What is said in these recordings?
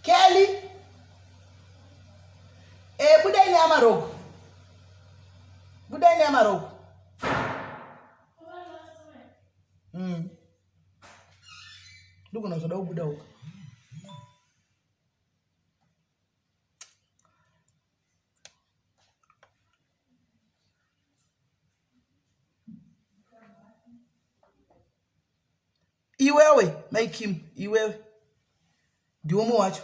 Kelly eh budai neamaroko budai neamaroko mm. Ndogona kuzoda kubuda uka. Iwewe mai Kim, iwewe ndiwe umwe wacho.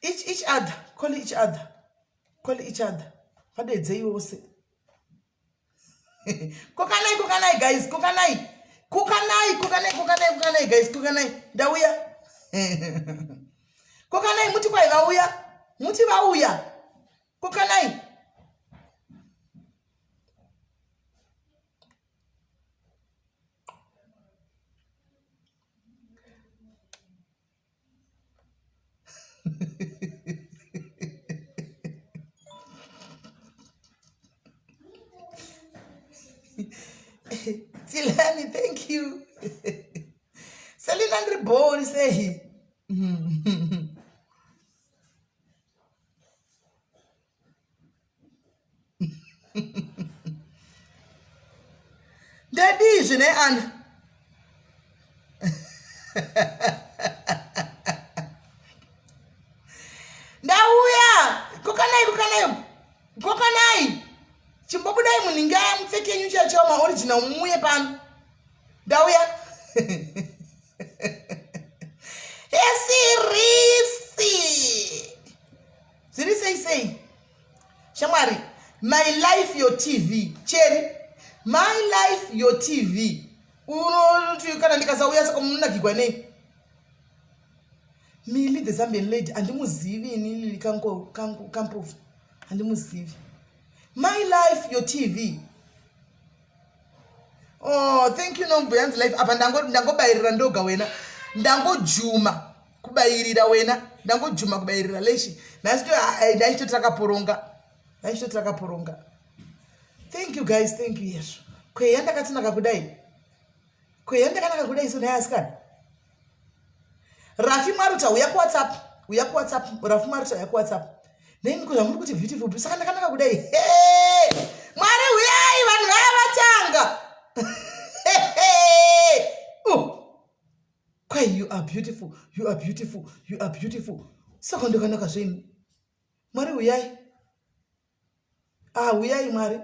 Each, each other, call each other, call each other. Vadedzei vose. Kokanai, kokanai guys, kokanai. Kokanai, kokanai, kokanai, kokanai guys, kokanai. Ndauya. Kokanai muti kwai vauya. Muti vauya. Kokanai. Tilani, thank you. Selina ndiri bhori sei? Ndadii zvine ana? Ndauya! Kokanai, kokanai, kokanai! Chimbobudai muninga mupfeke yenyu chacho maoriginal muuye pano. Ndauya. Esirisi. Zviri sei sei? Shamwari, my life your TV. Cheri, my life your TV. Unoti kana ndikasauya saka munonakigwa nei? Mili the Zambian lady andimuzivi inini kanko kanko kampofu. Andimuzivi. My life your TV. Oh, thank you Nomvu yanzi life apa ndango ndangobayirira ndoga wena. Ndangojuma kubayirira wena. Ndangojuma kubayirira leshi. Nhasi to ndaichitoti rakaporonga. Ndaichitoti rakaporonga. Thank you guys, thank you Yesu. Kweya ndakatsinaka kudai. Kweya ndakanaka kudai so nhai asikana. Rafi Maruta uya kuWhatsApp. Uya kuWhatsApp. Rafi Maruta uya kuWhatsApp. Neni ko zvamuri kuti beautiful saka ndakanaka kudai. Hey! Mwari huyai vanhu vaya vatanga. Hey! Oh. Kwai you are beautiful. You are beautiful. You are beautiful. Saka ndakanaka zvenyu. Mwari huyai. Ah, huyai Mwari.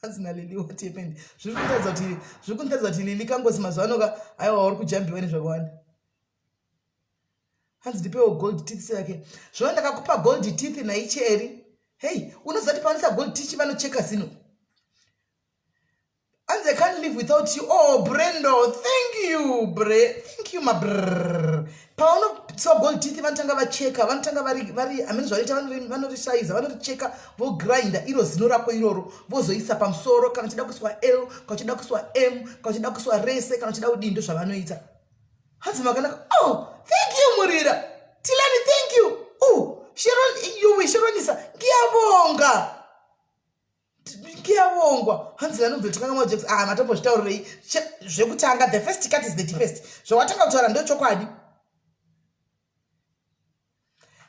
hanzi nalili what happened zviri kundiratidza kuti zviri kundiratidza kuti lili kangozi mazuva ano ka aiwa uri kujambiwa nezvakawanda hanzi ndipewo gold teeth yake zvino ndakakupa gold teeth naicheri hei unoziva kuti panoisa gold teeth vanocheka zino Hanzi I can't live without you. Oh, Brendo, thank you, Bre. Thank you, my brrr. Paunotsiwa gold teeth vanotanga vacheka, vanotanga vari vari amene zvavanoita vanorisaiza, vanoricheka vogrinda iro zino rako iroro vozoisa pamusoro kana uchida kuiswa L, kana uchida kuiswa M, kana uchida kuiswa rese, kana uchida kudii ndozvavanoita. Hanzi makanaka. Oh, thank you Murira. Tilani, thank you. Oh, Sharon, you Sharonisa. Ngiyabonga. Ngiyabongwa hanzi vanobvetukanga majokes ah matombozvitaurirei zvekutanga the first cut is the deepest zvawatanga kutaura ndochokwadi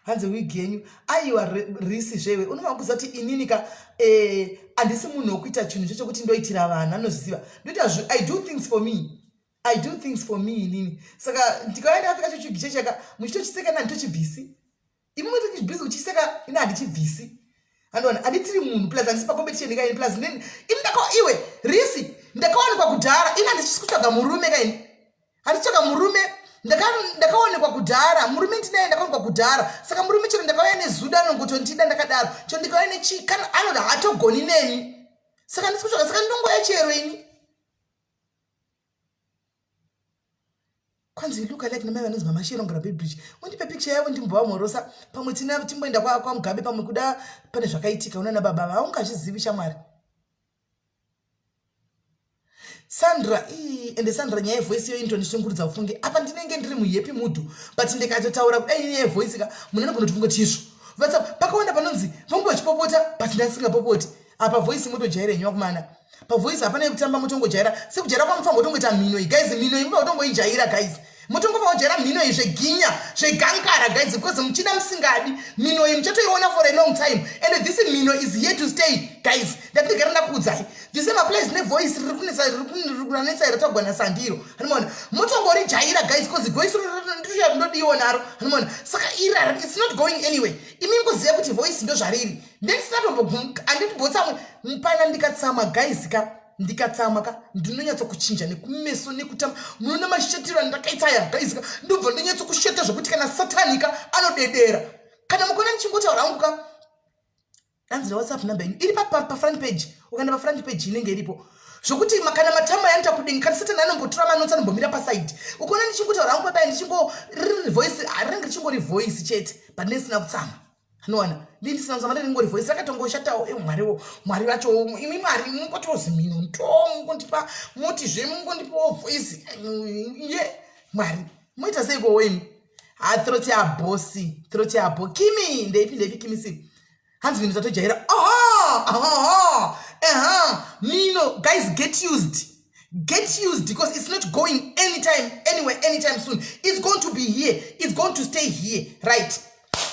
hanzi wig yenyu aiwa risi zvewe unofanira kuziva kuti inini ka eh, handisi munhu wekuita chinhu chechekuti ndoitira vanhu anozviziva ndoita i do things for me i do things for me inini saka ndikauya ndakapfeka chochugi chechaka muchitochiseka nanditochibvisi imi muri busy uchiseka ini handichibvisi andiona handitiri munhu plus handisi pacompetition kaini plus ini ndaka iwe risi ndakawanikwa kudhara ini handisi kutsvaga murume kaini handitsvaga murume ndakaonekwa kudhara murume ndinaye ndakaonekwa kudhara saka murume chero ndakauya nezuda anongotondida ndakadaro chero ndikauya nechii kana anoda hatogoni neni saka ndisi kutsvaga saka ndinongoya chero ini kwanzi look alike namai vanonzi mama shero ngarabe bridge undipe picture yavo ndimbovamhorosa pamwe tina timboenda kwamugabe pamwe kuda pane zvakaitika unana baba vaungazvizivi shamwari sandra ii ende sandra nyaya yevoice iyo inotondishungurudza ufunge apa ndinenge ndiri muhappy mood but ndikatotaura kudai nyaya yevoice ka munhu anogona kuti funga kuti izvo pakawanda panonzi vangu vachipopota but ndandisingapopoti. Apa voice motojaira henyu vakomana. Pavoice hapana yekutamba, motongojaira sekujaira kwamufanira kutongoita mhino iyi, guys. Mhino iyi mufanira kutongoijaira, guys. Motongofa kujaira mhino iyi zveginya, zvegangara, guys, because muchida musingadi, mhino iyi muchatoiona for a long time, and this mhino is here to stay, guys. Ndatindigara ndakuudzai, the same applies nevoice riri kunetsa, riri kunetsa iro tagwana sandiro. Hanimona motongorijaira, guys, because voice ndodiwo naro. Hanimona saka ira it's not going anyway. Imi ngoziva kuti voice ndo zvariri. Ndendisinatombo handitimbotsamwe pana. Ndikatsamwa, guys ka, ndikatsamwa ka, ndinonyatsokuchinja nekumeso nekutamba. Munoona mashetiro andakaita aya, guys ka, ndobva ndonyatsokusheta zvokuti kana Satani ka anodedera kana mukuona ndichingotaura hangu ka. Hanzi WhatsApp number yenyu iri pafront page. Ukaenda pafront page inenge iripo, zvokuti kana matama yanoita kudini, kana Satani anombotora manotsi, anombomira paside. Ukaona ndichingotaura hangu papai, ndichingo riri voice, rinenge richingori voice chete, but ndisina kutsamwa. Anowana ndisina kutsamwa, ndingori voice rakatongoshatawo. E Mwariwo, Mwari vacho imi, Mwari mungotiwo mhino ndo mungondipa, mutizve mungondipawo voice ye. Mwari moita seikowo imi? Ha, throat yabosi, throat yabo kimi ndeipi, ndeipi kimisi? Hanzi mhino tatojaira. Aha, aha, aha, mino, guys, get used, get used, because it's not going anytime, anywhere, anytime soon. It's going to be here, it's going to stay here, right?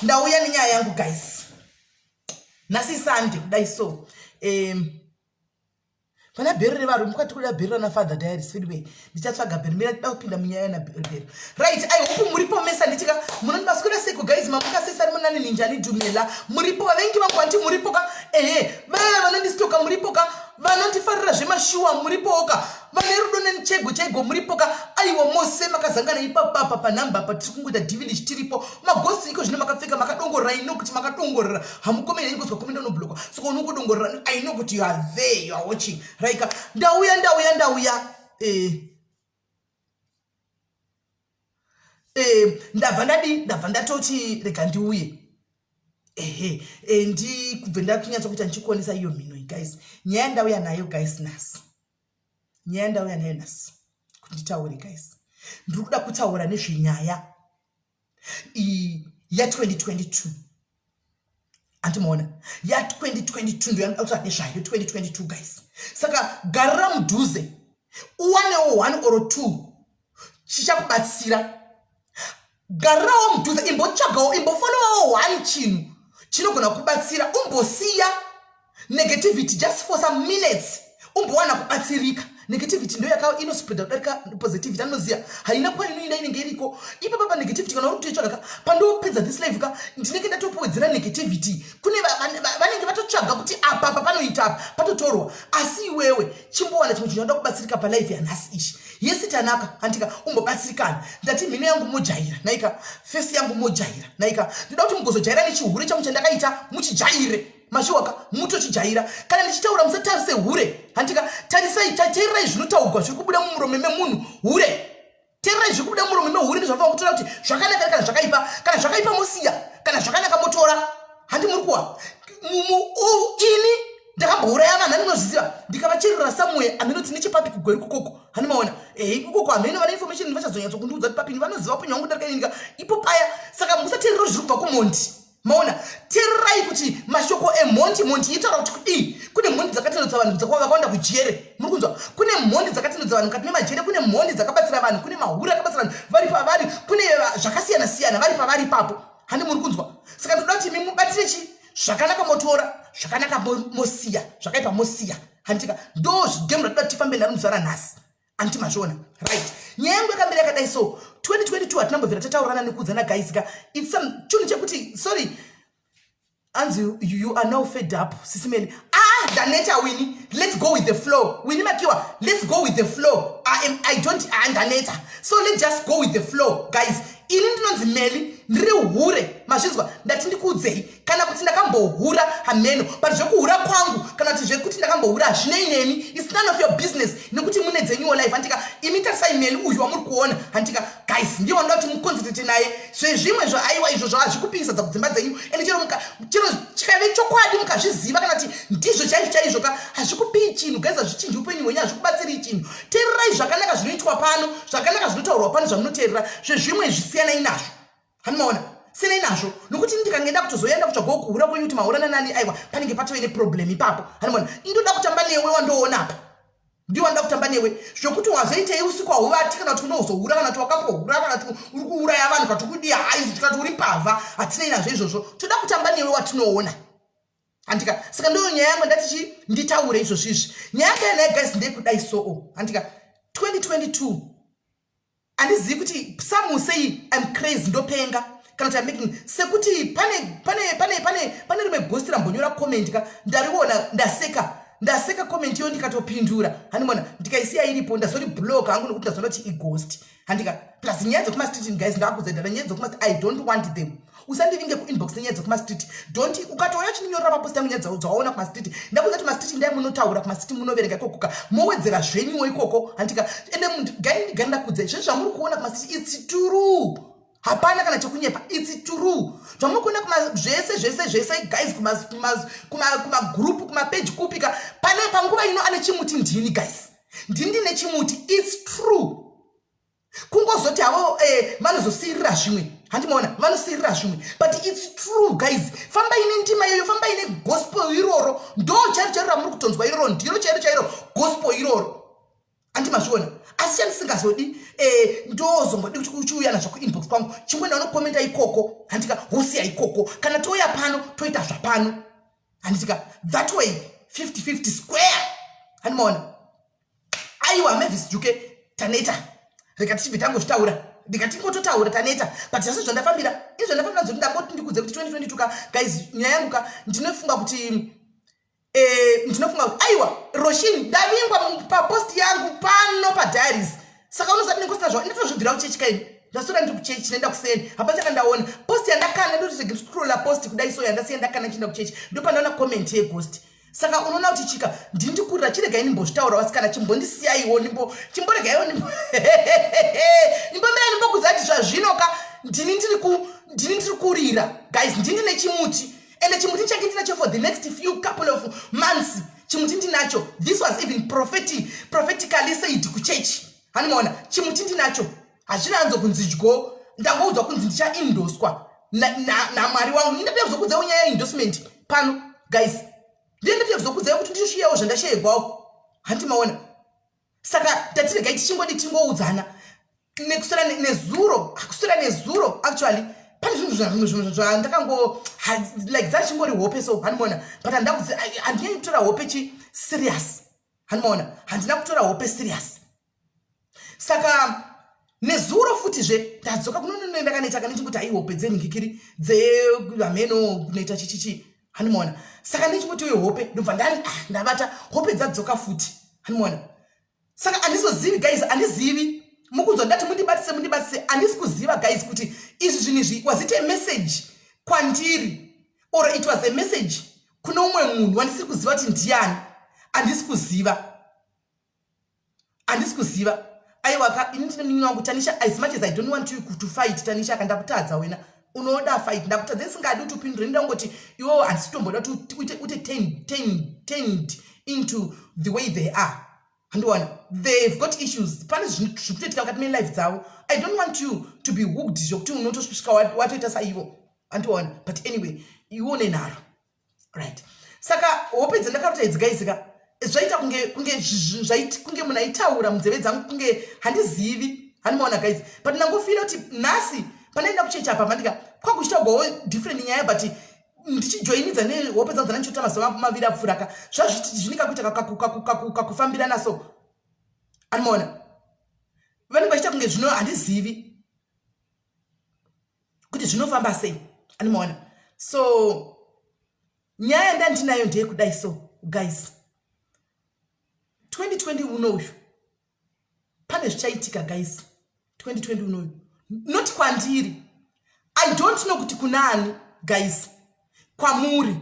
Ndauya nenyaya yangu, guys. Nhasi Sunday kudai, so pana bhero revarume kwati kuda bhero rana Father Diaries. Anyway, ndichatsvaga bhero. Mira, ndida kupinda munyaya yana bhero. Right, I hope muripo mesa. Nditika munondibaswera seko, guys? Mamuka sesari munani ninjani? Dhumela, muripo? Vavengi vangu vanti muripo ka? Ehe, vaya vanondisitoka muripo ka? Vanondifarira zvemashuwa muripowo ka? Vane rudo nenichego chaigo muripo ka? Aiwa, mose makazangana ipapapa panhamba apa. Tiri kungoita divilish, tiripo magosi iko zvino. Makapfeka, makadongorera. I know kuti makadongorera. Hamukomeni henyu, kozwa unoblokwa, saka unongodongorera. I know kuti you are there, you are watching, right? Ndauya, ndauya, ndauya. Ndabva ndadi, ndabva ndatoti rega ndiuye. Ehe, ndikubve ndakunyatsa kuita ndichikuonesa iyo mhino iyi, guys. Nyaya ndauya nayo, guys, nhasi, nyaya ndauya nayo nhasi kuti nditaure, guys, ndiri kuda kutaura nezvenyaya ya2022. Andimaona ya2022 ndoyanoda kutaura nezvayo, 2022, guys. Saka garira mudhuze, uwanewo one or two chichakubatsira. Garirawo mudhuze, imbotsvagawo, imbofollowawo one chinhu chinogona kubatsira. Umbosiya negativity just for some minutes, umbowana kubatsirika. Negativity ndo yaka inospreada kudarika positivity. Anoziva haina kwainoenda, inenge iriko ipapa panegativity. Kana uri kutoitsvaga ka, pandopedza this life ka, ndinenge ndatopowedzera negativity. Kune vanenge vatotsvaga kuti apa apa panoita, apa patotorwa. Asi iwewe chimbowana chimwe chinhu chinoda kubatsirika palife yanhasi ichi. Yesi tanaka, handika umbobatsirikana. Ndati mhino yangu mojaira naika, face yangu mojaira naika. Ndoda kuti mugozojaira nechihure changu chandakaita, muchijaire mashiwaka, mutochijaira. Kana ndichitaura musatarise hure, handika. Tarisai, teererai zvinotaurwa, zviri kubuda mumuromo memunhu hure. Teererai zviri kubuda mumuromo mehure, ndizvanofanira kutora kuti zvakanaka kana zvakaipa. Kana zvakaipa mosiya, kana zvakanaka motora. Handi muri kuwa ini ndakambouraya vanhu, andinozviziva, ndikavacherera somewhere aminoti nechepapi kuGweru kukoko. Hani maona? Ehe, ikokoko hameno vane information vachazonyatso kundiudza kuti papini. Vanoziva upenyu hwangu darika inika ipo paya. Saka musateerera zviri kubva kumhondi. Maona, teererai kuti mashoko emhondi, mhondi itaura kuti kudii. Kune mhondi dzakatendedza vanhu vakawanda kujere, muri kunzwa? Kune mhondi dzakatendedza vanhu mukati memajere, kune mhondi dzakabatsira vanhu, kune mahuri akabatsira vanhu vari pavari, kune zvakasiyana siyana vari pavari ipapo. Handi muri kunzwa? Saka ndoda kuti imi mubatire chi zvakanaka motora zvakanaka, mosiya zvakaipa, mosiya. Handika ndo zvigame ratoda kuti tifambe naro muzuva ranhasi. Anti mazviona? Right, nyaya yangu yakamira yakadai. So 2022 hatinambobvira tataurana nekuudzana, guys ka. It's some chinhu chekuti, sorry, anzi you are now fed up, sisimeni. Ah, ndaneta, Wini. Let's go with the flow, Wini Makiwa. Let's go with the flow. I am, I don't, ah, ndaneta. So let's just go with the flow, guys. Ini ndinonzi Meli, ndiri hure, mazvinzwa? Ndati ndikuudzei kana kuti ndakambohura, hameno, but zvekuhura kwangu kana kuti zvekuti ndakambohura hazvinei nemi. It's none of your business, nekuti mune dzenyuwo life. Handika imi tarisai Meli uyu wamuri kuona, handika, guys, ndiye wanoda kuti muconcentrate naye. Zvezvimwe zvaaiwa izvozvo hazvikupingisadza kudzimba dzenyu. Ende chero chikave chokwadi mukazviziva kana kuti ndizvo chaizvo chaizvo ka, hazvikupii chinhu, guys. Hazvichinji upenyu hwenyu, hazvikubatsirii chinhu. Teererai zvakanaka zvinoitwa pano, zvakanaka zvinotaurwa pano zvamunoteerera. Zvezvimwe zvisiyanai nazvo. Hanimaona? Sinei nazvo nokuti ndikange nda kutozoenda kutsvagawo kuhura kwenyu kuti mahurana nani, aiwa, panenge patove neproblem ipapo. Hanimona indoda kutamba newe wandoona apa, ndiwo wanoda kutamba newe. Zvokuti wazoitei usiku hauvati, kana kuti unozohura, kana kuti wakambohura, kana kuti uri kuuraya vanhu, kana kuti kudii, haizvi, kana kuti uri mbavha, hatinei nazvo izvozvo. Toda kutamba newe watinoona, handika? Saka ndoyo nyaya yangu ndati chi nditaure izvozvo izvi. Nyaya yanga yanaye, guys, ndeyekudai soo, handika? 2022, handizivi kuti some say I'm crazy, ndopenga, kana kuti I'm making sekuti pane rimwe ghost rambonyora comment ka, ndariona, ndaseka, ndaseka comment iyo, ndikatopindura, handimona, ndikaisiya iripo. Ndazori block hangu nokuti ndazoona kuti ighost, handika? Plus nyaya dzekumastreet, guys, ndakuzedara nyaya dzekumastreet, I don't want them. Usandivinge kuinbox nenyaya dzekumastreet, don't. Ukatouya uchindinyorera papost yangu nyaya dzawaona kumastreet, ndakuudza kuti mastreet ndai munotaura kumastreet, munoverenga ikokoka, mowedzera zvenyuwo ikoko, handika? Ende gai ndakudza izvezvi zvamuri kuona kumastreet, it's true, hapana kana chekunyepa, it's true zvamuri kuona zvese zvese zvese, guys, kumagroup, kumapeji, kupika pane panguva ino ane chimuti ndini, guys, ndini ndine chimuti, it's true. Kungozoti havo vanozosiyirira zvimwe, handimaona, vanosiyirira zvimwe, but it's true, guys. Fambai nendima iyoyo, fambai negospel iroro, ndo chairo chairo ramuri kutonzwa iroro, ndiro chairo chairo gospel iroro, handimazviona? Asi chandisingazodi, ndozongodi kuti uchiuya nazvo kuinbox kwangu, chimboenda unokomenda ikoko, handika? Wosiya ikoko. Kana touya pano, toita zvapano, handitika? That way 50-50 square, handimaona? Aiwa, Mavis Juke, taneta, rega tichibve tangozvitaura, ndikatingototaura, taneta. But zvase zvandafambira izvo, zvandafambira nzoti ndangoti ndikudze kuti 2022 ka, guys, nyaya yangu ka, ndinofunga kuti aiwa, Roshin, ndavingwa papost yangu pano padiaries. Saka unozati ndingosina zva ndinotozvibvira kuchechi kaini. Ndasora ndiri kuchechi, ndaenda kuseni, hapana chakandaona. Post yandakana, ndotoscrolla post kudai so, yandasiya ndakana chienda kuchechi, ndopandaona comment yeghost. Saka unoona kuti chika ndindikurira. Chiregai ndimbozvitaura, vasikana, chimbondisiyaiwo, ndimbo chimboregaiwo, ndimbomira ndimbokudza kuti zvazvinoka ndini ndiri kurira, guys, ndini nechimuti. Ende chimuti chake ndinacho for the next few couple of months, chimuti ndinacho. This was even prophetically said kuchechi, hanimaona? Chimuti ndinacho, hazvinanzo kunzi dyo, ndangoudzwa kunzi ndichaindoswa naMwari wangu. Indatoya kuzokudzawo nyaya yeendorsement pano, guys, ndiye ndatoya kuzokudzai kuti ndishiyawo zvandashayegwawo, handimaona? Saka tatiregai tichingodi tingoudzana nekuswera nezuro, kuswera nezuro actually, pane zvinhu zvimwe zvandakango like dzachingori hope so, handimaona? But handinyanyi kutora hope chi serious, handimaona? Handina kutora hope serious. Saka nezuro futizve ndadzoka kunonoenda, kanoita kanechingoti ai, hope dzenhingikiri dzehameno kunoita chichichi, handimaona? Saka ndechingoti uyo hope, ndobva ndavata, hope dzadzoka futi, handimaona? Saka handizozivi, guys, handizivi. Mukunzwa ndati mundibatise, mundibatise, handisi kuziva, guys, kuti izvi zvinhu izvi, was it a message kwandiri or it was a message kune umwe munhu wandisiri kuziva kuti ndiani? Handisi kuziva, handisi kuziva. Aiwa ka, ini ndine munin'ina wangu Tanisha. As much as I don't want you to fight, Tanisha, akandakutadza wena, unoda fight, ndakutadza, ndisingadi kuti upindure. Ndangoti iwewo handisi kutomboda kuti uite turned into the way they are, handiwana? They've got issues, pane zviri kutoitika mukati melife dzavo. I don't want you to be hooked zvokuti unotosvika watoita saivo, handiwana? But anyway, iwe une nharo, right? Saka hope dzandakarota idzi, guys ka, zvaita kunge munhu aitaura munzeve dzangu, kunge handizivi, handimaona, guys? But ndangofira kuti nhasi pandaenda kuchechi apa, mandika kwakuchitaugwawo different nyaya, but ndichijoinidza nehope dzangu dzandandichota mazuva 2 apfuuraka, zvazvine kakuita kakufambirana so, andimaona? Vanenge vachiita kunge zvino, handizivi kuti zvinofamba sei, andimaona? So nyaya yandandinayo ndeyekudai so, guys, 2020 unoyu pane zvichaitika, guys. 2020 unoyu, not kwandiri, I don't know kuti kunani, guys, kwamuri,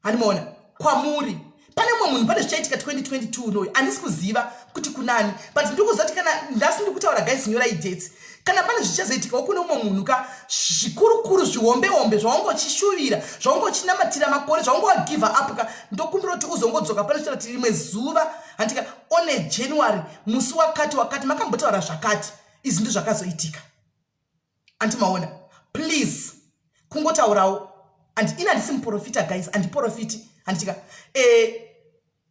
handimaona? Kwamuri pane mumwe munhu, pane zvichaitika 2022 unoyu, handisi kuziva kuti kunani, but ndiri kuziva kuti kana ndasi ndiri kutaura, guys, nyorai dates. Kana pane zvichazoitikawo kune umwe munhu ka, zvikurukuru, zvihombe hombe zvaungochishuwira, zvaungochinamatira makore, zvaungowagive up ka, ndokumbira kuti uzongodzoka pano chitaura kuti rimwe zuva, handika, on a January, musi wakati wakati, makambotaura zvakati, izvi ndo zvakazoitika, andimaona? Please, kungotaurawo. And ini handisi muprofita, guys, handiprofiti, handitika. Eh,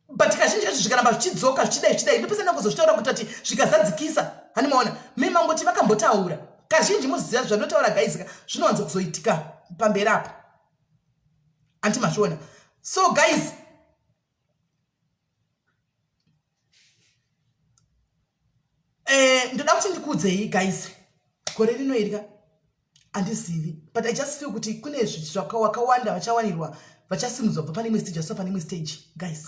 but kazhinji kacho zvikaramba zvichidzoka zvichidai zvichidai, ndopesa ndangozozvitaura kuti ati zvikazadzikisa, handimaona memangoti vakambotaura. Kazhinji moziva zvandotaura, guys, ka zvinowanza kuzoitika pamberi apa, anti mazviona. So guys, ndoda kuti ndikuudzei, guys, gore rino iri ka handizivi, but I just feel kuti kune zvakawanda vachawanirwa, vachasimudzwa kubva pane imwe stage vasuva pane imwe stage. Guys,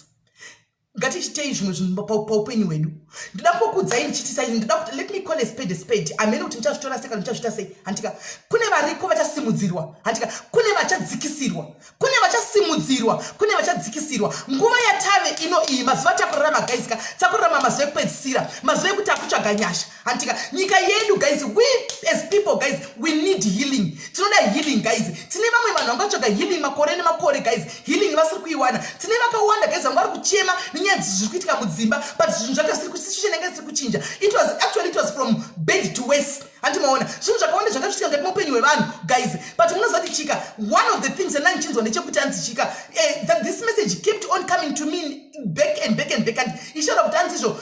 ngatichitei zvimwe zvinhu paupenyu hwedu. Ndoda kungokuudzai ndichiti sai, ndoda kuti, let me call a spade a spade. Hamene kuti muchazvitora sei kana muchazviita sei, handika. Kune variko vachasimudzirwa, handika, kune vachadzikisirwa, kune vachasimudzirwa, kune vachadzikisirwa. Nguva yatave ino iyi, mazuva takurarama, guys ka, takurarama mazuva ekupedzisira, mazuva ekuti akutsvaga nyasha, handika. Nyika yedu, guys, we as people, guys, we need healing. Tinoda healing, guys. Tine vamwe vanhu vangatsvaga healing makore nemakore, guys, healing vasiri kuiwana. Tine vakawanda, guys, vanga vari kuchema nenyaya zviri kuitika mudzimba, but zvinhu zvake zvisiri, situation yanga isiri kuchinja. It was actually, it was from bad to worse, handimaona. Zvinhu zvakawanda zvanga zvichiitika mukati meupenyu hwevanhu, guys, but munoziva kuti chika, one of the things andandichinzwa ndechekuti hanzi chika, that this message kept on coming to me back and back and back, and ichitaura kuti hanzi izvo,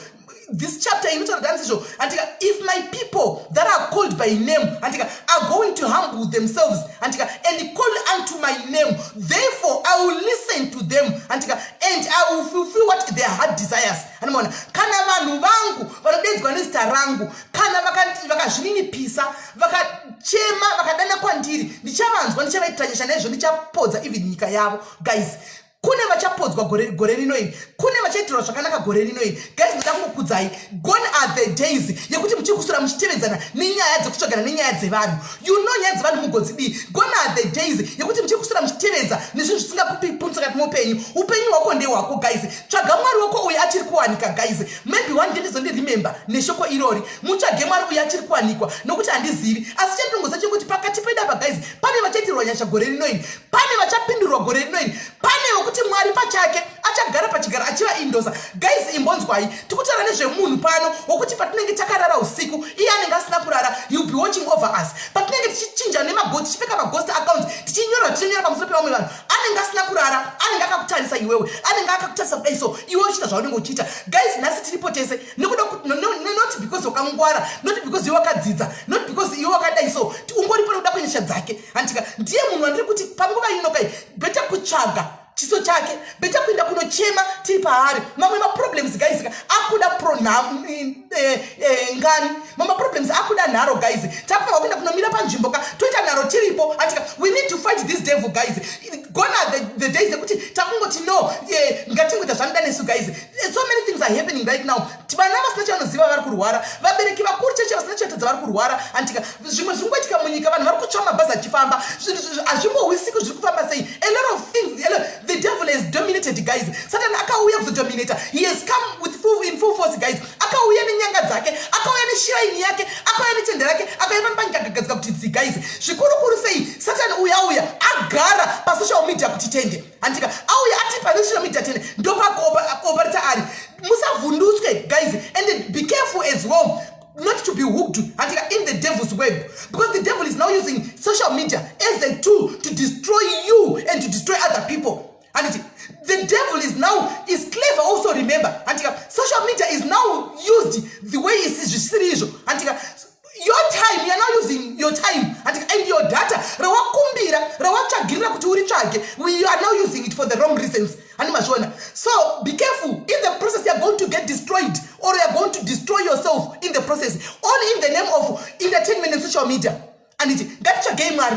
this chapter inotaura kuti hanzi izvo, andika, if my people that are called by name, andika, are going to humble themselves, andika, and call unto my name, therefore I will listen to them, andika, and I will fulfill what their heart desires. Anomaona, kana vanhu vangu vanodedzwa nezita rangu, kana vakazvininipisa, vakachema, vakadana kwandiri, ndichavanzwa, ndichavaitira nyasha, naizvo ndichapodza even nyika yavo. Guys, kune vachapodzwa gore rino iri, kune vachaitirwa zvakanaka gore rino iri. Guys, ndoda kungokudzai, gone are the days yekuti muchiri kuswera muchitevedzana nenyaya dzekutsvagana nenyaya dzevanhu. You know nyaya dzevanhu mugodzidii. Gone are the days yekuti muchiri kuswera muchitevedza nezvinhu zvisingakupi punzo kati muupenyu. Upenyu hwako ndehwako, guys. Tsvaga Mwari wako uyu achiri kuwanika. Guys, maybe one day ndizondiremember neshoko irori. Mutsvage Mwari uyu achiri kuwanikwa, nokuti handizivi, asi chandinongoziva chekuti pakati pedu apa, guys, pane vachaitirwa nyasha gore rino iri, pane vachapindurwa gore rino iri, pane wekuti Mwari pachake achagara pachigaro achivaindosa. Guys, imbonzwai, tikutaura nezvemunhu pano wokuti patinenge takarara usiku, iye anenge asina kurara. You'll be watching over us. Patinenge tichichinja nemaghost, tichipfeka maghost accounts, tichinyora, tichinyora pamusoro pevamwe vanhu, anenge asina kurara, anenge akakutarisa iwewe, anenge akakutarisa kudai. So iwe uchiita zvaunenge uchiita, guys, nhasi tiripo tese nekuda, not because wakangwara, not because iwe wakadzidza, not because iwe wakadai. So ungoripo nekuda kwenyasha dzake, handika. Ndiye munhu wandiri kuti panguva ino kai, better kutsvaga chiso chake, better kuenda kunochema tiri paari. Mamwe maproblems, guys, akuda ngani, mamwe maproblems akuda nharo. Guys, takufanira kuenda kunomira panzvimbo ka, toita nharo tiripo, handika. We need to fight this devil, guys. Gone are the days ekuti takungoti no, ngatingoita zvanoda nesu. Guys, so many things are happening right now. Vana vasina chavanoziva vari kurwara, vabereki vakuru cheche vasina chatadza vari kurwara, handika. Zvimwe zviri kungoitika munyika, vanhu vari kutsva mabhazi achifamba, hazvimbohwisiki zviri kufamba sei. A lot of things, the devil has dominated, guys. Satan akauya kuzodominata. He has come in full force, guys. Akauya nenyanga dzake, akauya neshrine yake, akauya netende rake, akauya pano panyika, akagadzika kuti dzi. Guys, zvikurukuru sei Satan uya uya agara pasocial media kuti tende, handika. Auya ati pane social media tende, ndopakuoperata ari. Musavhundutswe, guys, and be careful as well not to be hooked, handika, in the devil's web, because the devil is now using social media as a tool to destroy you and to destroy other people, handiti. The devil is now is clever also, remember, handika. Social media is now used the way zvisiri izvo, handika. Your time, you are now using your time, handika, and your data rawakumbira, rawatsvagirira kuti uritsvage, you are now using it for the wrong reasons, handi mazviona. So be careful. In the process, you are going to get destroyed or you are going to destroy yourself in the process, all in the name of entertainment and social media, anditi. Ngatitsvagei Mwari.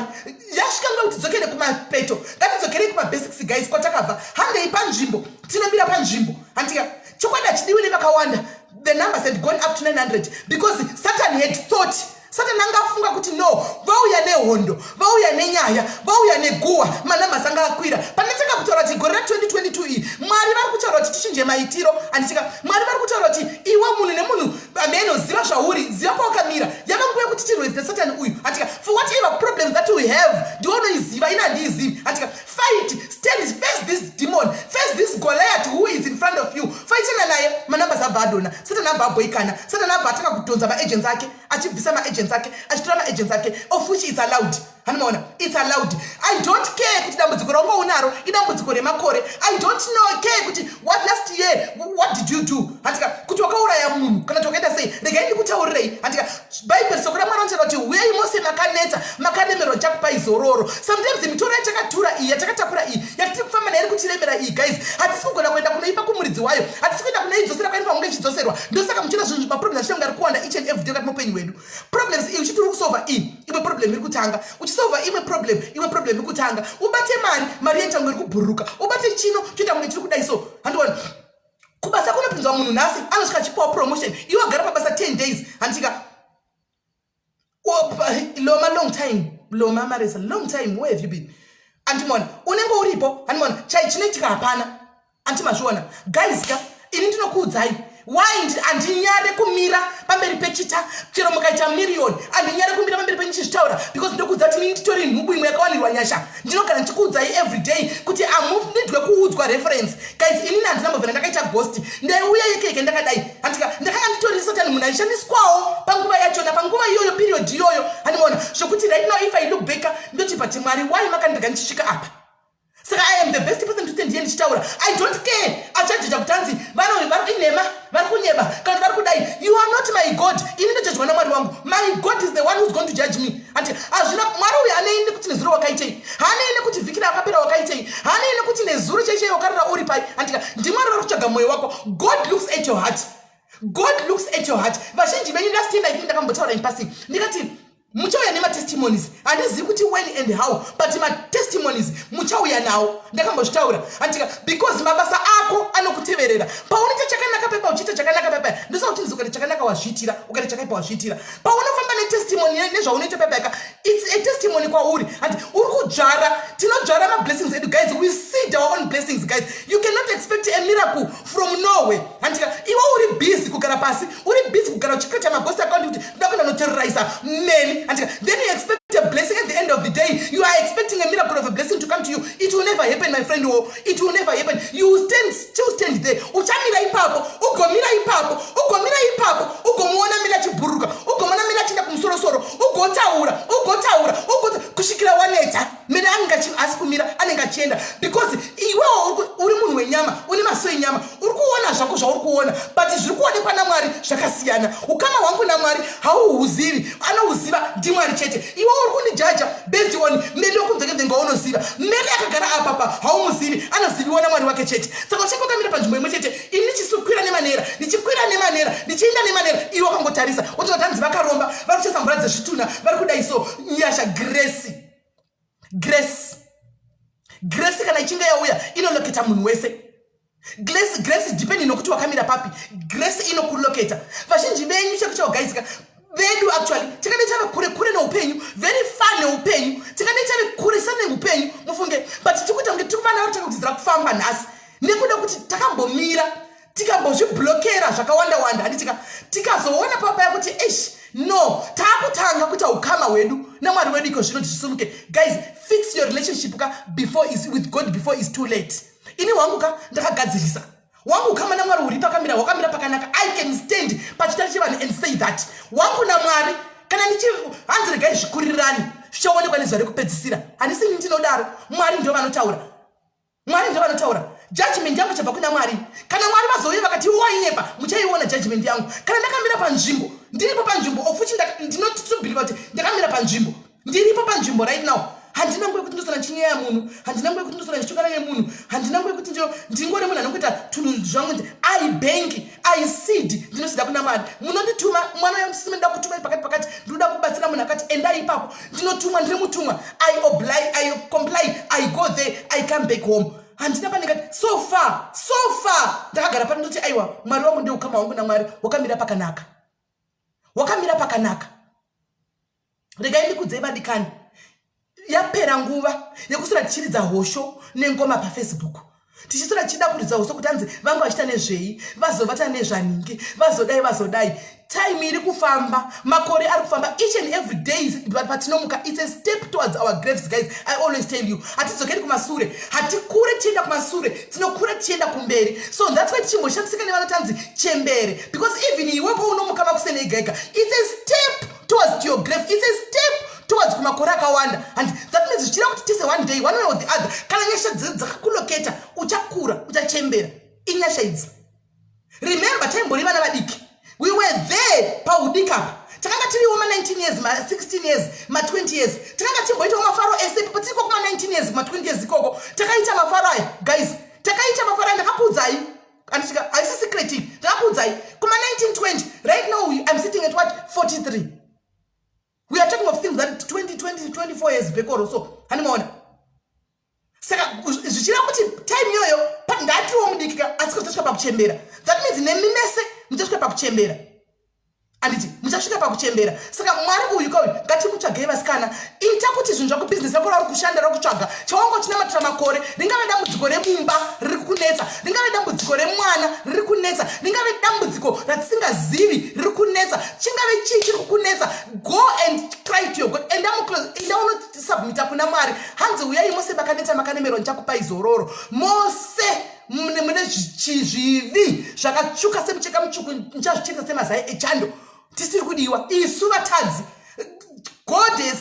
Yasvika nguva kuti tidzokere kumapeto, ngatidzokerei kumabasics, guys, kwatakabva. Handei panzvimbo, tinomira panzvimbo, handika. Chokwadi hachidiwi nevakawanda. The numbers had gone up to 900 because Satan had thought, Satan anga afunga kuti no, vauya nehondo, vauya nenyaya, vauya neguhwa, manumbers anga akwira. Pandatanga kutaura kuti gore ra2022 iyi, Mwari vari kutaura kuti tichinje maitiro, handitika. Mwari vari kutaura kuti iwe munhu nemunhu amene, ziva zvauri, ziva pawakamira. Yava nguva yekuti tirwe nesatani uyu, handitika. For whatever problems that we have, ndiwe unoiziva, ina handiizivi, handitika. Fight, stand, face this demon, face this Goliath who is in front of you. Fightana naye. Manumbers abva adona, Satani abva abhoikana, Satani abva atanga kudhonza maagents ake, achibvisa maagents ake, achitora maagents ake, of which is allowed. Hanimaona, it's allowed. I don't care kuti dambudziko raunga unaro idambudziko remakore. I don't know care kuti what last year, what did you do, handika, kuti wakauraya munhu kana kuti wakaita sei. Regai ndikutaurirei, handika, Bhaibheri, soko raMwari rinotaura kuti, "Uyai mose makanetsa, makaremerwa, ndichakupai zororo." Sometimes mitoro yatakatura iyi, yatakatakura iyi, yatiri kufamba nairi kutiremera iyi, guys, hatisi kugona kuenda kunoipa kumuridzi wayo, hatisi kuenda kunoidzosera kwainofanira kunge ichidzoserwa. Ndosaka muchiona zvinhu, maproblems achitange ari kuwanda each and every day kati muupenyu hwedu. Problems iyi, uchiti uri kusolva iyi, imwe problem iri kutanga. Uchisolva imwe problem, imwe problem iri kutanga. Ubate mari, mari yaita kunge iri kubhururuka. Ubate chino, choita kunge chiri kudai. So handiona kubasa kunopinzwa munhu nhasi, anosvika achipiwa promotion, iwe agara pabasa 10 days, handika? Loma, long time. Loma Maresa, long time. Where have you been? Andimona unenge uripo, andimona chai chinoitika hapana. Andimazviona, guys ka. Ini ndinokuudzai why handinyare kumira pamberi pechita. Chero mukaita miriyoni, handinyare kumira pamberi penyu chizvitaura, because ndinokuudza kuti inini nditori nhubu imwe yakawanirwa nyasha. Ndinogara ndichikuudzai every day kuti hamunidwe kuudzwa reference, guys. Inini handina mbobvera ndakaita ghost. Ndaiuya yekeke ndakadai, handika? Ndakanga nditori Satani, munhu aishandiswawo panguva yachona, panguva iyoyo, period iyoyo, handimaona. Zvokuti right now, if I look back, ndoti, "But Mwari, why makandirega ndichisvika apa?" Saka I am the best person to ndiye ndichitaura. I don't care achajudga kuti hanzi vari inhema, vari kunyeba, kana kuti vari kudai. You are not my God. Ini ndojudgwa naMwari wangu. My God is the one who's going to judge me. Ati hazvina Mwari uyu hanei nekuti nezuro wakaitei, hanei nekuti vhiki rakapera wakaitei, hanei nekuti nezuro chaichai wakarara uri pai, andika? NdiMwari vari kutsvaga mwoyo wako. God looks at your heart. God looks at your heart. Vazhinji venyu, last year, I think ndakambotaura in passing, ndikati muchauya nematestimonies. Handizivi kuti when and how, but matestimonies muchauya nawo. Ndakambozvitaura, handika? Because mabasa ako anokuteverera. Paunoita chakanaka pepa, uchiita chakanaka pepa, ndosa kuti ukati chakanaka wazviitira, ukati chakaipa wazviitira. Paunofamba netestimony nezvaunoita pepa yaka, it's a testimony kwauri. Handi uri kudzvara? Tinodzvara mablessings edu, guys. We seed our own blessings, guys. You cannot expect a miracle from nowhere, handika? Iwe uri busy kugara pasi, uri busy kugara uchicreata maghost account kuti ndoda kuenda noterroriza many, handika? Then you expect a blessing at the end of the day. You are expecting a miracle of a blessing to come to you. It will never happen, my friend. Oh, it will never happen. You will stand still, stand there. Uchamira ipapo, ugomira ipapo, ugomira ipapo, ugomuona mira achibhururuka, ugomuona mira achienda kumusorosoro, ugotaura, ugotaura, ugota kusvikira waneta. Mene anenge asi kumira, anenge achienda, because iwewo uri munhu wenyama, une maso enyama, uri kuona zvako zvauri kuona, but zviri kuonekwa naMwari zvakasiyana. Ukama hwangu naMwari hauhuzivi, anouziva ndiMwari chete. Iwe uri kundijudga based on Meli wekumvekemvenge waunoziva. Meli akagara apapa haumuzivi, anoziviwa naMwari wake chete. Saka uchange wakamira panzvimbo imwe chete, ini ndichisukwira nemanera, ndichikwira nemanera, ndichienda nemanera, iwe wakangotarisa, wototi hanzi vakaromba, vari kuchesa mvura dzezvitunha, vari kudai. So nyasha, grace, grace, grace kana ichinge yauya inolocata munhu wese. Grace, grace, depending nokuti wakamira papi, grace inokulocata. Vazhinji venyu chekuchaugaisika vedu, actually tikadai tave kure kure neupenyu, very far neupenyu, tikadai tave kure saneupenyu, mufunge. But tikuita kunge tiri vana vari kudzidzira kufamba nhasi, nekuda kuti takambomira, tikambozviblockera zvakawanda wanda, handitika? Tikazoona papaya kuti ish, no, taakutanga kuita ukama hwedu naMwari wedu iko zvino, tisumuke. Guys, fix your relationship ka before is with God before is too late. Ini hwangu ka ndakagadzirisa wangu ukama naMwari, uri pakamira, hwakamira pakanaka. I can stand pachitari chevanhu and say that wangu naMwari, kana ndichi hanzi regai zvikurirani, zvichaonekwa nezuva rekupedzisira. Handisi ini ndinodaro, Mwari ndo vanotaura. Mwari ndo vanotaura. Judgment yangu chabva kuna Mwari. Kana Mwari vazouya vakati wainyepa, muchaiona judgment yangu. Kana ndakamira panzvimbo, ndiripo panzvimbo, ofuchi ndinotobelieva kuti ndakamira panzvimbo, ndiripo panzvimbo right now. Handina nguva yekuti ndosara ndichinyeya munhu, handina nguva yekuti ndosara ndichitukana nemunhu, handina nguva yekuti ndingori munhu anokuita tunhu zvangu. I bank, I seed, ndinosida kuna Mwari. Munondituma, mwana yandisime, ndoda kutuma pakati pakati, ndinoda kubatsira munhu akati, endai ipapo, ndinotumwa, ndiri mutumwa. I obly, I comply, I go there, I come back home. Handina pandingati so far, so far ndakagara pano, ndoti aiwa, Mwari wangu, ndeukama hwangu naMwari wakamira pakanaka, wakamira pakanaka. Regai ndikudzei, vadikani, yapera nguva yekuswera tichiridza hosho nengoma paFacebook, tichiswera tichida kuridza hosho kuti hanzi vanga vachiita nezvei, vazovata nezvaningi, vazodai, vazodai. Time iri kufamba, makore ari kufamba. Each and every day patinomuka, it's a step towards our graves, guys. I always tell you, hatidzokeri kumasure, hatikure tichienda kumasure, tinokura tichienda kumberi. So that's why tichimboshamisika nevanotanzi chembere, because even iwepo unomuka makuseni ega ega, it's a step towards your grave, it's a step towards. backwards kumakore akawanda. And that means zvichireva kuti tise one day, one way or the other, kana nyasha dzakakuloketa, uchakura, uchachembera. Inyasha idzi. Remember, taimbori vana vadiki. We were there paudiki apa. Takanga tiriwo ma19 years, ma16 years, ma20 years. Takanga timboitawo mafaro ese patiriko kuma19 years, kuma20 years ikoko. Takaita mafaro aya, guys, takaita mafaro aya. Ndakakuudzai, anditika? Haisi secret, ndakakuudzai kuma1920. Right now I'm sitting at what? 43. We are talking of things that 20, 20, 24 years back or so. Handimaona? Saka zvichireva kuti time iyoyo ndatiriwo mudiki ka, asi kutasvika pakuchembera. That means nemi mese muchasvika pakuchembera, handiti? Muchasvika pakuchembera. Saka Mwari uyu kauyu, ngatimutsvagei, vasikana. Ita kuti zvinhu zvako, bhizinesi rako rauri kushanda, rari kutsvaga, chawanga uchinamatira makore, ringave dambudziko remumba riri kunetsa, ringave dambudziko remwana riri kunetsa, ringave dambudziko ratisingazivi riri kunetsa, chingave chii chiri kukunetsa, go and cry to your God. Enda, enda unosubmita kuna Mwari. Hanzi, "Uyai mose makanetsa, makanemerwa, ndichakupai zororo. Mose mune zvivi zvakatsvuka semucheka mutsvuku, ndichazvichekesa semazai echando." Tisiri kudiwa isu vatadzi. God has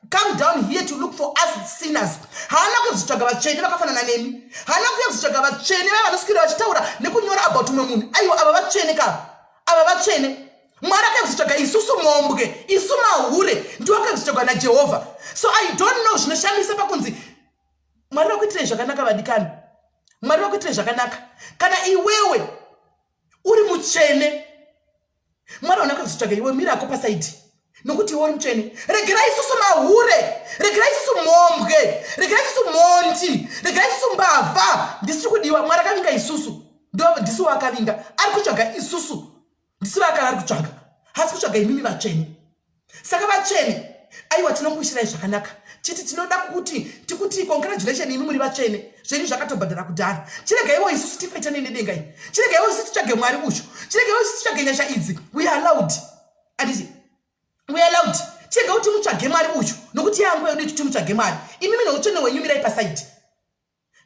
come down here to look for us sinners. Haana kuzotsvaga vatsvene vakafanana nemi. Haana kuya kuzotsvaga vatsvene vaya vanoswira vachitaura nekunyora about umwe munhu. Aiwa, ava vatsvene kava, ava vatsvene. Mwari akazotsvaga isusu mombwe, isu mahure, ndiwo akazotsvagwa naJehovha. So I don't know zvinoshamisa pakunzi Mwari vakuitirei zvakanaka. Vadikani, Mwari vakuitirei zvakanaka. Kana iwewe uri mutsvene, Mwari vana kuzotsvaga iwe mirako paside, nokuti iwe uri mutsvene. Regerai isusu mahure, regerai isusu mhombwe, regerai isusu mhondi, regerai isusu mbavha. Ndisiri kudiwa. Mwari akavinga isusu, ndisi waakavinga. Ari kutsvaga isusu, ndisi vaakava ari kutsvaga. Haasi kutsvaga imimi vatsvene. Saka vatsvene, aiwa, tinokuishirai zvakanaka. Chiti tinoda kuti tikuti congratulation, imi muri vatsvene, zvenyu zvakatobhadhara kudhara. Chiregaiwo isusu tifaitane nedenga iyi. Chiregaiwo isusu titsvage Mwari ucho. Chiregaiwo isusu titsvage nyasha idzi. We are allowed, anditi? We are allowed. Chirega kuti mutsvage Mwari ucho, nokuti yangu yedu kuti mutsvage Mwari. Imimi neutsvene hwenyu, mirai paside.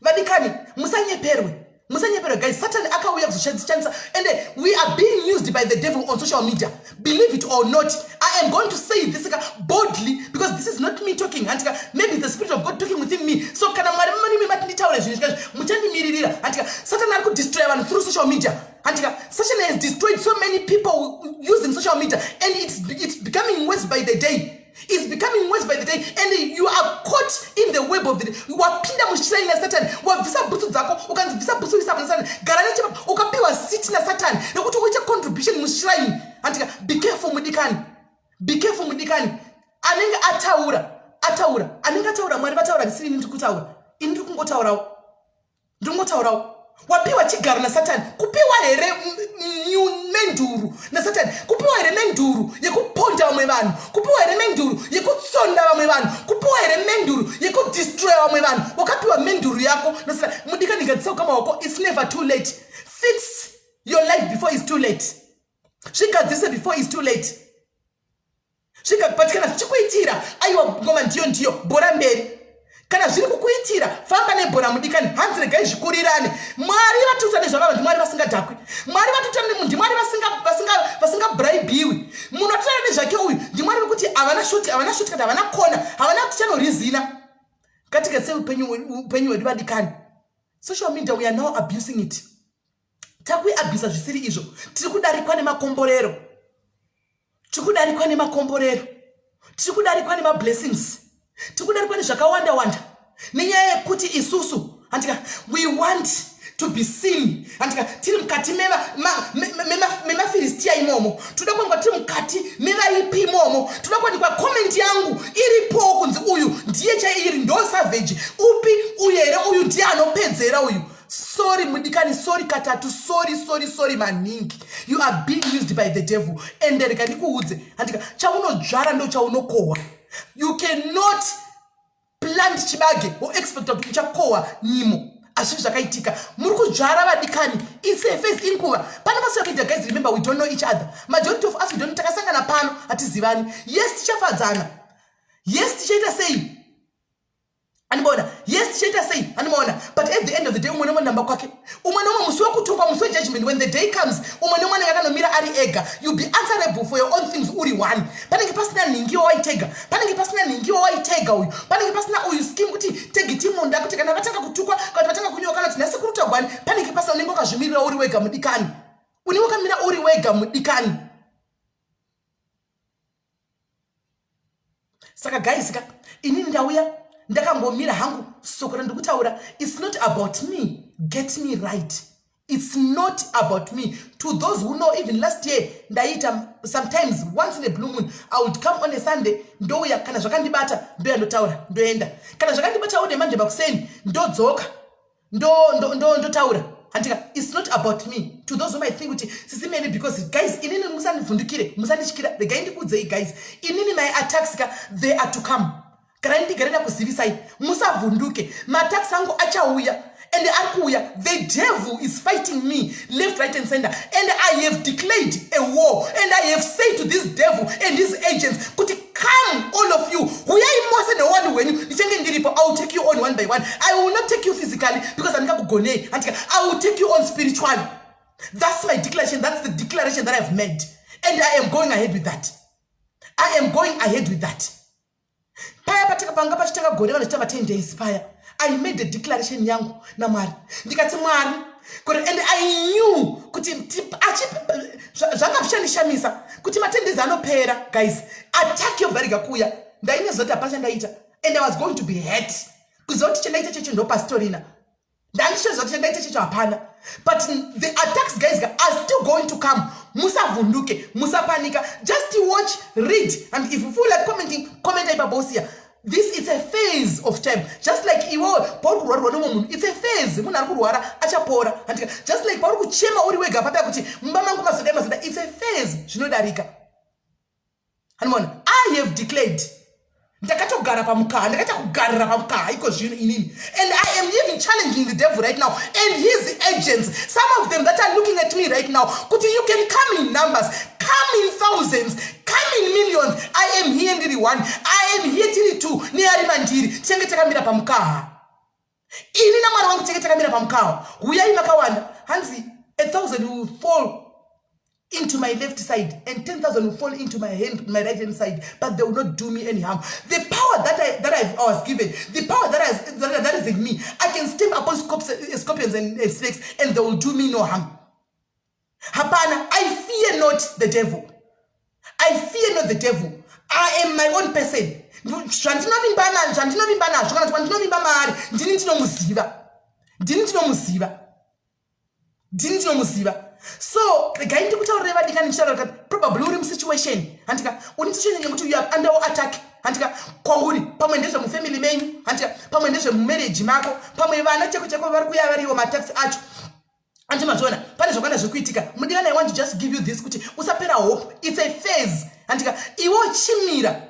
Vadikani, musanyeperwe, musanyeperwe, guys. Satan akauya kuzoshandisa, and we are being used by the devil on social media, believe it or not. I am going to say this ka boldly because this is not me talking, handika? Maybe the Spirit of God talking within me. So kana Mwari marimi mati nditaure zvinhu zvikazvi, muchandimiririra, handika? Satan ari kudestroya vanhu through social media, handika? Satan has destroyed so many people using social media, and it's becoming worse by the day. Is becoming worse by the day, and you are caught in the web of the wapinda mushrine nasatani. Wabvisa bhutsu dzako, ukanzi bvisa bhutsu, uisa nasatani, gara nechepa, ukapiwa seat nasatani nekuti uite contribution mushrine, handika? Be careful, mudikani. Be careful, mudikani. Anenge ataura ataura, anenge ataura, Mwari vataura. Ndisiri ini ndiri kutaura, ini ndiri kungotaurawo, ndiri kungotaurawo. Wapiwa chigaro nasatani. Kupiwa here menduru nasatani? Kupiwa here menduru yekuponda vamwe vanhu? Kupiwa here menduru yekutsonda vamwe vanhu? Kupiwa here menduru yekudestroya vamwe vanhu? Wakapiwa menduru yako nasatani. Mudikani, gadzisa ukama hwako. It's never too late. Fix your life before it's too late. Zvigadzirise before it's too late. But kana zvichikuitira, aiwa, ngoma ndiyo ndiyo, bhora mberi. Kana zviri kukuitira, famba nebhora, mudikani. Hanzi regai zvikurirane. Mwari vatiuta nezvavava, ndiMwari vasingadhakwi. Mwari vatiuta ndiMwari vasingabraibiwi. Munhu atitaura nezvake uyu ndiMwari vekuti havana short, havana shortcut, havana kona, havana kuti chanorizina. Ngatigadzise upenyu hwedu, vadikani. Social media, we are now abusing it. Takuiabhusa zvisiri izvo. Tiri kudarikwa nemakomborero, tiri kudarikwa nemakomborero, tiri kudarikwa nemablessings, tiri kudarikwa nezvakawanda wanda nenyaya yekuti isusu, handika, we want to be seen, handika? Tiri mukati memafiristiya imomo. Toda kuwanikwa tiri mukati mevaipi imomo. Toda kuwanikwa comment yangu iripo kunzi uyu ndiye chairi, ndo savage upi uyu here? Uyu ndiye anopedzera uyu. Sorry, mudikani, sorry katatu, sorry, sorry, sorry maningi. You are being used by the devil. Ende rega ndikuudze, handika, chaunodzvara ndo chaunokohwa. You cannot plant chibage woexpecta kuti uchakohwa nyimo. Hazvivi zvakaitika. Muri kudzvara, vadikani. It's a phase, inguva pano pasocial media. Guys, remember, we don't know each other. Majority of us, we don't. Takasangana pano, hatizivani. Yes, tichafadzana. Yes, tichaita sei. Andimaona? Yes, tichaita sei? Andimaona? But at the end of the day, umwe nomwe namba kwake, umwe nomwe musi wekutongwa, musi wejudgment, when the day comes, umwe nomwe anenge akanomira ari ega. You be answerable for your own things uri one. Panenge pasina nhingi wawaitega, panenge pasina nhingi wawaitega uyu, panenge pasina uyu scheme kuti tegi timunda kuti kana vatanga kutukwa, kana vatanga kunyowa, kana kuti nhasi kurutagwani, panenge pasina. Unenge wakazvimirira uri wega, mudikani. Unenge wakamira uri wega, mudikani. Saka guys ka, inini ndauya ndakangomira hangu. Soko randiri kutaura, it's not about me, get me right, it's not about me. To those who know, even last year ndaiita sometimes, once in a blue moon I would come on a Sunday, ndouya kana zvakandibata, ndoya ndotaura, ndoenda. Kana zvakandibata une manje makuseni, ndodzoka, ndotaura, handika? It's not about me. To those who might think kuti Sisi Mary, because guys, inini musandivhundukire, musandityira. Regai ndikuudzei guys, inini my attacks ka, they are to come. Garai ndigare ndakuzivisai, musavhunduke. Maattacks angu achauya and ari kuuya. The devil is fighting me left, right and center, and I have declared a war, and I have said to this devil and his agents kuti come, all of you, huyai mose neuwani hwenyu, ndichange ndiripo. I will take you on one by one. I will not take you physically because handingakugonei, handika? I will take you on spiritually. That's my declaration. That's the declaration that I've made, and I am going ahead with that. I am going ahead with that. Paya panga pachitanga gore, vanhu chitamba 10 days paya, I made a declaration yangu naMwari, ndikati Mwari kuti, and I knew kuti zvanga zvichandishamisa kuti ma10 days anopera guys, attack yobva rega kuuya. Ndainoziva kuti hapana chandaita and I was going to be hurt. Kuziva kuti chandaita checho ndopasitorina, ndandichiziva kuti chandaita checho hapana, but the attacks, guys, are still going to come. Musavhunduke, musapanika. Just watch, read, and if you feel like commenting, comment ipapo usiya. This is a phase of time, just like iwewe pauri kurwarirwa nomwe munhu, it's a phase. Munhu ari kurwara achapora, handika? Just like pauri kuchema uri wega papaya kuti mumba mangu mazodai mazoda, it's a phase, zvinodarika. Hanimona? I have declared, ndakatogara pamukaha, ndakaita kugarira pamukaha iko zvino inini, and I am even challenging the devil right now and his agents, some of them that are looking at me right now, kuti you can come in numbers, come in thousands, come in millions, I am here ndiri one. I am here tiri two neari mandiri. Tichange takamira pamukaha, ini naMwari wangu tichange takamira pamukaha. Huyai makawanda. Hanzi 1,000 will fall into my left side and 10,000 will fall into my hand, my right hand side, but they will not do me any harm. The power that I was given, the power that is in me, I can step upon scorpions and snakes and they will do me no harm. Hapana, I fear not the devil. I fear not the devil. I am my own person. Zvandinovimba nazvo, kana kuti wandinovimba maari, ndini ndinomuziva, ndini ndinomuziva, ndini ndinomuziva. So regai ndikutaurire, vadikani, ndichitaura probably uri musituation, handika? Uri musituation yekuti you are under attack, handika? Kwauri pamwe ndezvemufamily menyu, handika? Pamwe ndezvemumarriage mako, pamwe vana cheko cheko vari kuuya variwo maattacks acho, andi mazviona? Pane zvakawanda zviri kuitika, mudikani. I want to just give you this kuti usapera hope. It's a phase, handika? Iwe chimira,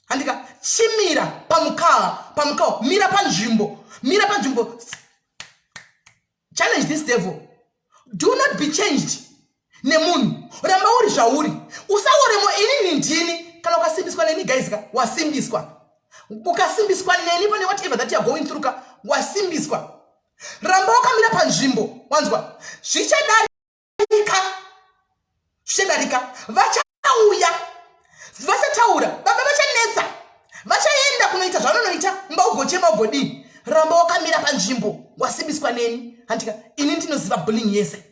handika? Chimira pamukaha, pamukaha, mira panzvimbo, mira panzvimbo. Challenge this devil. Do not be changed nemunhu. Ramba uri zvauri, usaoremo. Inini ndini. Kana ukasimbiswa neni, guys ka, wasimbiswa. Ukasimbiswa neni pane whatever that you are going through ka, wasimbiswa. Ramba wakamira panzvimbo, wanzwa? Zvichadarika, zvichadarika. Vachauya, vachataura, baba vachanetsa, vachaenda kunoita zvavanonoita, mba ugochema, ugodii. Ramba wakamira panzvimbo, wasimbiswa neni, handika? Ini ndinoziva bullying yese,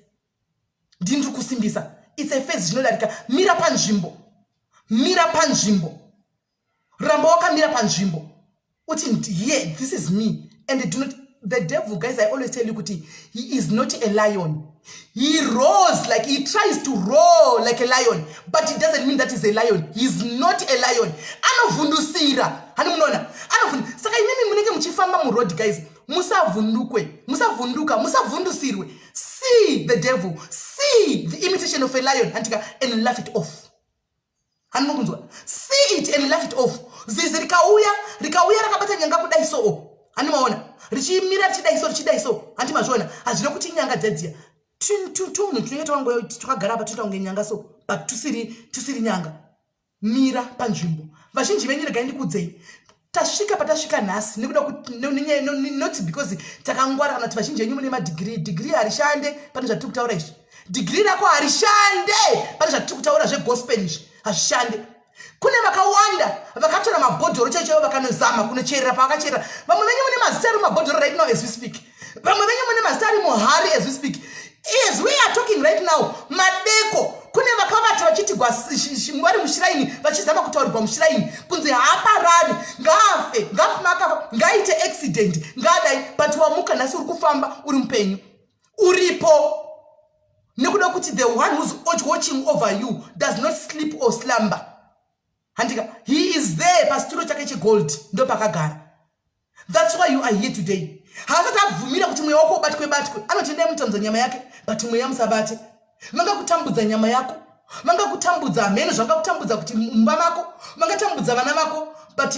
ndini ndiri kusimbisa. It's a phase, zvinodarika. Mira panzvimbo, mira panzvimbo, ramba wakamira panzvimbo, uti here, this is me. And do not the devil, guys, I always tell you kuti he is not a lion. He roars like, he tries to roar like a lion, but it doesn't mean that is a lion. He is not a lion. Anovhundusira, hani munoona? Saka imimi munenge muchifamba muroad, guys, musavhundukwe, musavhunduka, musavhundusirwe. See the devil, see the imitation of a lion, handika, and laugh it off. Hani mukunzwa? See it and laugh it off. Zizi rikauya, rikauya rakabata nyanga kudai so, handi maona? Richimira richidai so, richidai so, handi mazviona? Hazvina kuti nyanga dzedziya, tunhu tunenge twakangoya twakagara apa, tuita kunge nyanga so, but tusiri nyanga. Mira panzvimbo. Vazhinji venyu, regai ndikuudzei. Tasvika patasvika nhasi nekuda kuti not because takangwara kana kuti vazhinji venyu mune madhigiri. Dhigiri harishande pane zvatiri kutaura izvi. Dhigiri rako harishande pane zvatiri kutaura zvegospel izvi, hazvishande. Kune vakawanda vakatora mabhodhoro chaicho chaivo, vakanozama kunocherera pavakacherera. Vamwe venyu mune mazita ari mumabhodhoro right now as we speak. Vamwe venyu mune mazita ari muhari as we speak, as we are talking right now. Madeko kune vakavata vachiitigwa vari mushiraini, vachizama kutaurirwa mushiraini kunzi haaparari, ngaafe, ngaafuma akafa, ngaaite accident, ngaadai. But wamuka nhasi, uri kufamba, uri mupenyu, uripo nekuda kuti the one who's watching over you does not sleep or slumber, handika? He is there pasituro chake chegold, ndo pakagara. That's why you are here today. Haasati abvumira kuti mweya wako ubatwe batwe. Anoti endai mutambudza nyama yake, but mweya musabate. Vangakutambudza nyama yako, vangakutambudza hameno zvangakutambudza kuti mumba mako, vangatambudza vana vako, but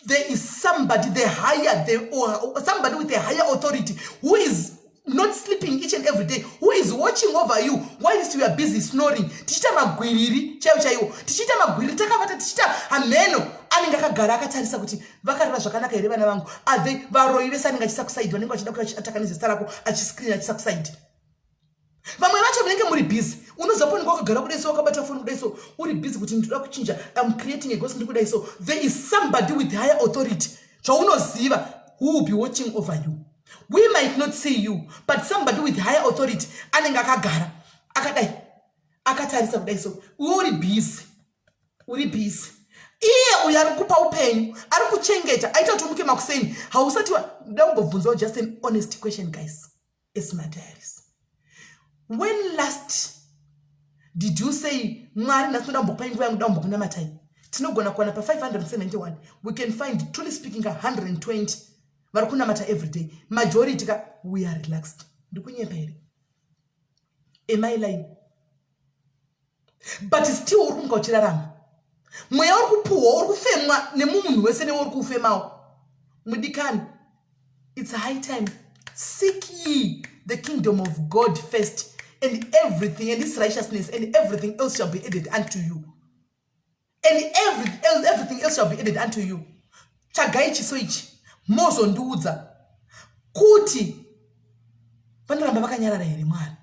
there is somebody, the higher the, or somebody with a higher authority who is not sleeping each and every day, who is watching over you whilst we are busy snoring, tichiita magwiriri chaiwo chaiwo, tichiita magwiriri takavata, tichiita hameno. Anenge akagara akatarisa kuti vakarara zvakanaka here vana vangu. Ave varoi vese anenge achiisa kuside, vanenge vachida kuti ataka nezita rako, achiscreen, achiisa kuside. Vamwe vacho munenge muri busy, unoziva ponenge wakagara kudai so, wakabata foni kudai so, uri busy kuti ndinoda kuchinja, am creating a ghost, ndiri kudai so. There is somebody with higher authority zvaunoziva who will be watching over you. We might not see you, but somebody with higher authority anenge akagara akadai, akatarisa kudai so. Iwe uri busy, uri busy. Iye uyo ari kupa upenyu, ari kuchengeta, aita kuti umuke makuseni. Hausati nda kumbobvunzawo just an honest question, guys. Esma Diaries, when last did you say, "Mwari, nhasi ndoda kumbokupai nguva yangu, ndoda kumbokunamatai"? Tinogona kuwana pa571, we can find, truly speaking, 120 vari kunamata every day. Majority ka, we are relaxed. Ndikunyepa here? Am I lying? But still uri kumuka uchirarama. Mweya uri kupuhwa, uri kufemwa nemunhu wese, newe uri kuufemawo, mudikani. It's high time. Seek ye the kingdom of God first and everything and his righteousness, and everything else shall be added unto you, and everything else shall be added unto you. Tsvagai chiso ichi, mozondiudza kuti vanoramba vakanyarara here Mwari?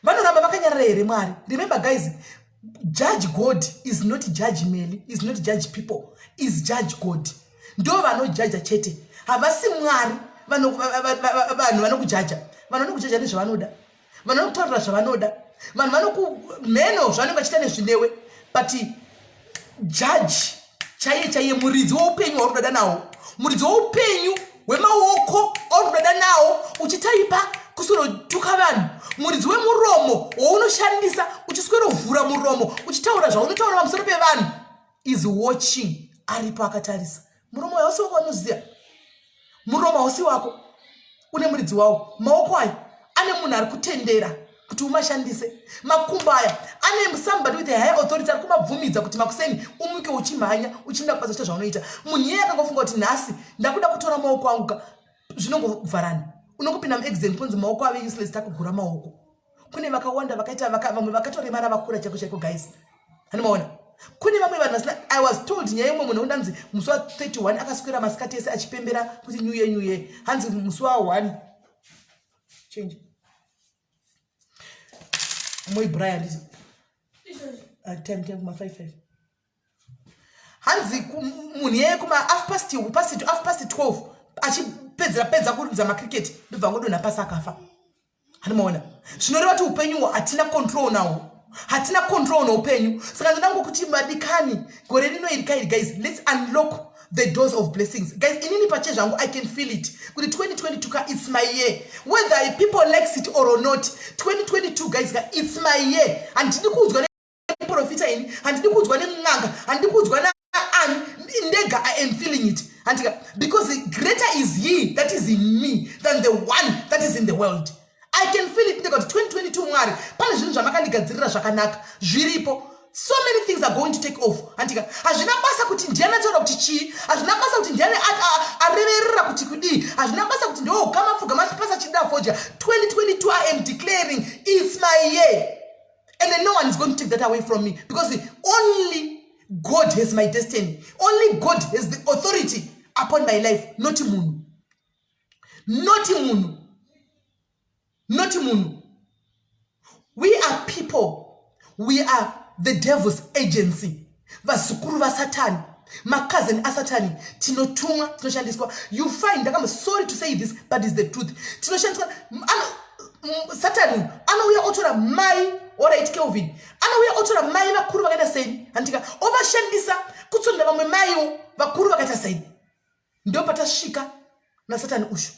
Vanoramba vakanyarara here Mwari? Remember guys, judge God is not judge Meli, is not judge people, is judge God. Ndo vanojaja chete, havasi Mwari. Vanhu vanokujaja, vanhu vanokujaja nezvavanoda, vanhu vanokutaurira zvavanoda, vanhu vanokumheno zvavanenge vachiita nezvinewe. But judge chaiye chaiye, muridzi weupenyu wauri kudada nawo, muridzi weupenyu hwemaoko auri kudada nawo uchitaipa kuswerotuka vanhu, muridzi wemuromo waunoshandisa uchiswerovhura muromo uchitaura zvaunotaura pamusoro pevanhu, is watching. Aripo akatarisa. Muromo hausi wako, vanoziva muromo hausi wako, une muridzi wawo. Maoko ayo ane munhu ari kutendera kuti umashandise. Makumbo aya ane somebody with a higher authority ari kumabvumidza kuti makuseni umuke uchimhanya uchienda kubasa, uchiita zvaunoita. Munhu iyeye akangofunga kuti nhasi ndakuda kutora maoko angu ka, zvinongovharana, unongopinda muaccident, kunzi maoko ave useless, takugura maoko. Kune vakawanda vakaita vamwe vakatoremara vakura chaiko chaiko, guys. Hanimaona kune vamwe vanhu vasina. I was told nyaya imwe, munhu undanzi musi wa31 akaswera masikati ese achipembera kuti New Year, New Year. Hanzi musi wa1 change moibraya nditi time kuma 5 5. Hanzi munhu iyeye kuma half past 12 achipedzera pedza kuridza macricket, ndobva ngodonha pasi, akafa. Handimaona zvinoreva kuti upenyu hatina control nawo, hatina control noupenyu. Saka ndoda ngokuti madikani, gore rino iri kairi, guys, let's unlock the doors of blessings. Guys, inini pache zvangu, I can feel it kuti 2022 ka, it's my year, whether people likes it or not. 2022, guys ka, it's my year. Handidi kuudzwa neprofita ini, handidi kuudzwa nemung'anga, handidi kuudzwa naani. Ndega I am feeling it, handika? Because greater is he that is in me than the one that is in the world. I can feel it ndega kuti 2022, Mwari, pane zvinhu zvamakandigadzirira zvakanaka zviripo. So many things are going to take off, handika? Hazvina basa kuti ndiani ataura kuti chii, hazvina basa kuti ndiani areverera kuti kudii, hazvina basa kuti ndiwogama pfugama pasa chida fodya. 2022, I am declaring it's my year, and then no one is going to take that away from me, because only God has my destiny. Only God has the authority upon my life, not munhu, not munhu, not munhu. We are people, we are the devil's agency, vazukuru vasatani, makazeni asatani. Tinotumwa, tinoshandiswa. You find, ndakamba, sorry to say this, but is the truth, tinoshandiswa. Satani anouya otora mai, alright, Kelvin, anouya otora mai vakuru vakaita seni, handika, ovashandisa kutsonda vamwe maiwo vakuru vakaita seni. Ndo patasvika nasatani ushu.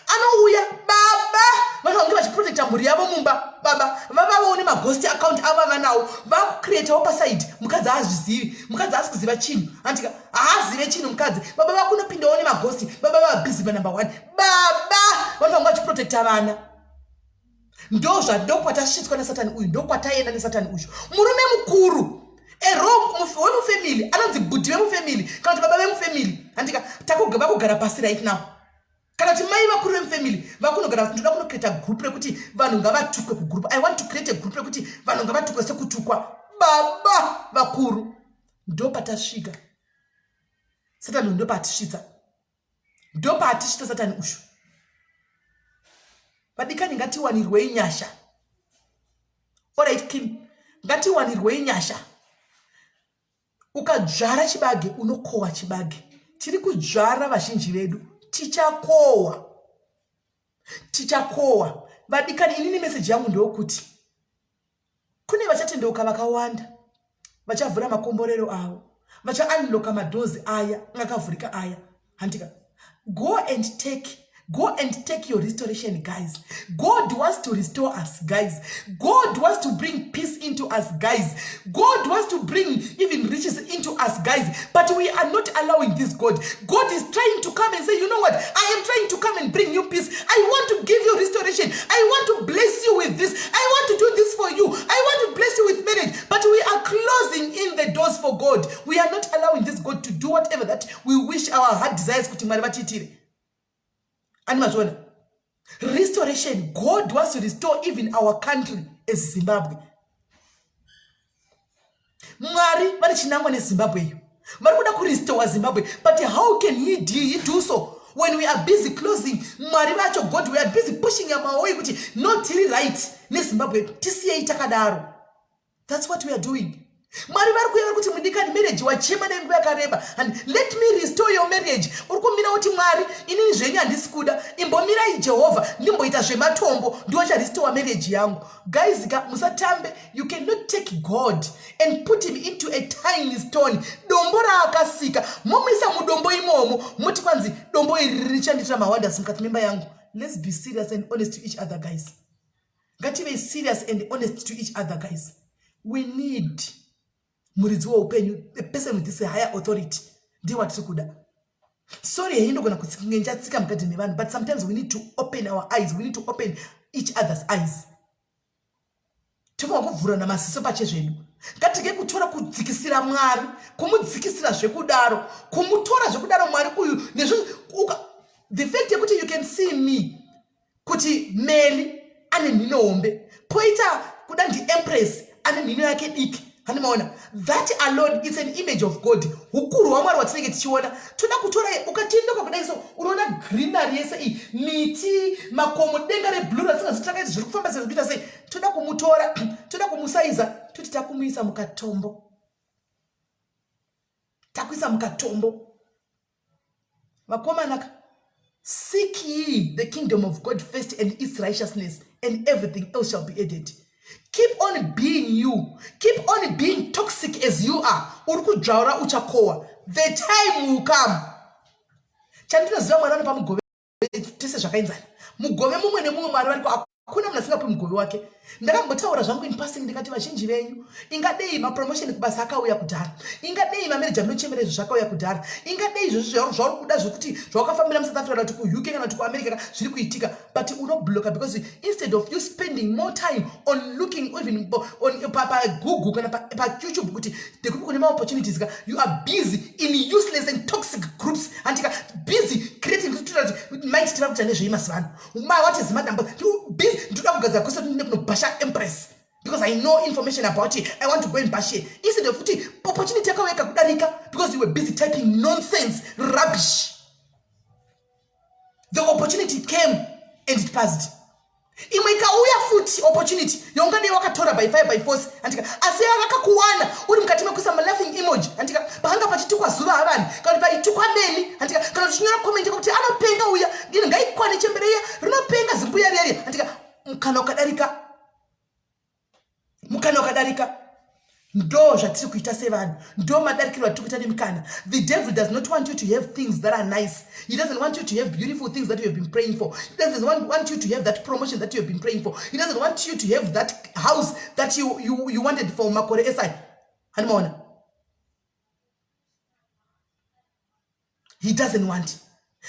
Anouya, baba vanhu vange vachiprotecta mhuri yavo mumba, baba vavavawo nemaghost account avo vanawo, vakucreatawo paside. Mukadzi haazvizivi, mukadzi haasi kuziva chinhu, handika, haazive chinhu mukadzi. Baba vakunopindawo nemaghost, baba vabusy panumber one. Baba vanhu vange vachiprotecta vana. Ndo zvandokwatasvitswa nasatani uyu, ndokwataenda nesatani uyu. Murume mukuru ero wemufamily anonzi bhudhi vemufamily kana kuti baba vemufamily, handika, vakugara pasi right now, kana kuti mai vakuru vemufamily vakunogara. Ndoda kunocreata group rekuti vanhu ngavatukwe kugroup. I want to create a group rekuti vanhu ngavatukwe sekutukwa baba vakuru. Ndo patasvika. Satani ndo patisvitsa, ndo patisvitsa satani ushu. Vadikani, ngatiwanirwei nyasha. Alright, Kim, ngatiwanirwei nyasha. Ukadzvara chibage, unokohwa chibage. Tiri kudzvara, vazhinji vedu tichakohwa, tichakohwa. Vadikani, inini meseji yangu ndeyokuti kune vachatendeuka vakawanda, vachavhura makomborero avo, vachaunlocka madoors aya akavhurika aya, handika. Go and take your restoration, guys. God wants to restore us, guys. God wants to bring peace into us, guys. God wants to bring even riches into us, guys, but we are not allowing this God. God is trying to come and say, "You know what? I am trying to come and bring you peace. I want to give you restoration. I want to bless you with this. I want to do this for you. I want to bless you with marriage." But we are closing in the doors for God. We are not allowing this God to do whatever that we wish, our heart desires, kuti Mwari vatiitire. Ani mazviona? Restoration. God wants to restore even our country as Zimbabwe. Mwari vane chinangwa neZimbabwe iyo, vari kuda kurestore Zimbabwe, but how can he do so when we are busy closing Mwari vacho, God? We are busy pushing amaoi kuti no, tiri right neZimbabwe, tisiyei takadaro. That's what we are doing. Mwari vari kuya, vari kuti, "Mudikani, marriage wachema nenguva yakareba, and let me restore your marriage." Uri kumira kuti, "Mwari, inini zvenyu handisi kuda, imbomirai Jehovha, ndimboita zvematombo, ndiwacharestore marriage yangu." Guys ka, musatambe. You cannot take God and put him into a tiny stone, dombo raakasika, momuisa mudombo imomo, muti kwanzi dombo iri richandiitira mawonders mukati memba yangu. Let's be serious and honest to each other, guys. Ngative serious and honest to each other, guys. We need muridzi weupenyu, a person with this higher authority, ndiye watiri kuda. Sorry henyu, ndogona kunge ndichatsika mukati mevanhu, but sometimes we need to open our eyes. We need to open each other's eyes. Tofanira kuvhurana masiso pachezvedu. Ngatige kutora kudzikisira Mwari, kumudzikisira zvekudaro, kumutora zvekudaro Mwari uyu nezvo. The fact yekuti you can see me kuti Meli ane mhino hombe, poita kuda ndiEmpress ane mhino yake diki, hani maona? That alone is an image of God, ukuru hwaMwari hwatinenge tichiona. Toda kutora, ukachindoka kudai so, unoona greenery yese iyi, miti, makomo, denga reblue ratisingazitakaiti, zviri kufamba sei, zvikuita sei. Toda kumutora, toda kumusaiza, toti takumuisa mukatombo, takuisa mukatombo. Vakomanaka, seek ye the kingdom of God first and its righteousness, and everything else shall be added. Keep on being you, keep on being toxic as you are. Uri kudzvaura, uchakohwa. The time will come. Chandinoziva, Mwari vanopa mugove tese zvakaenzana, mugove mumwe nemumwe. Mwari variko, hakuna munhu asingapi mugove wake. Ndakambotaura zvangu in passing, ndikati vazhinji venyu, ingadei mapromotion kubasa akauya kudhara, ingadei mamarriage amunochemera izvo zvakauya kudhara, ingadei izvozvo zvauri kuda zvokuti zvawakafambira muSouth Africa kana kuti kuUK kana kuti kuAmerica zviri kuitika, but unobloka because instead of you spending more time on looking even on paGoogle kana paYouTube kuti ndekupi kune maopportunities ka, you are busy in useless and toxic groups, handika, busy creating kuti maiti tira kuita nezvei mazuva ano, what is madam busy. Ndoda kugadzira kwese kunobhasha Empress. Because I know information about it, I want to go and bash it. Instead of kuti opportunity yakauya ikakudarika because you were busy typing nonsense, rubbish. The opportunity came and it passed. Imwe ikauya futi opportunity yaungadei wakatora by fire by force, andika, asi vakakuwana uri mukati mekuisa malaughing emoji, andika, paanga pachitukwa zuva havanhu, kana kuti paitukwa neni, andika, kana uchinyora comment kuti anopenga uya, ngaikwane chembere iya, rinopenga zimbuya riya riya, andika, mukana ukadarika, mukana ukadarika. Ndo zvatiri kuita sevanhu, ndo madarikiro atiri kuita nemikana. The devil does not want you to have things that are nice. He doesn't want you to have beautiful things that you have been praying for. He doesn't want you to have that promotion that you have been praying for. He doesn't want you to have that house that you wanted for makore esai. Handimaona? He doesn't want.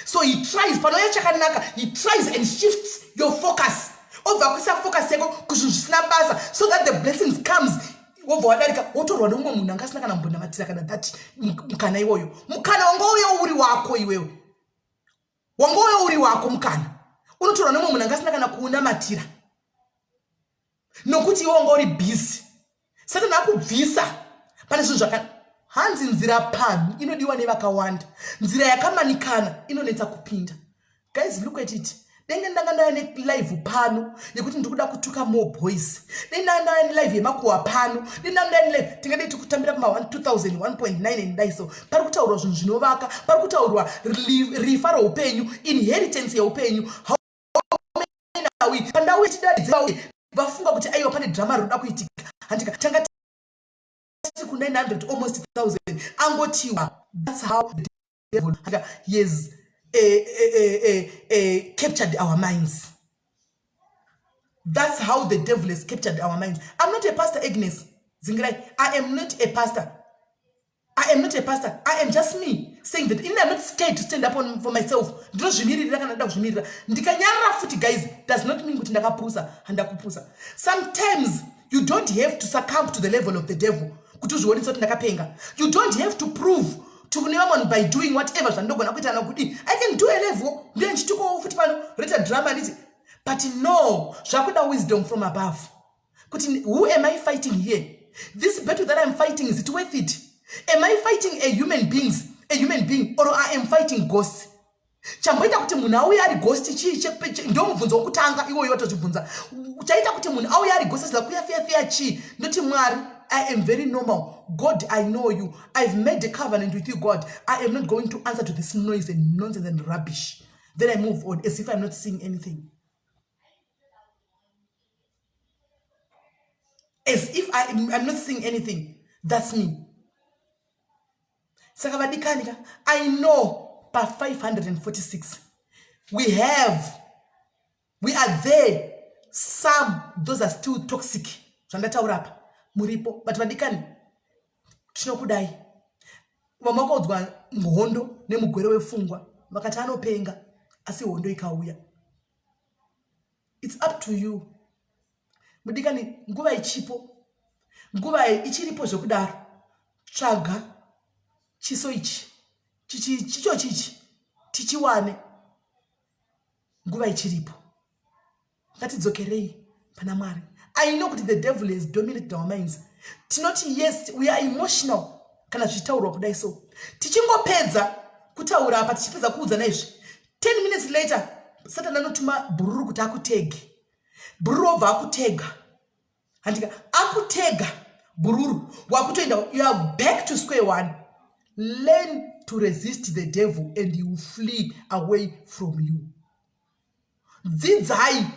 So he tries, panouya chakanaka, he tries and shifts your focus, obva kuisa focus yako kuzvinhu zvisina basa, so that the blessings comes, wobva wadarika, wotorwa nemumwe munhu anga asina kana mbonamatira kana that mukana iwoyo. Mukana wanga uya uri wako iwewe, wanga uya uri wako mukana, unotorwa nemumwe munhu anga asina kana kuunamatira, nokuti iwe wanga uri busy. Satani akubvisa pane zvinhu zvaka hanzi nzira pamhi inodiwa nevakawanda, nzira yakamanikana inonetsa kupinda. Guys, look at it. Denge ndanga ndaya nelive pano yekuti ndiri kuda kutuka more boys, dei ndanga ndaya nelive yemakuhwa pano, dei ndanga ndaya nelive, tingadei tikutambira kuma 2000 1.9 and dai. So pari kutaurwa zvinhu zvinovaka, pari kutaurwa rifa roupenyu, inheritance yeupenyu. Pandau yechidadzi vafunga kuti aiwa, pane drama rinoda kuitika, handika? Tanga tiri ku 900 almost 1000, angotiwa. That's how the devil, he has captured our minds. That's how the devil has captured our minds. I'm not a pastor, Agnes Dzingirai. I am not a pastor. I am not a pastor. I am just me saying that in I'm not scared to stand up on for myself. Ndinozvimiririra kana ndida kuzvimirira. Ndikanyarara futi, guys, does not mean kuti ndakapusa, handakupusa. Sometimes you don't have to succumb to the level of the devil kuti uzvionese kuti ndakapenga. You don't have to prove to kune vamwe by doing whatever zvandinogona kuita kana kudii. I can do a level ndiye ndichitukawo futi pano, reta drama nditi, but no, zvakuda wisdom from above kuti who am I fighting here? This battle that I'm fighting, is it worth it? Am I fighting a human beings, a human being, or I am fighting ghosts? Chamboita kuti munhu auye ari ghost chii? Ndo mubvunzo wokutanga iwoyo watozvibvunza. Chaita kuti munhu auye ari ghost achida kuya feya feya chii? Ndoti Mwari, I am very normal. God, I know you. I've made a covenant with you, God. I am not going to answer to this noise and nonsense and rubbish. Then I move on as if I'm not seeing anything, as if I'm not seeing anything. That's me. Saka vadikani ka, I know pa546 we are there. Some, those are still toxic, zvandataura apa muripo, but vadikani, tinokudai. Vamwe vakaudzwa hondo nemugwere wepfungwa, vakati anopenga, asi hondo ikauya. It's up to you, mudikani. Nguva ichipo, nguva ichiripo zvekudaro. Tsvaga chiso ichi, chicho chichi tichiwane nguva ichiripo. Ngatidzokerei pana Mwari. I know kuti the devil has dominated our minds. Tinoti yes, we are emotional kana zvichitaurwa kudai. So tichingopedza kutaura apa, tichipedza kuudzana izvi, 10 minutes later Satani anotuma bhururu kuti akutege. Bhururu obva akutega, handika? Akutega bhururu, wakutoenda, you are back to square one. Learn to resist the devil and he will flee away from you. Dzidzai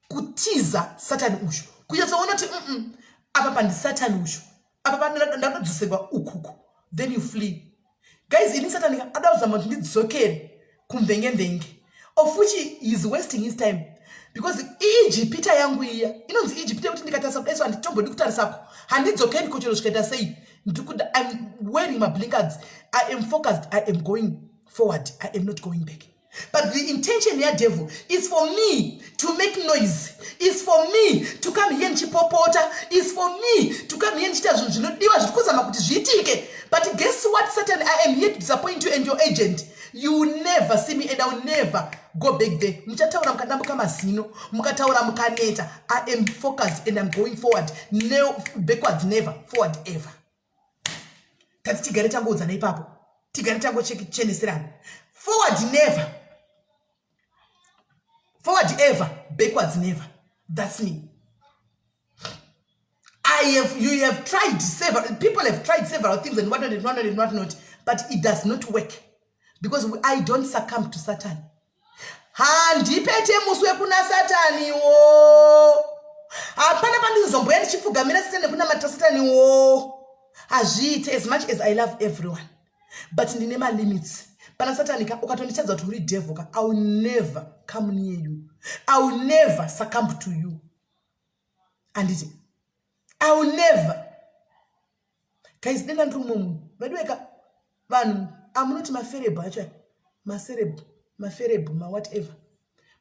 kutiza Satani uyu, kunyatsoona kuti apa pandisatani uyu, apa ndadodzoserwa ukuku. Then you flee. Guys, ini Satani ada kuzama kuti ndidzokere kumvengemvenge, of which he is wasting his time, because iijipita yangu iya inonzi Ijipita yekuti ndikatarisa kudai so, handitombodi kutarisako, handidzokeri kochero zvikaita sei. Ndikuda, I'm wearing my blinkers, I am focused, I am going forward, I am not going back. But the intention yadevil is for me to make noise, is for me to come here ndichipopota, is for me to come here ndichiita zvinhu zvinodiwa zviri kuzama kuti zviitike. But guess what, Satan? I am here to disappoint you and your agent. You will never see me and I will never. Go back there. Muchataura mukadambuka mazino, mukataura mukaneta. I am focused and I'm going forward. No, backwards never, forward ever. Tati tigare tangoudzana ipapo. Tigare tangocheneserana. Forward never. Forward ever, backwards never. That's me. I have, you have tried several, people have tried several things and whatnot and whatnot and whatnot, but it does not work because I don't succumb to Satan. Handipete muswe kuna Satani wo. Hapana pandinozomboya ndichipfugamira Satani nekunamata Satani wo. Hazviite as much as I love everyone. But ndine malimits. Pana Satani ka ukatondichadza kuti uri devil ka, I will never come near you. I will never succumb to you. Anditi I will never. Guys, denda ndiri mumwe munhu. Veduweka vanhu amunoti maferebhu acho maserebhu maferebhu mawhatever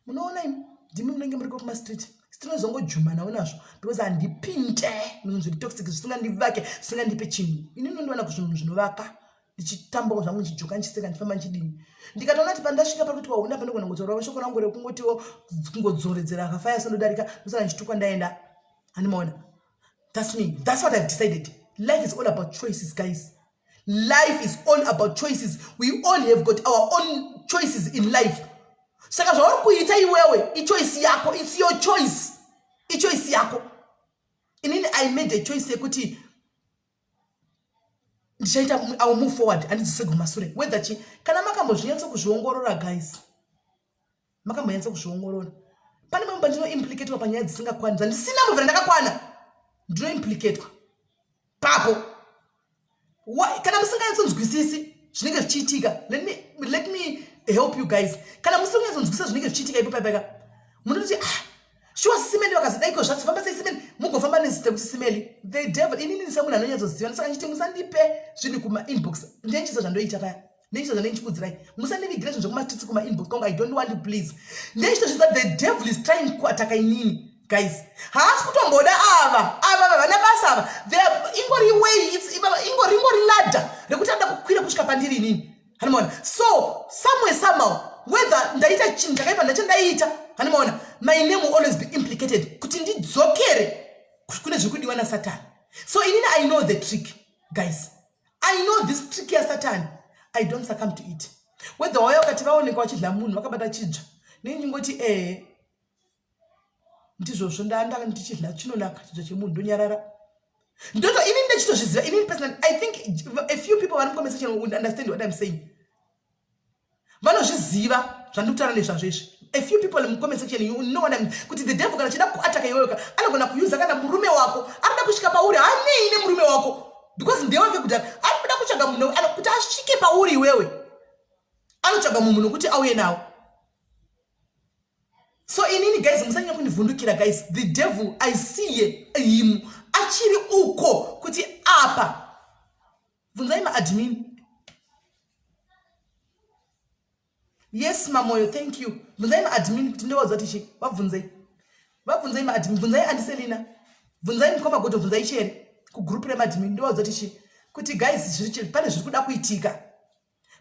munoona imi ndimi munenge muriko kumastreet sitinozongojumanawo nazvo because handipinde muzvinhu zviri toxic zvisingandivake zvisingandipe chinhu ini ndinondiwana kuzvinhu zvinovaka ndichitambawo zvangu ndichijoka ndichiseka ndichifamba ndichidini ndikatoona kuti pandasvika pari kuti waona panogona kungotaurawo shoko rangu rekungotiwo kungodzoredzera akafaya sondodarika ndosara ndichitukwa ndaenda handimaona. That's me. That's what I've decided. Life is all about choices, guys. Life is all about choices. We all have got our own choices in life. Saka zvauri kuita iwewe ichoice yako. It's your choice. Ichoice yako. Inini I made a choice yekuti ndichaita, I will move forward, handidzisege kumasure. Whether chi kana makambozvinyatso kuzviongorora guys, makambonyatso kuzviongorora, pane mamwe pandinoimplicatwa panyaya dzisingakwani dzandisina mubvira ndakakwana, ndinoimplicatwa papo. Kana musinganyatsonzwisisi zvinenge zvichiitika, let me help you guys. Kana musinganyatsonzwisisa zvinenge zvichiitika ipo paipaka, munototi ah, shuwa Simeli vakazodai zvazofamba sei Simeli, mugofamba nezita kuti Simeli the devil. Inini semunhu anonyatsoziva, saka ndichiti musandipe zvinhu kumainbox. Ndenchisa zvandoita paya, ndenchisa zvandenichikudzirai, musandivigire zvinhu zvekumastreets kumainbox kwangu. I don't want to, please. Ndechitozviza the devil is trying kuataka inini guys. Haasi kutomboda ava ava vana basa ava. Ingori way, ingori ingori ladder rekuti anoda kukwira kusvika pandiri inini, hanimaona? So somewhere somehow, whether ndaita chinhu chakaipa ndachandaita, hanimaona, my name will always be implicated kuti ndidzokere kune zviri kudiwa nasatani. So inini I know the trick, guys. I know this trick yasatani. I don't succumb to it. Whether wauya ukati vaonekwa vachidla munhu vakabata chidzva, nendingoti ehe, ndizvozvo, ndanda ndichidla, chinonaka chidzva chemunhu, ndonyarara. Ndoto inini ndachitozviziva inini personally. I think a few people vari mucomment section would understand what I'm saying. Vanozviziva zvandiri kutaura nezvazvo izvi. A few people mucomment section, you know what I'm, kuti the devil kana achida kuataka iwewe, anogona kuyuza kana murume wako arikuda kusvika pauri. Hanei nemurume wako because ndewake kudhara. Ari kuda kutsvaga munhu kuti asvike pauri iwewe. Anotsvaga munhu nokuti auye nawo. So inini guys, musanyanya kundivhundukira guys. The devil, I see him achiri uko kuti apa. Bvunzai maadmin. Yes, Mamoyo, thank you. Bvunzai maadmin kuti ndovaudza kuti chi. Vabvunzei, vabvunzei maadmin. Bvunzai andiselina, bvunzai mukoma Goto, bvunzai chere kugroup remadmin. Ndovaudza kuti chi, kuti guys, pane zviri kuda kuitika,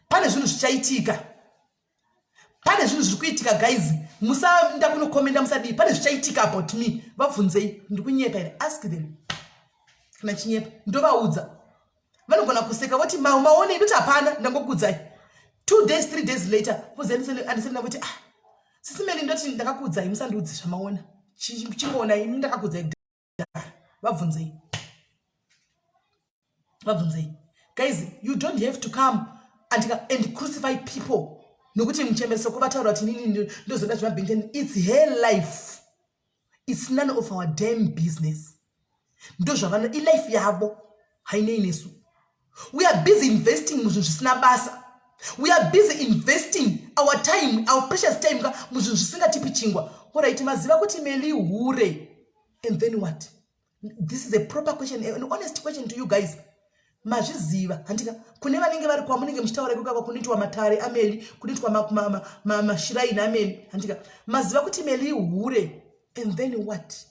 pane zvinhu zvichaitika, pane zvinhu zviri kuitika guys. Musaenda kunokomenda, musadii, pane zvichaitika about me. Vabvunzei, ndikunyepa here? Ask them kana chinyepa. Ndovaudza, vanogona kuseka voti maonei, ndoti hapana, ndangokuudzai. 2 days, 3 days later, andiselina voti ah, sisimeli, ndoti ndakakuudzai, musandiudze zvamaona, chingoonai imi, ndakakuudzai kudhara. Vabvunzei, vabvunzei guys. You don't have to come and crucify people nokuti muchembeso kuvataura kuti inini ndozoda zvemabhenten. It's her life, it's none of our damn business. Ndo zvavano, ilife yavo, hainei nesu. We are busy investing muzvinhu zvisina basa. We are busy investing our time, our precious time ka muzvinhu zvisingatipi chingwa. Alright, maziva kuti Meli hure, and then what? This is a proper question, an honest question to you guys. Mazviziva handika kune vanenge vari kwamunenge muchitaura ikokako kunoitwa matare ameli, kunoitwa mashiraini ameli, handika maziva kuti Meli hure, and then what?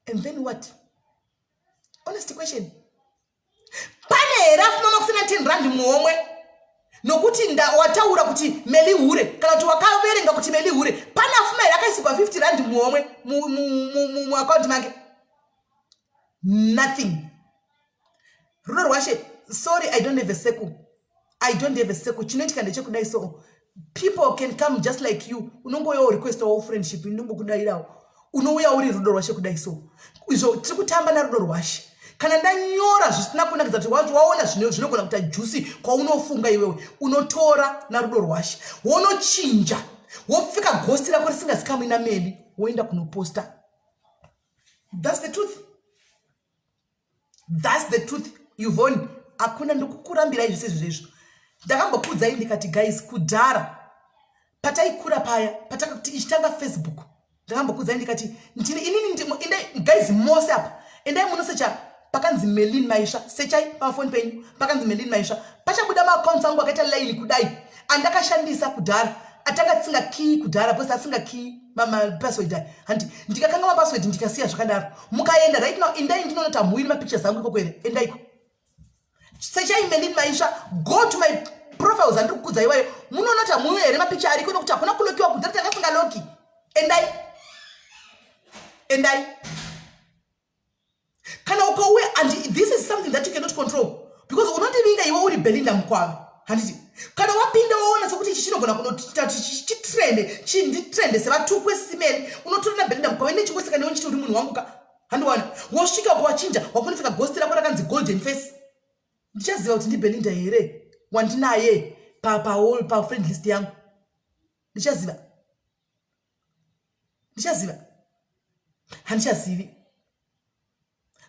And then what? Honest question. Pane here afuma makusina 10 rand muhomwe? Nokuti wataura kuti Meli hure, kana kuti wakaverenga kuti Meli hure, pane afuma here akaisigwa 50 rand muhomwe muakaunti make? Nothing. Rudo rwashe, sorry, I don't have a circle. I don't have a circle. Chinoitika ndechekudai, so people can come just like you. Unongoyawo requestawo friendship, inongokudayirawo, unouya uri rudo rwashe kudai. So izvo tiri kutamba narudo rwashe. Kana ndanyora zvisina kunakidza kuti waona zvinogona kuita juicy kwaunofunga iwewe, unotora narudo rwashe, wonochinja, wopfeka ghost rako risingazikamwi nameli, woenda kunoposta. That's the truth, that's the truth. Yvonne, hakuna ndikukurambirai zvese izvo izvo. Ndakambokuudzai ndikati, guys, kudhara pataikura paya, patakati ichitanga Facebook, ndakambokuudzai ndikati ndini inini endai guys, mose apa, endai munosecha pakanzi Melin Maisha. Sechai pamafoni penyu pakanzi Melin Maisha, pachabuda maaccounts angu akaita line kudai andakashandisa kudhara, atanga tisingakii kudhara, because asingakiyi mapassword aya. Handi ndikakanga mapassword, ndikasiya zvakadaro. Mukaenda right now, endai, ndinoona hamuwiri mapictures angu ikoko here? Endaiko, sechai Melin Maisha. Go to my profiles andiri kukudza iwayo, munoona kuti hamuwi here mapicture ariko, nokuti hakuna kulokiwa. Kudhara tanga singaloki. Endai, endai. Kana ukauya, and this is something that you cannot control, because unondivinga iwe uri Belinda Mukwava, handiti? Kana wapinda waona sekuti ichi chinogona kunoita chitrende, chinditrende sevatukwe simeli, unotora naBelinda Mukwava ine chingoseka newe nchiti uri munhu wangu ka, handiwana. Wosvika ukawachinja, wakunopfeka ghost rako rakanzi Golden Face. Ndichaziva kuti ndiBelinda here wandinaye pafriend list yangu? Ndichaziva? Ndichaziva? Handichazivi.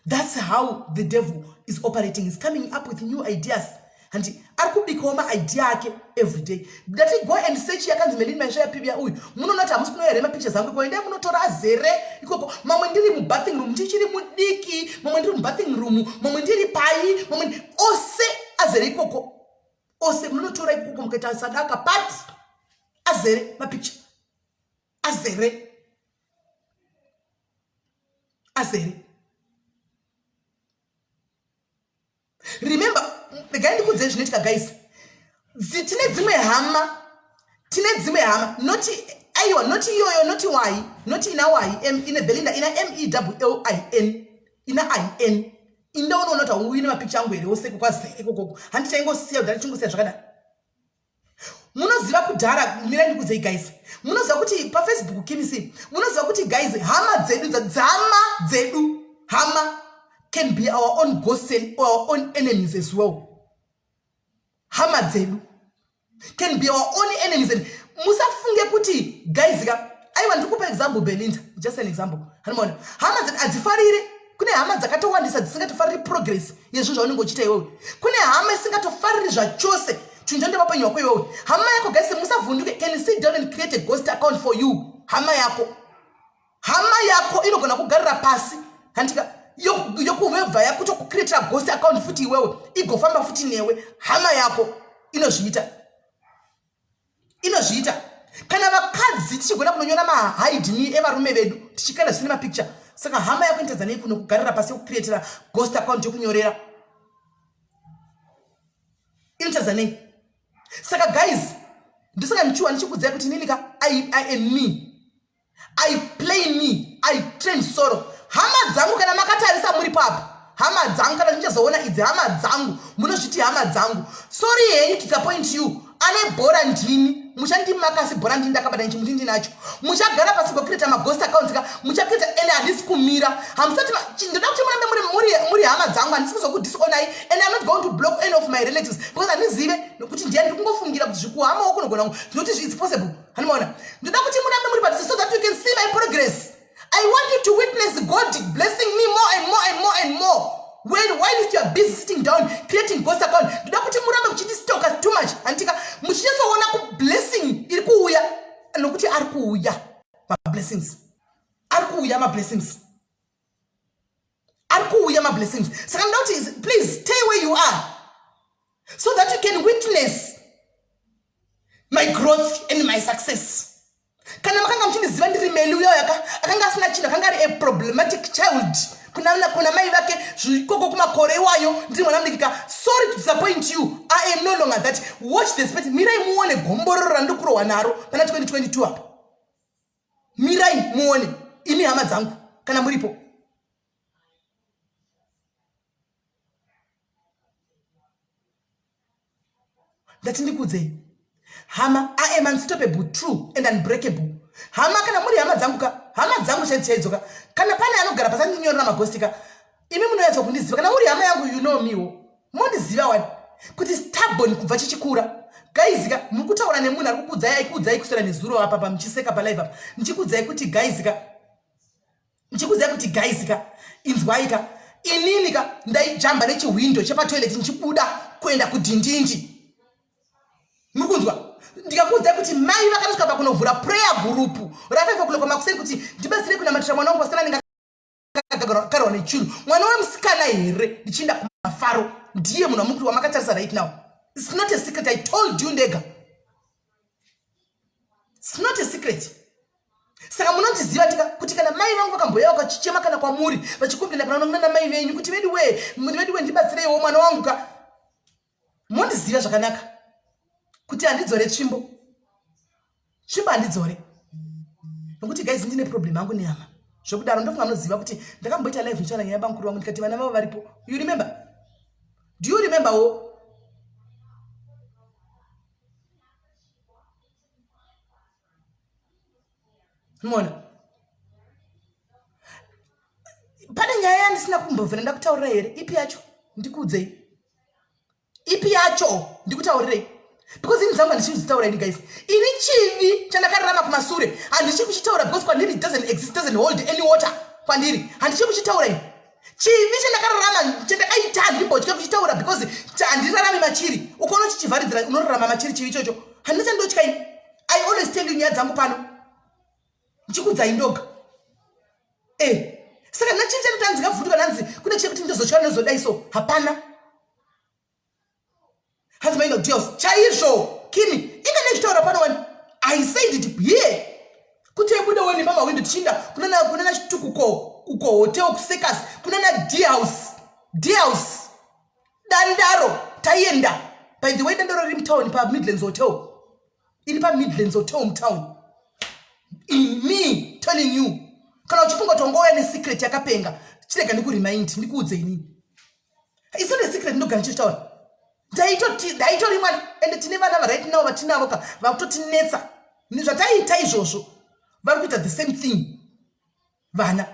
That's how the devil is operating, is coming up with new ideas. Handi ari kubikawo maidea ake every day. Ndati go and search yakanzi Melin Maisha yapibya uyu, munoona kuti hamusi kunoya here mapictures angu iko? Endai munotora, azere ikoko. Mamwe ndiri mubathing room ndichiri mudiki, mamwe ndiri mubathing room, mamwe ndiri pai, mamwe ose azere ikoko. Ose munotora ikoko, mukaita sadaka pati, azere mapicture, azere, azere. Remember, regai ndikudzei zvinoitika, guys. Tine dzimwe hama, tine dzimwe hama, noti aiwa, noti iyoyo, noti y, noti ina y m, ine Belinda ina m e l l i n, ina i n. Indaunoona kuti hauine mapicha angu here ose kwazere ikokoko? Handichaingosiya kudhara, chingosiya zvakadai. Munoziva kudhara, mirai ndikudzei, guys, munoziva kuti paFacebook kimisi, munoziva kuti, guys, hama dzedu, dzama dzedu, hama can be our own ghosts and our own enemies as well. Hama dzedu can be our own enemies. And musafunge kuti, guys ka, aiwa, ndiri kupa example Belinda, just an example. Hanomaona hama dzedu hadzifarire. Kune hama dzakatowandisa dzisingatofariri progress yezvinhu zvaunenge uchiita iwewe. Kune hama isingatofariri zvachose chinhu chonde paupenyu hwako iwewe. Hama yako, guys, musavhunduke, can sit down and create a ghost account for you. Hama yako, hama yako inogona kugarira pasi, handika, yokuvebva yakutokucreatira ghost account futi iwewe, igofamba futi newe. Hama yako inozviita, inozviita. Kana vakadzi tichigona kunonyora mahide me evarume vedu tichikanda zvisine mapicture, saka hama yako inotadza nei kuno kugarira pasi yokucreatira ghost account yokunyorera? Inotadza nei? Saka guys, ndosaka ndichiwa ndichikudzai kuti inini ka, I am me, I play me, I train solo. Hama dzangu, kana makatarisa muri papo, hama dzangu, kana ndichazoona idzi hama dzangu, munozviti hama dzangu, sorry henyu disappoint you. Ane bhora ndini, muchandimakasi bhora ndini ndakabata chimuti ndinacho. Muchagara pasi kucreata maghost accounts ka, muchacreata ende handisi kumira. Hamusati ndoda kuti murambe muri hama dzangu. Handisi kuzokudisonai and I'm not going to block any of my relatives because handizive nokuti ndiani. Ndikungofungira kuti zvikuhamawo kunogona ndinoti it's possible. Hanimaona, ndoda kuti murambe muri padhuze so that you can see my progress. I want you to witness God blessing me more and more and more and more when while you are busy sitting down creating ghost account. Ndoda kuti murambe muchindistalka too much, handitika, muchinyatsoona kublessing iri kuuya, nokuti ari kuuya mablessings, ari kuuya mablessings, ari kuuya mablessings. Saka ndoda kuti please stay where you are so that you can witness my growth and my success. Kana makanga muchindiziva ndiri Meli uyo yaka akanga asina chinhu, akanga ari a problematic child. Kuna, kuna mai vake zvikoko kumakore iwayo ndiri mwana mudiki ka. Sorry to disappoint you. I am no longer that. Watch the space. Mirai muone gombororo randiri kurohwa naro pana 2022 apa. Mirai muone imi hama dzangu kana muripo. Ndati ndikuudzei hama, I am unstoppable, true and unbreakable. Hama, kana muri hama dzangu ka, hama dzangu chaidzo chaidzo ka, kana pane anogara pasandinyorera magosti ka, imi munonyatsa kundiziva. Kana uri hama yangu, you know mewo, mondiziva wani kuti stubborn kubva chichikura. Guys ka, muri kutaura nemunhu ari kukuudzai, aikuudzai kuswera nezuro apa pa muchiseka palive apa, ndichikuudzai kuti guys ka, ndichikuudzai kuti guys ka, inzwai ka, inini ka ndaijamba nechihwindo chepatoilet ndichibuda kuenda kudhindindi. Muri kunzwa? Ndikakuudzai kuti mai vakatosvika pakunovhura prayer group ra5 o'clock makuseni kuti ndibatsire kunamatira mwana wangu wasikana anenge akagarwa nechunhu, mwana wemusikana here, ndichienda kumafaro. Ndiye munhu wamukuti wamakatarisa right now. It's not a secret, I told you ndega. It's not a secret. Saka munondiziva tika kuti kana mai vangu vakamboya vakachichema kana kwamuri vachikumbira kana unonana mai venyu kuti vedu wee, vedu wee, ndibatsireiwo mwana wangu ka, mondiziva zvakanaka kuti handidzore tsvimbo. Tsvimbo handidzore nokuti guys, ndine problem yangu nehama zvekudaro. Ndofunga munoziva kuti ndakamboita live ndichitaura nyaya yabamukuru vangu, ndikati vana vavo varipo. You remember? Do you remember wo? Mona, pane nyaya yandisina kumbobvira ndakutaurira here? Ipi yacho? Ndikuudzei ipi yacho, ndikutaurirei, because ini dzangu handichizvitaura ini guys. Ini chivi chandakararama kumasure handichi kuchitaura because kwandiri it doesn't exist, doesn't hold any water kwandiri. Handichi kuchitaura ini chivi chandakararama, chandakaita, handimbotya kuchitaura because handirarami machiri. Ukaona chichivharidzira, unorarama machiri chivi ichocho. Handina chandotya ini. I always tell you nyaya dzangu pano, ndichikudzai ndoga. Saka nachii chandoti ndingavhunduka nanzi kune chekuti ndozotya, ndozodai so? Hapana. Hanzi maina deals chaizvo kimi inga nezvitaura pano wani. I said it here kuti ebude wani pamawindo tichinda kunana Chitukuko uko, hotel kuSecas, kunana D House, D House, Dandaro taienda. By the way, Dandaro riri mutown paMidlands Hotel, iri paMidlands Hotel mutown. In me telling you, kana uchifunga kuti wangouya nesecret yakapenga, chirega ndikuremind, ndikuudze inini. It's not a secret, ndogara ndichitaura. Ndaitori mwana, ende tine vana varight now vatinavo ka, vakutotinetsa nezvataiita izvozvo. Vari kuita the same thing vana,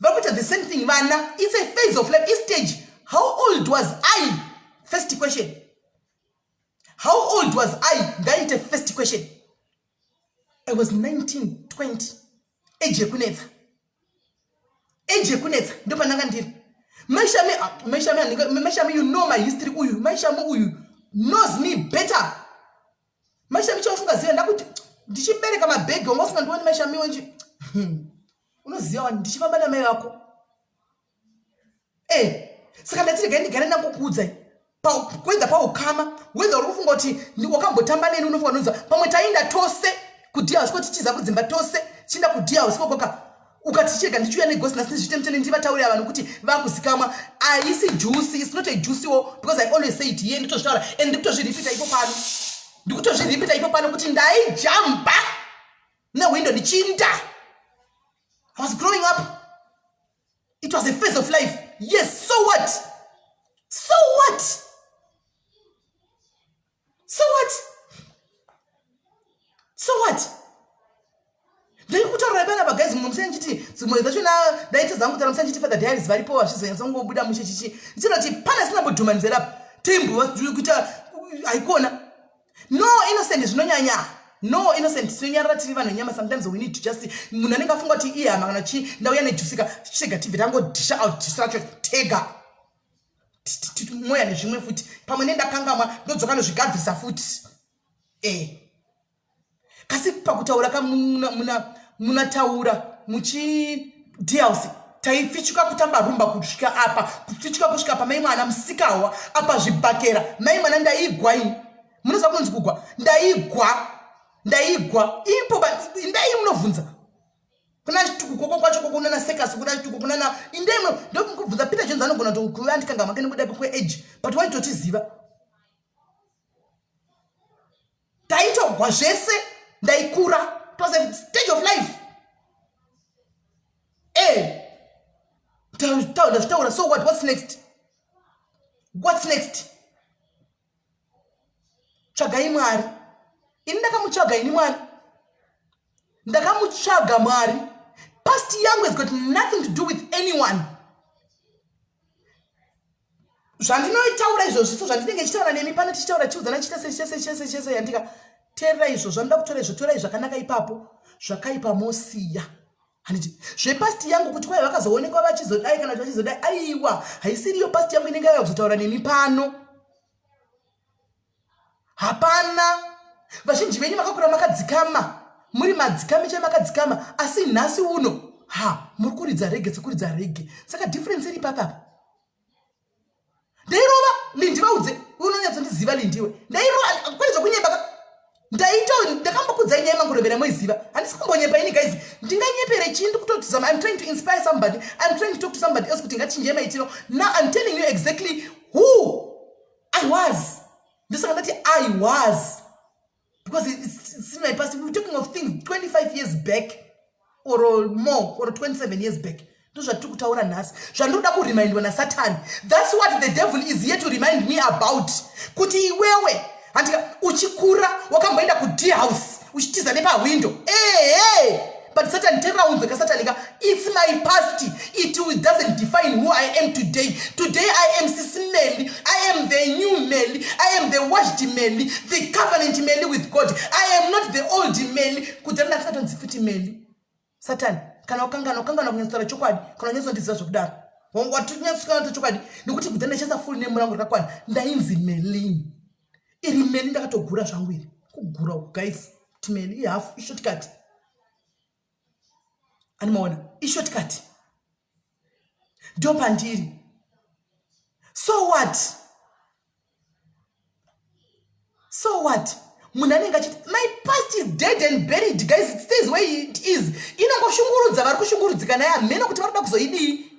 vari kuita the same thing vana. It's a phase of life, istage. How old was I? First question, how old was I? Ndaite first question, I was 19 20, age yekunetsa, age yekunetsa, ndopandanga ndiri. Maishami, maishami, maishami, you know my history. Uyu maishami uyu knows me better. Maishami, chausingaziva ndakuti ndichibereka mabhegi wanga usingandioni. Maishami wenji unoziva wani ndichifamba namai vako. Saka ndati regai ndigare ndangokuudzai whether paukama, whether uri kufunga kuti wakambotamba neni, unofunga nonza pamwe tainda tose kuD House ko, tichiza kudzimba tose, tichienda kuD House kokoka. Ukati chirega ndichiuya negosi nhasi, ndizviite mutene, ndivataurira vanhu kuti vakuzikamwa. Haisi juicy, it's not a juicy wo, because I always say it here, ndikutozvitaura and ndikutozviripita ipo pano, ndikutozviripita ipo pano kuti ndaijamba nehwindo ndichinda. I was growing up, it was a phase of life, yes. So what? So what? So what? So what? Ndiri kutaura panapa guys, mumwe musi ndichiti dzimwe dzachona ndaita dzangu kutaura musi ndichiti Father Diaries varipo, hazvizonyatsongobuda mushe chichi, ndichirati pana sina mbodhumanizera tembo kuita haikona. No, Innocent, zvinonyanya. No, Innocent, tinonyarara tiri vanhu venyama. Sometimes we need to just, munhu anenge afunga kuti ihama kana chii, ndauya nejusika, chega tibve tangodisha out juice racho tega, moya nezvimwe futi. Pamwe nendakangamwa, ndodzoka nozvigadzirisa futi. Kasi pakutaura ka munataura muchi D House, taifichuka kutamba rumba kusvika apa, kufichuka kusvika pa mai mwana musikawa apa, zvibhakera mai mwana. Ndaigwa ini, munoziva kunonzi kugwa? Ndaigwa, ndaigwa ipo ndai munovhunza. Kuna chituku koko kwacho koko kunana sekasi kuna chituku kunana indemwe ndokubvunza Peter Jones anogona kuva andikanga make nekuda kwe age but waitotiziva. Taitogwa zvese ndaikura. It was a stage of life. Eh. Ndazvitaura so what what's next? What's next? Tsvagai Mwari. Ini ndakamutsvaga ini Mwari. Ndakamutsvaga Mwari. Past yangu has got nothing to do with anyone. Zvandinoitaura izvozvi so zvandinenge ndichitaura nemi pano tichitaura tichiudzana chiita sei chese chese chese yandika teerera izvo zvanoda kutora izvo torai zvakanaka ipapo zvakaipa mosiya handiti zvepast yangu kuti kwai vakazoonekwa vachizodai kana kuti vachizodai aiwa haisiriyo past yangu inenge yauya kuzotaura nemi pano hapana vazhinji venyu makakura makadzikama muri madzikame chai makadzikama asi nhasi uno ha muri kuridza rege sekuridza rege saka difference iri papapa ndairova lindi vaudze unonyatsondiziva lindiwe ndairova kwete zvekunyemba ka ndaito ndakambokudzai nyaya yemangoromera moiziva handisi kumbonyepa ini guys ndinganyepere chii ndikutotizama im trying to inspire somebody im trying to talk to somebody else kuti ngatichinjei maitiro now im telling you exactly who i was ndosaka ndati i was because it's, it's in my past we're talking of things 25 years back or more or 27 years back ndozvatiri kutaura nhasi zvandinoda kuremindwa nasatani thats what the devil is here to remind me about kuti iwewe handika uchikura wakamboenda kud house uchitiza nepahwindo ehe but satan terera unzwe kasatani ka it's my past it doesn't define who i am today today i am sisimeli i am the new meli i am the washed meli the covenant meli with god i am not the old meli kudhara ndakatonzi futi meli satani kana ukangana ukangana kunyatsotaura chokwadi kana unyatsondiziva zvekudaro watinyatsotaura chokwadi nekuti kudhara ndaishandisa full name rangu rakakwana ndainzi melini iri meli ndakatogura zvangu iri kugura uku guys timeli ihafu ishortcut animaona ishortcut ndopandiri so what so what munhu anenge achiti my past is dead and buried guys it stays where it is inongoshungurudza vari kushungurudzika naye hameno kuti vari kuda kuzoidii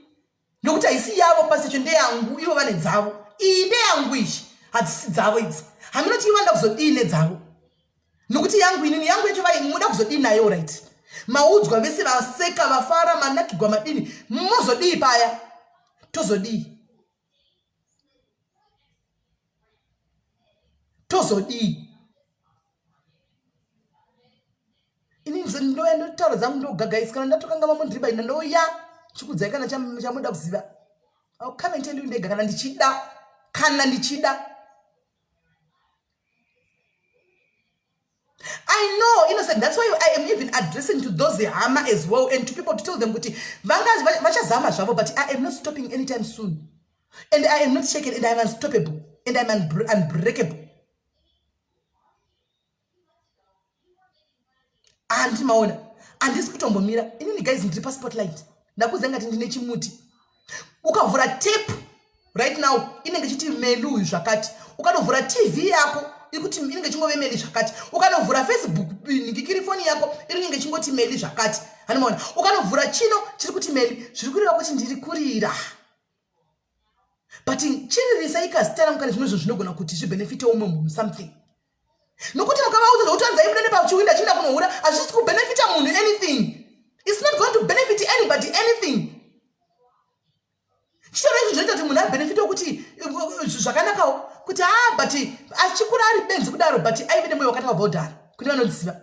nokuti haisi yavo pasi yacho ndeyangu ivo vane dzavo iyi ndeyangu iyi hadzisi dzavo idzi hameno kuti ivo vanoda kuzodii nedzavo nokuti yangu inini yangu yacho vai muda kuzodii nayo right maudzwa vese vaseka vafara manakigwa madini mozodii paya tozodii tozodii ini ndouya ndotaura dzangu ndogagaisa kana ndatokanga mamondiriba ina ndouya chikudzai kana chamuda kuziva I'll come and tell you ndega kana ndichida kana ndichida I know innocent that's why I am even addressing to those hama as well and to people to tell them kuti vanga vachazama zvavo but I am not stopping anytime soon and I am not shaken and I am unstoppable and I am unbreakable handi maona handisi kutombomira inini guys ndiri paspotlight ndakuudza ngati ndine chimuti ukavhura tape right now inenge ichiti meli uyu zvakati ukanovhura tv yako ikuti inenge ichingove meli zvakati ukanovhura facebook ngikiri foni yako inenge ichingoti meli zvakati handi maona ukanovhura chino chiri kuti meli zviri kureva kuti ndiri kurira but chiririsai kazita rangu kane zvimwe zvinhu zvinogona kuti zvibenefite umwe munhu something nokuti mukavaudza zvokuti anzi aibuda nepachiwinda achienda kunohura hazvisi kubenefita munhu anything its not going to benefit anybody anything chitoro izvi zvinoita kuti munhu abenefite kuti zvakanakawo kuti a ah, but achikura ari benzi kudaro but aive nemwoyo wakanaka kubva kudhara kune vanodziva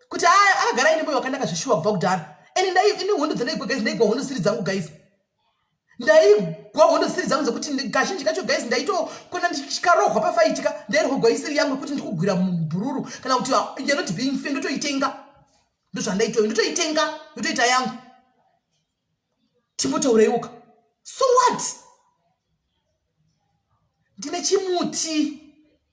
kuti aya akagara aine moyo wakanaka zveshuwa kubva kudhara and ndai ini hondo dzandaigwa guys ndaigwa hondo dzisiri dzangu guys ndaigwa hondo dzisiri dzangu dzekuti kazhinji kacho guys ndaitokona ndikarohwa pafaitika ndairogwa isiri yangu yekuti ndikugwira mubhururu kana kuti ah, you're not being fair ndotoitenga ndozvandaitoyo ndotoitenga ndotoita yangu chimbotauraiwoka so what ndine chimuti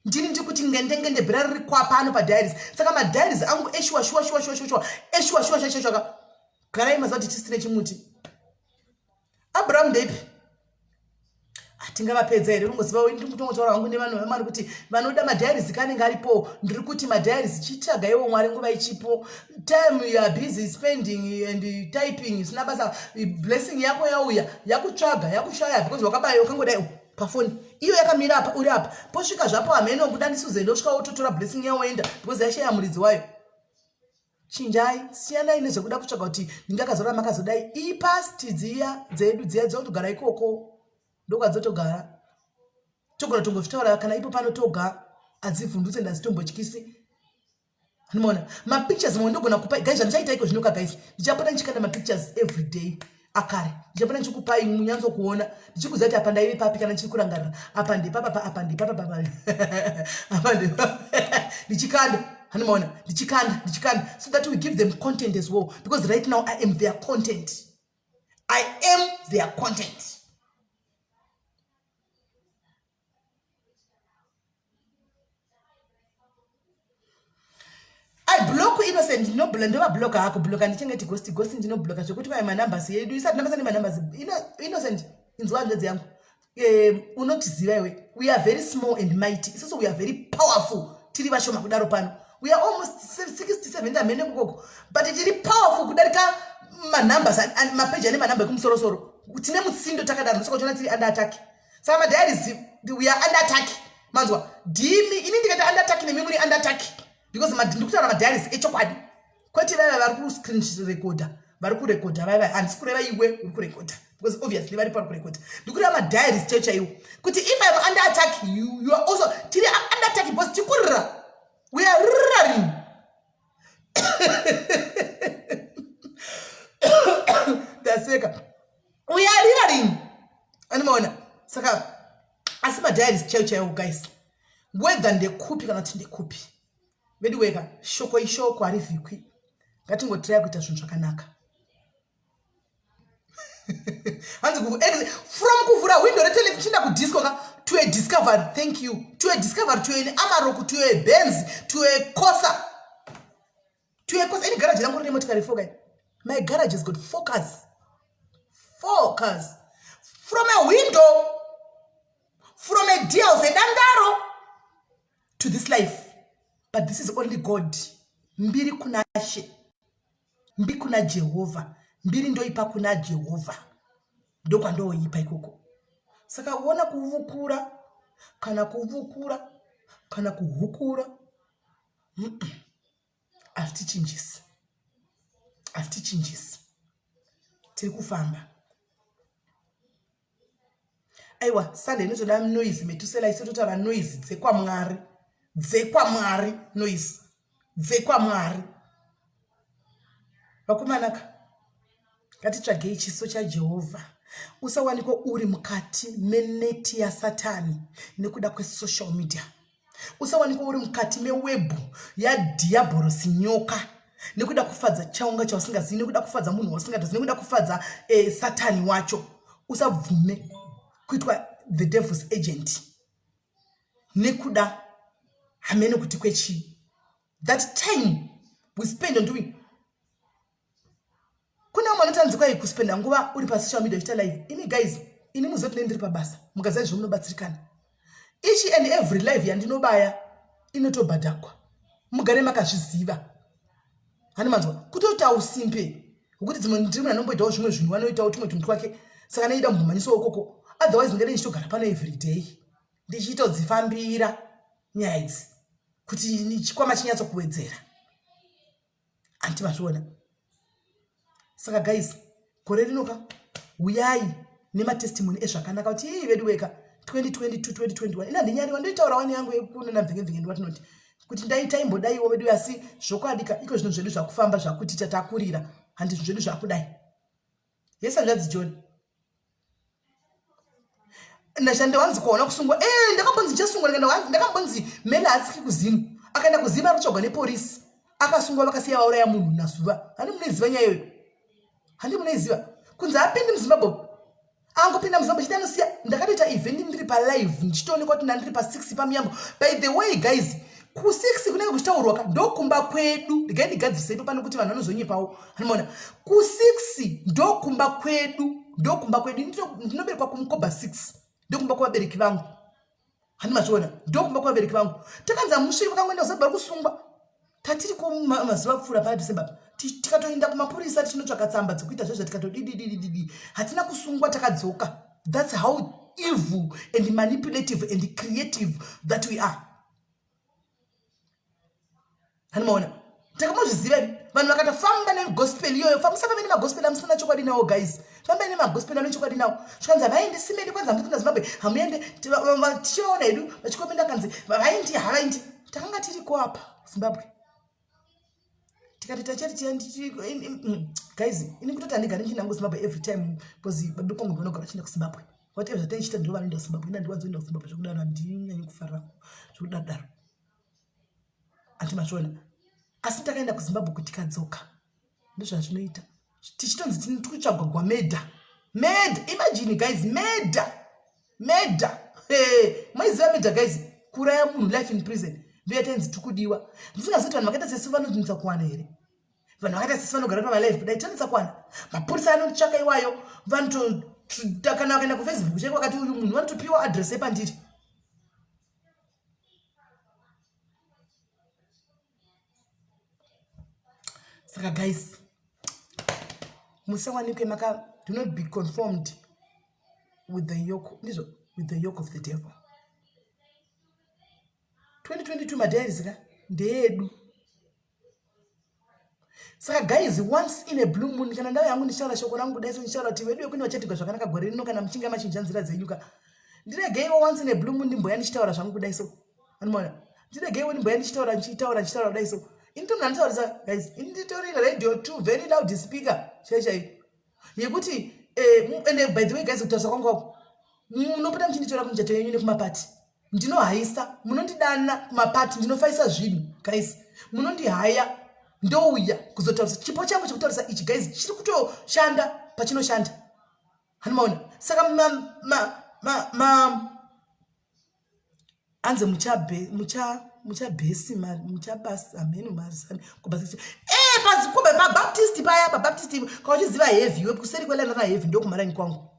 ndini ndiri kuti ngendengende bhera riri kwapano padiaries saka madiaries angu eshuwa shuwa shuwa shuwa shuwa eshuwa shuwa shuwa shuwa ka garai maziva kuti tisi tine chimuti abraham ndeipi Tingavapedza here? Unongoziva ndiri kutongotaura hangu nevanhu vamwari kuti vanoda madiaries kanenge aripo. Ndiri kuti madiaries chitsvagaiwo Mwari nguva ichipo. Time you are busy spending and typing isina basa. Blessing yako yauya yakutsvaga yakushaya because wakabaya wakangodai pafoni iyo yakamira apa uri apa posvika zvapo hameno kuda ndisuze ndosvika wototora blessing yawoenda because yashaya muridzi wayo. Chinjai, siyanai nezvekuda kutsvaga kuti ndingakazora makazodai. Ipast dziya dzedu dziya dzinotogara ikoko ndokwadzotogara. Togona tongozvitaura kana ipo pano toga adzivhundutse ndazitombotyisi. Anomaona mapictures mamwe ndogona kupai guys, zvandichaita iko zvino ka guys, ndichapota ndichikanda mapictures every day akare, ndichapota ndichikupai munyatso kuona ndichikuziva kuti apa ndaive papi kana ndichiri kurangarira apa ndepapa apa ndepapa apa apa ndepapa ndichikanda. Anomaona ndichikanda ndichikanda so that we give them content as well, because right now I am their content. I am their content. I block Innocent, ndinobloka, ndovabloka hako bloka, ndichengeti ghost ghost, ndinobloka zvekuti vai manumbers yedu isati nambasa nemanumbers. Innocent, inzwa hanzvadzi yangu, unotiziva iwe, we are very small and mighty, isusu we are very powerful, tiri vashoma kudaro pano, we are almost 67 hamene kukoko, but tiri powerful kudarika manumbers, mapeji ane manumber ekumusorosoro, tine mutsindo takadaro, ndosaka uchiona tiri under attack. Saka madiaries, we are under attack, manzwa dhimi ini ndikaita under attack nemi muri under attack, because ndikutaura madiaries echokwadi, kwete vaiva vari kuscreen recorder, vari kurekodha vaiva, handisi kureva iwe uri kurekodha because obviously vari pari kurekodha, ndikureva madiaries chaiwo chaiwo kuti if I'm under attack, you are also, tiri under attack because tikurira, we are riraring. Ndaseka, we are riraring, animaona. Saka asi madiaries chaiwo chaiwo guys, whether ndekupi kana kuti ndekupi, vedu weka, shoko ishoko harivhikwi, ngatingotiraya kuita zvinhu zvakanaka. Hanzi from kuvhura window retele tichienda kudisco ka to a discovery, thank you, to a discovery, to an Amarok, to a Benz, to a Corsa, to a Corsa. Ini garage rangu rine motikari four kai, my garage has got four cars, four cars, from a window, from a deal zedandaro to this life. But this is only God. Mbiri kuna She, mbiri kuna Jehovha, mbiri ndoipa kuna Jehovha, ndokwandooipa ikoko. Saka uona kuvukura kana kuvukura kana kuhukura, hazvitichinjisi, hazvitichinjisi, tiri kufamba. Aiwa, Sunday inotoda noise metusela, isu totaura noise dzekwamwari, dzekwamwari, noise dzekwamwari. Vakomanaka, ngatitsvagei chiso chaJehovha. Usawanikwa uri mukati meneti yaSatani nekuda kwesocial media. Usawanikwa uri mukati mewebhu yadhiyabhorosi nyoka nekuda kufadza chaunga chausingazivi, nekuda kufadza munhu wausingatozivi, nekuda kufadza Satani wacho. Usabvume kuitwa the devil's agent nekuda hamene kuti kwechii. That time we spend on doing, kune vamwe vanotanzi kwai kuspenda nguva uri pasocial media uchiita live. Imi guys, ini muziva kuti ndiri pabasa, mukaziva izvo munobatsirikana. Each and every live yandinobaya inotobhadhagwa, mugare makazviziva. Hani manzwa kutoita usimbe hwekuti dzimwe ndiri munhu anomboitawo zvimwe zvinhu, vanoitawo tumwe tunhu twake, saka neida mumhanyiso ukoko, otherwise ndingadei ndichitogara pano every day ndichitodzifambira nyaya idzi kuti chikwama chinyatsokuwedzera. Anti mazviona? Saka guys, gore rinoka uyai nematestimony ezvakanaka kuti ii vedu weka 2022 2021 ina ndinyariwa ndoitaura wani yangu yekunona mvenge mvenge ndiwatinoti kuti ndaitaimbodaiwo vedu, asi zvokwadika iko zvinhu zvedu zvakufamba zvakuti tatakurira, handi zvinhu zvedu zvakudai. Yes, hanzvadzi John, ndashande wanzi kuona kusungwa, ndakambonzi ndichasungwa, ndakambonzi Mele haasiki kuzimu, akaenda kuzimu ari kutsvagwa neporisi, akasungwa, vakasiya vauraya munhu nazuva. Handi munoiziva nyaya iyoyo? Handi munoiziva kunzi apindi muZimbabwe, angopinda muZimbabwe chiti anosiya. Ndakatoita event ndiri palive ndichitoonekwa kuti ndandiri pa6 pamuyambo. By the way guys, ku6 kunenge kuchitaurwa ka ndokumba kwedu, regai ndigadzirise ipo pano kuti vanhu vanozonyepawo. Anomaona ku6 ndokumba kwedu, ndokumba kwedu, ndinoberekwa kuMukoba 6. Ndokumba kuvabereki vangu. Handi mazviona? Ndokumba kuvabereki vangu. Takanzi hamusviki vakangoenda kuZimbabwe vari kusungwa. Tatiri ko mazuva apfuura pana December. Tikatoenda kumapurisa tichinotsvaka tsamba dzekuita zvezvo tikatodididididi. Hatina kusungwa takadzoka. That's how evil and manipulative and creative that we are. Hanimaona takamozviziva imi vanhu vakatofamba negospel iyoyo musafambe nemagospel amusina chokwadi nawo guys fambai nemagospel ane chokwadi nawo zvikanzi havaendi simende kwanzi hamupinda zimbabwe hamuende tichivaona hedu vachikomenda kanzi havaendi havaendi takanga tiriko apa zimbabwe tikati tachati mm, guys ini kutoti handigari ndinango zimbabwe every time because babe kwangu ndinogara vachienda kuzimbabwe whatever zvataichita ndiro vanoenda kuzimbabwe ini handiwanzoenda kuzimbabwe zvekudaro handinyanyi kufarira zvekudaro daro anti mazviona asi takaenda kuzimbabwe kuti tikadzoka ndozvazvinoita tichitonzi tini tikutsvagwa gwamedha meda imagine guys meda meda maiziva meda guys kuuraya munhu life in prison ndoyatainzi tikudiwa ndisingazivi kuti vanhu vakaita sesu vanonetsa kuwana here vanhu vakaita sesu vanogara pamalife kudai tonetsa kuwana mapurisa anotsvaka iwayo vanoto kana vakaenda kufacebook chaiko vakati uyu munhu vanotopiwa address yepandiri saka guys musawanikwe maka do not be conformed with the yoke ndizvo with the yoke of the devil 2022 madiaries ka ndeedu saka guys once in a blue moon kana ndau yangu ndichitaura shoko rangu kudai so ndichitaura kuti vedu vekune vachatigwa zvakanaka gore rino kana muchinge machinja nzira dzenyu ka ndiregeiwo once in a blue moon ndimboya ndichitaura zvangu kudai so anomaona ndiregeiwo ndimboya ndichitaura ndichitaura ndichitaura kudai so ini tomunhu anotaurisa guys ini nditori radio two very loud speaker chai chai yekuti eh, and by the way guys kutaurisa kwangu wako munopota muchinditora kumichato yenyu nekumapati ndinohaisa munondidana kumapati ndinofaisa zvinhu guys munondihaya ndouya kuzotaurisa chipo changu chekutaurisa ichi guys chiri kutoshanda pachinoshanda hanimaona saka ma, ma, ma, ma anzi muchabhesi mucha muchabasi hameno mazani kubasa eh pazikuba pabaptist paya pabaptist kana uchiziva heavy iwe kuseri kwelana raheavy ndokumarani kwangu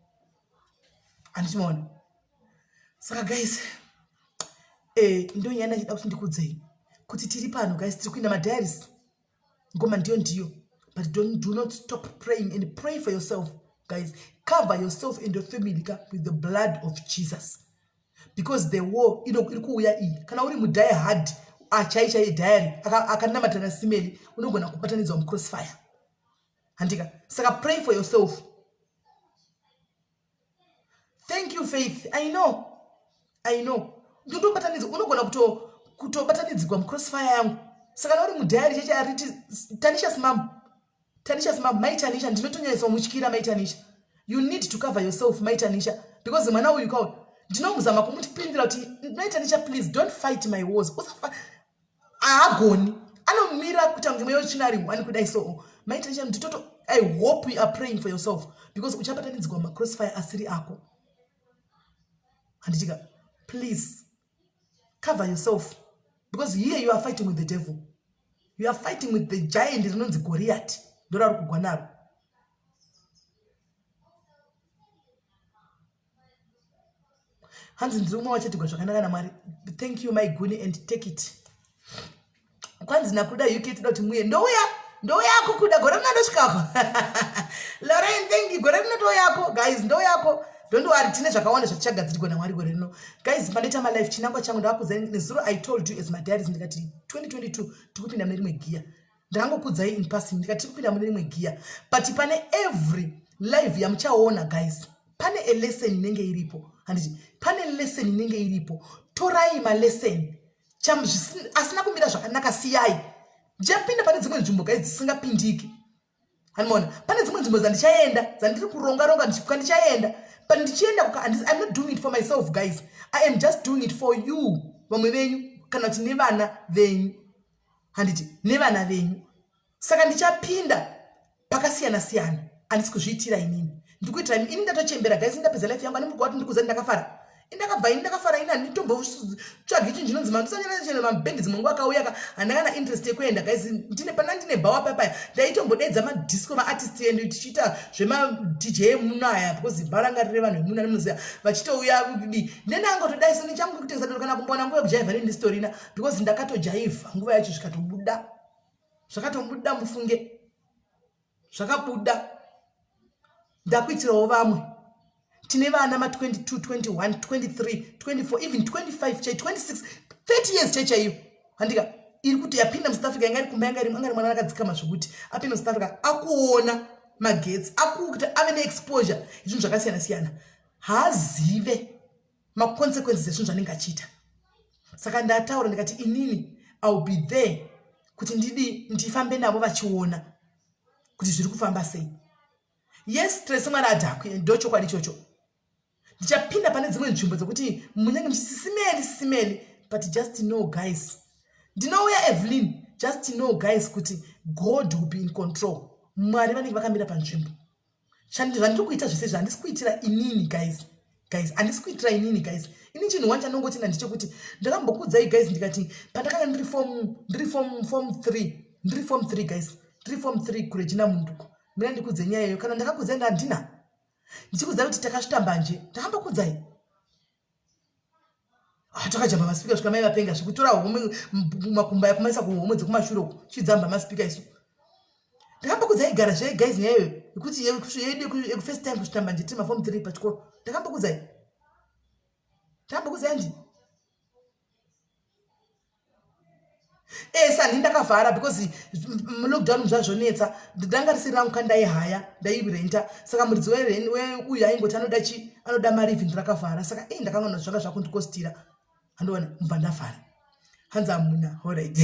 handichimaona saka guys eh ndonyaya ndachida kuti ndikudzei kuti tiri pano guys tiri kuinda madiaries ngoma ndiyo ndiyo but don't, do not stop praying and pray for yourself guys cover yourself and your family ka with the blood of jesus because the war iri kuuya iyi kana uri mudie hard achai chai diary akanamatana simeli unogona kubatanidzwa mucrossfire handika saka pray for yourself thank you faith i know i know ndotobatanidzwa unogona kutobatanidzigwa mucrossfire yangu saka kana uri mudhayari cheche ariti tanisha simam tanisha simam mai tanisha ndinotonyanyisa mutyira mai tanisha you need to cover yourself mai tanisha because mwana uyu kawo ndinomuzama kumutipindira kuti mai tanisha please don't fight my wars usafa haagoni anomira kuita kunge mweya wetsvina ari one kudai so maita nditoto i hope you are praying for yourself because uchabatanidzwa macrossfire asiri ako handitika please cover yourself because here you are fighting with the devil you are fighting with the giant rinonzi goriat ndorari kugwa naro hanzi ndiri umwe wachatigwa zvakanaka namwari thank you my guni and take it kwanzi nakuda uk toda kuti muye ndouya ndouyako kuda gore rino ndosvikako lorraine thank you gore rino touyako guys ndouyako don't worry tine zvakawanda zvatichagadzirigwa namwari gore rino guys pandoita malife chinangwa changu ndavakudzai nezuro i told you as my diaries ndikati 2022 tikupinda mune rimwe giya ndakangokudzai in passing ndikati tiri kupinda mune rimwe giya but pane every live yamuchaona guys pane a lesson inenge iripo handiti pane lesson inenge iripo torai malesson asina kumira zvakanaka siyai ndichapinda pane dzimwe nzvimbo guys dzisingapindiki handimaona pane dzimwe nzvimbo dzandichaenda dzandiri kuronga ronga ndichaenda but ndichienda kuka i'm not doing it for myself guys i am just doing it for you vamwe venyu kana kuti nevana venyu handiti nevana venyu saka ndichapinda pakasiyana siyana handisi kuzviitira inini ndikuitira ini ndatochembera guys ndapedza life yangu ani murikuwa kuti ndikuza ndakafara Indakabva ini ndakafara ini handitombotsvagi chinhu chinonzi mandisanyana mabhendi dzimwe nguva akauya ka handina kana interest yekuenda guys. Ndine pana ndine bhawa paya paya ndaitombodedza madisco maartist endu tichiita zvemadj emuno aya because bhawa ranga riri vanhu vemuno anomuziva vachitouya kudii. Ndenangotodai so ndichangu kutengesa doro kana kumbowana nguva yekujaivha neni ndisitorina because ndakatojaivha nguva yacho zvikatobuda. Zvakatobuda mufunge. Zvakabuda. Ndakuitirawo vamwe. Tine vana ma 22, 21, 23, 24, even 25 chai 26, 30 years chai chaiyo. Handika iri kuti yapinda muSouth Africa yanga iri kumba yanga iri anga iri mwana akadzikama zvekuti apinda muSouth Africa akuona magetsi akuti ave neexposure zvinhu zvakasiyana siyana haazive maconsequences ezvinhu zvanenge achiita. Saka ndataura ndikati inini I will be there kuti ndidi ndifambe navo vachiona kuti zviri kufamba sei. Yes, stress mwana adhakwe ndochokwadi ichocho. Ndichapinda pane dzimwe nzvimbo dzekuti munenge muchisisimeli sisimeli, but just know guys, ndinouya Evelyn, just know guys kuti God will be in control. Mwari vanenge vakamira panzvimbo. Zvandiri kuita zvese izvi handisi kuitira inini guys. Guys, handisi kuitira inini guys. Ini chinhu one chandongoti ndechekuti ndakambokuudzai guys ndikati pandakanga ndiri form, ndiri form, form 3, ndiri form 3 guys, ndiri form 3 kuRegina Munduku. Mina ndikudze nyaya iyoyo kana ndakakuudzai ndandina. Ndichikuudzai kuti takasvita mbanje, ndakambokuudzai. Ah, takajamba masipika svika mai vapenga zvekutora homwe makumba yakumaisa kuhomwe dzekumashure uku chidzamba masipika isu. Ndakambokuudzai gara zve guys nyaya iyoyo yekuti yedu first time kusvita mbanje tiri maform 3 pachikoro. Ndakambokuudzai. Ndakambokuudzai ndi. Ese handini ndakavhara because lockdown zvazvonetsa. Ndanga risiri rangu kandaihaya, ndairenta. Saka muridzi uyu aingoti anoda chi, anoda mari even rakavhara. Saka ndakangoona zvanga zvakundikostira. Handiona mubva ndavhara. Hanzi hamuna. All right.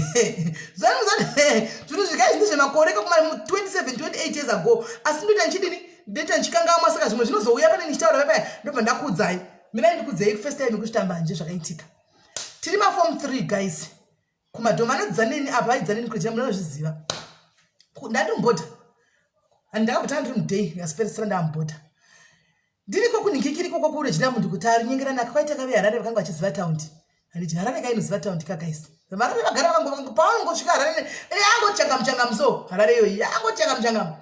Zvinhu zvikai ndezvemakore kakuma 27, 28 years ago. Asi ndoita ndichidini? Ndoita ndichikangamwa saka zvimwe zvinozouya pane ndichitaura paya ndobva ndakuudzai. Mirai ndikuudzei first time yekusvita mbanje zvakaitika. Tiri ma form 3 guys. Kumadhoma anodzidza neni apa aidzidza neni kuregina munozviziva. Ndandiri mubhodha. Ndakambotanga ndiri muday ndikazopedzisira ndaamubhodha. Ndiriko kunhingikiriko kwakuregina munhu kuti arinyengeranaka kwaita kave Harare vakanga vachiziva taundi. Handiti Harare kainoziva taundi ka guys. Harare vagara vakango pavanongosvika Harare yangoti changamu changamu so Harare iyoyi yangoti changamu changamu.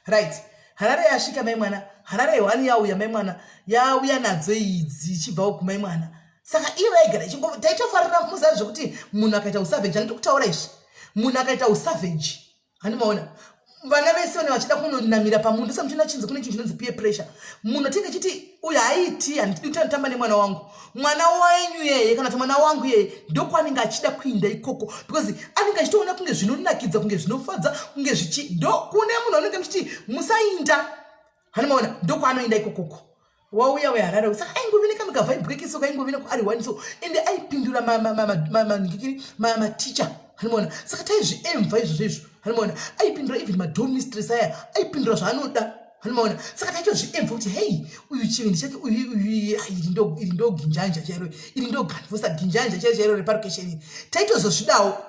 Right. Harare yasvika mai mwana. Harare 1 yauya mai mwana. Yauya nadzo idzi ichibva kumai mwana. Saka iye vaigara ichingo taitofarira muziva zvekuti munhu akaita usavage handiri kutaura izvi. Munhu akaita usavage. Handimaona. Vana vese vane vachida kunonamira pamunhu saka muchiona chinzi kune chinhu chinonzi peer pressure. Munhu atinge chiti uyu haiti handidi kuti anotamba nemwana wangu. Mwana wenyu yeye kana kuti mwana wangu yeye ndokwaanenge achida kuinda ikoko because anenge achitoona kunge zvinonakidza kunge zvinofadza kunge zvichi ndo kune munhu anenge muchiti musainda. Handimaona ndokwaanoinda ikokoko. Wauya weHarare saka aingovine kamwe kavibe keke so kaingovine ari one so ende aipindura maticha handimaona saka taizviemva izvozvo izvo handimaona aipindura even madom mistress aya aipindura zvaanoda handimaona saka taitozviemva kuti hei uyu chivindi chake uyu uyu iri ndo ginjanja chairo iri ndo ganfosa ginjanja chairo chairo reparukesheni taitozozvidawo.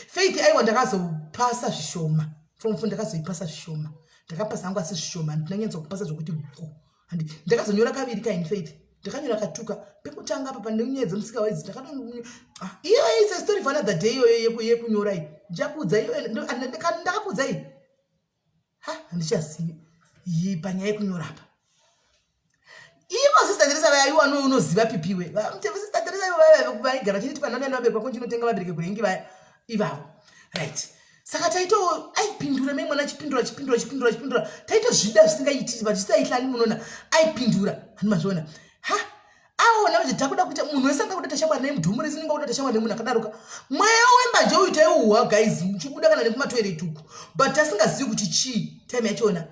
Faith aiwa ndakazopasa zvishoma from fo ndakazoipasa zvishoma ndakapasa hangu asi zvishoma ndinanyatsa kupasa zvekuti bvu handi ndakazonyora kaviri kaini Faith ndakanyora katuka pekutanga apa pane nyaya dzemusika waidzi ndakato iyo is a story for another day iyoyo yekunyora iyi ndichakuudza iyo ndakakuudza iyi ha handichazivi iyi panyaya yekunyora apa. Ivo sister Teresa vaya iwo ano unoziva pipiwe. Sister Teresa ivo vaya vaigara vachiti panana vabereki vako ndinotenga vabereki kurengi vaya ivavo. Right. Saka taito aipindura mai mwana achipindura achipindura achipindura achipindura taitozvida zvisingaiti but tisaihlani munoona aipindura handi mazviona. Ha aona manje takuda kuita munhu wese anga kuda tashamwari naye mudhumu rese unenge kuda tashamwari nemunhu akadaroka. Mweya wembanje uyu taiuhwa guys uchibuda kana nekumatoilet uku but tasingazivi kuti chii time yachona.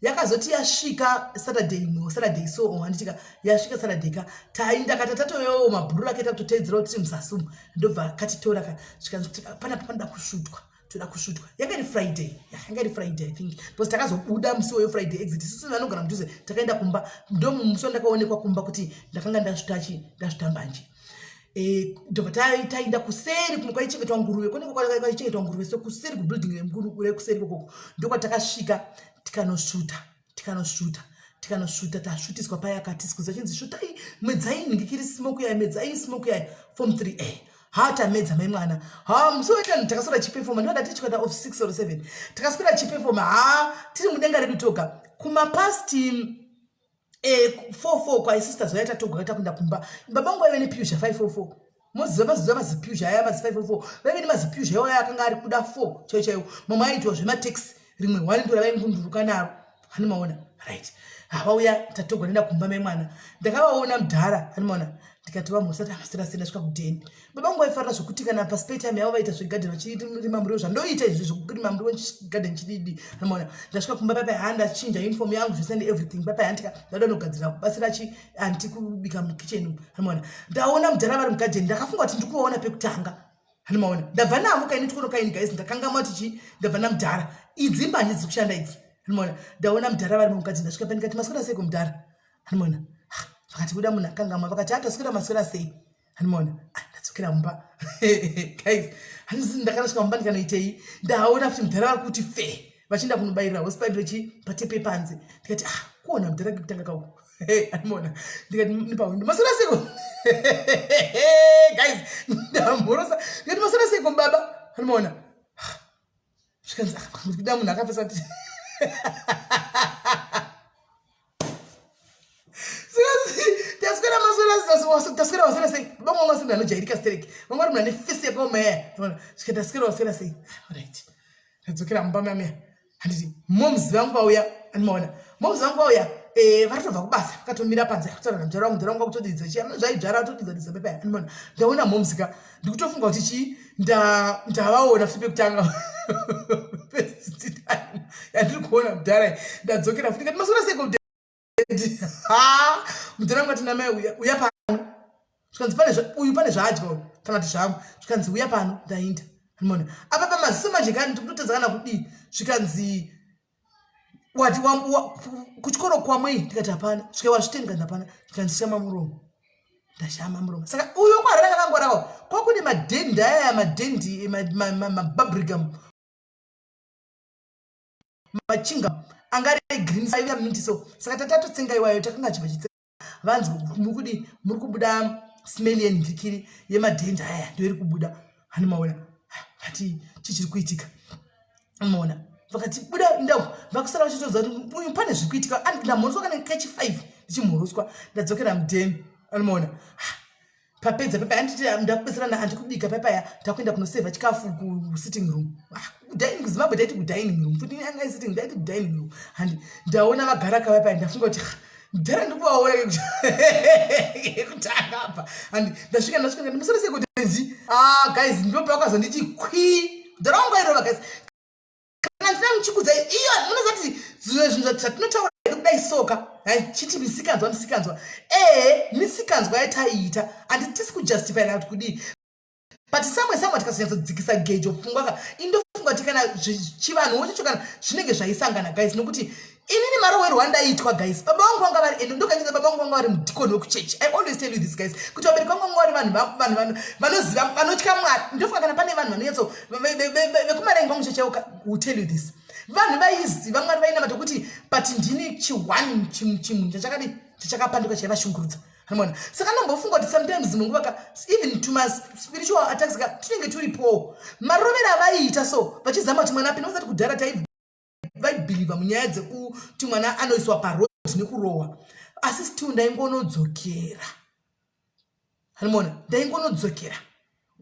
Yakazoti yasvika Saturday imwe Saturday so oh, handitika yasvika Saturday ka tainda kata tatovewo mabhururu ake takutoteedzera kuti tiri muzasi umu ndobva katitora ka zvikanzi panapa panoda kusvutwa toda kusvutwa yanga iri Friday yanga iri Friday I think because takazobuda musi weyo Friday exit isusu vanogara mudhuze takaenda kumba ndo musi wandakaonekwa kumba kuti ndakanga ndasvuta chi ndasvuta mbanje. Ndobva taenda kuseri kumwe kwaichengetwa nguruve kune kwaichengetwa nguruve so kuseri kubuilding rekuseri kokoko ndokwatakasvika tikanosvuta tikanosvuta Tikanosvuta, tasvutiswa paya akatisi kuza chinzi svutai, medzai nhingikiri smoke yayo, medzai smoke yayo. Form 3 a ha tamedza mai mwana. Ha, musi wetanhu takaswera chipefoma, ndinoda tiri chikwata of 6 or 7, takaswera chipefoma. Ha, tiri mudenga redu toga kumapast 44 kwaisista zoya tatogwa takuenda kumba. Baba vangu vaive nepusha 544. Moziva maziva mazipusha aya, mazi 544, vaive nemazipusha iwayo akanga ari kuda 4 chaiyo chaiyo. Mamwe aiitwa zvemataxi, rimwe hwani ndo ravaingunduruka naro. Hani maona? Right, havauya tatogwa nenda kumba mai mwana. Ndakavaona mudhara, hani maona? Ndikati vamhosati amasira sei. Ndasvika kudheni, baba vangu vaifarira zvokuti kana paspare time yavo vaita zvegadheni, vachirima muriwo, zvandoita izvi zvekurima muriwo, gadheni chididi. Hani maona? Ndasvika kumba papa, ha, ndachinja uniform yangu zvese and everything papa. Handika ndada nogadzira kubatsira chi anti kubika mukitchen. Hani maona? Ndaona mudhara vari mugadheni. Ndakafunga kuti ndikuvaona pekutanga. Hani maona? Ndabva navo kaini tikono kaini. Guys, ndakangama kuti chi ndabva namudhara. Idzi mbanje dziri kushanda idzi. Hani maona? Ndaona mudhara vari mukadzi. Ndasvika pa, ndikati, "Maswera sei kumudhara?" Hani maona? Vakati kuda munhu akangama, vakati, "Ataswera, maswera sei?" Hani maona? Ndadzokera mumba guys. Handisi ndakanosvika mumba, ndikanoitei? Ndaona futi mudhara vari kuti fe vachienda kunobayirira hosepipe vechi patepe panze. Ndikati, "Ah, kuona mudhara kekutanga kauko." Animona? Ndikati nepahwindo, "Maswera seiko guys?" Ndamhorosa, ndikati, "Maswera seiko baba?" Animona? Zvikanzi kuda munhu akafesa kuti taswera, maswera, taswera, waswera sei? Baba vangu vasiri anojairika stereki, vanga vari munhu ane fesi yakaoma yaya. Svika, taswera, waswera sei? Right, ndadzokera mumba mamia. Handiti moms vangu vauya? Andimaona moms vangu vauya, vari tobva kubasa, vakatomira panze kutaura namudhara wangu. Mudhara wangu akutodidza chi zvaidzvara, atodidza didza pepa. Andimaona? Ndaona moms ka, ndikutofunga kuti chii, ndavaona futi pekutanga, first time yandiri kuona mudhara. Ndadzokera futi, ndikati, "Maswera seiko?" Ha, mudhara wangu ati, "Namai, uya, uya pano." Zvikanzi pane uyu pane zvaadya uyu kana kuti zvangu. Zvikanzi, "Uya pano." Ndainda. Andimaona? Apa pamaziso manje kani ndikutotadza kana kudii. Zvikanzi, "Wati kuchikoro kwamwei?" Ndikati, "Hapana." Svika, "Wazviteni?" Ndikati, "Hapana." Zvikanzi, "Shama muromo." Ndashama muromo. Saka uyo kwarara kakangwarawo kwakune madhendi aya, madhendi, mabubblegum, machinga anga ari green, aiva minti so. Saka tatatotsenga iwayo, takanga chibva chitsenga. Vanzi, "Mukudi muri kubuda smell yenhikiri yemadhendi aya, ndo iri kubuda." Hani maona? Vati, "Chichiri kuitika?" Maona? Vakati, "Buda indau." Vakusara vachitoziva kuti uyu pane zviri kuitika. Ndamhoroswa kana kachi 5 ndichimhoroswa. Ndadzokera mudheni. Anomaona? Papedza pepa, handiti ndakubetserana handikubika pepaya, takuenda kunosevha chikafu kusitting room. Dining, kuZimbabwe taiti kudining room futi, anga sitting, ndaiti kudining room. Handi ndaona vagara kavapaya. Ndafunga kuti mudhara ndikuvaona kekutanga apa. Handi ndasvika, ndasvika, ndikati, "Musoro sei kuti nzi?" Ah guys, ndipo pavakazonditi kwi. Mudhara wangu airova guys. Kana ndina muchikudzai iyo, munoziva kuti zvimwe zvinhu zvatinotaura hedu kudai soka chiti misikanzwa, misikanzwa, ehe, misikanzwa yataiita, handitisi kujustify kana kuti kudii, but samwe samwe tikazonyatsodzikisa gejo pfungwa ka, indofunga kuti kana chivanhuwo chacho kana zvinenge zvaisangana guys. Nokuti inini marowerwo andaitwa guys, baba vangu vanga vari, ende ndokanyisa, baba vangu vanga vari mudhikoni wekuchechi. I always tell you this guys, kuti vabereki vangu vanga vari vanhu vanhu vanoziva, vanotya Mwari. Ndofunga kana pane vanhu vanonyatso vekumarengi vangu chachaiwo will tell you this. Vanhu vaiziva Mwari, vainamata kuti, but ndini chi1 chimunhu chachakadi chachakapanduka, chaivashungurudza. Amona? Saka ndombofunga kuti sometimes dzimwe nguva ka, even tuma spiritual attacks ka tunenge turipowo. Marovero avaiita so, vachizama kuti mwana apinde usati kudhara vaibhilivha munyaya dzekuti mwana anoiswa paroad nekurohwa, asi still ndaingonodzokera. Hanimona? Ndaingonodzokera.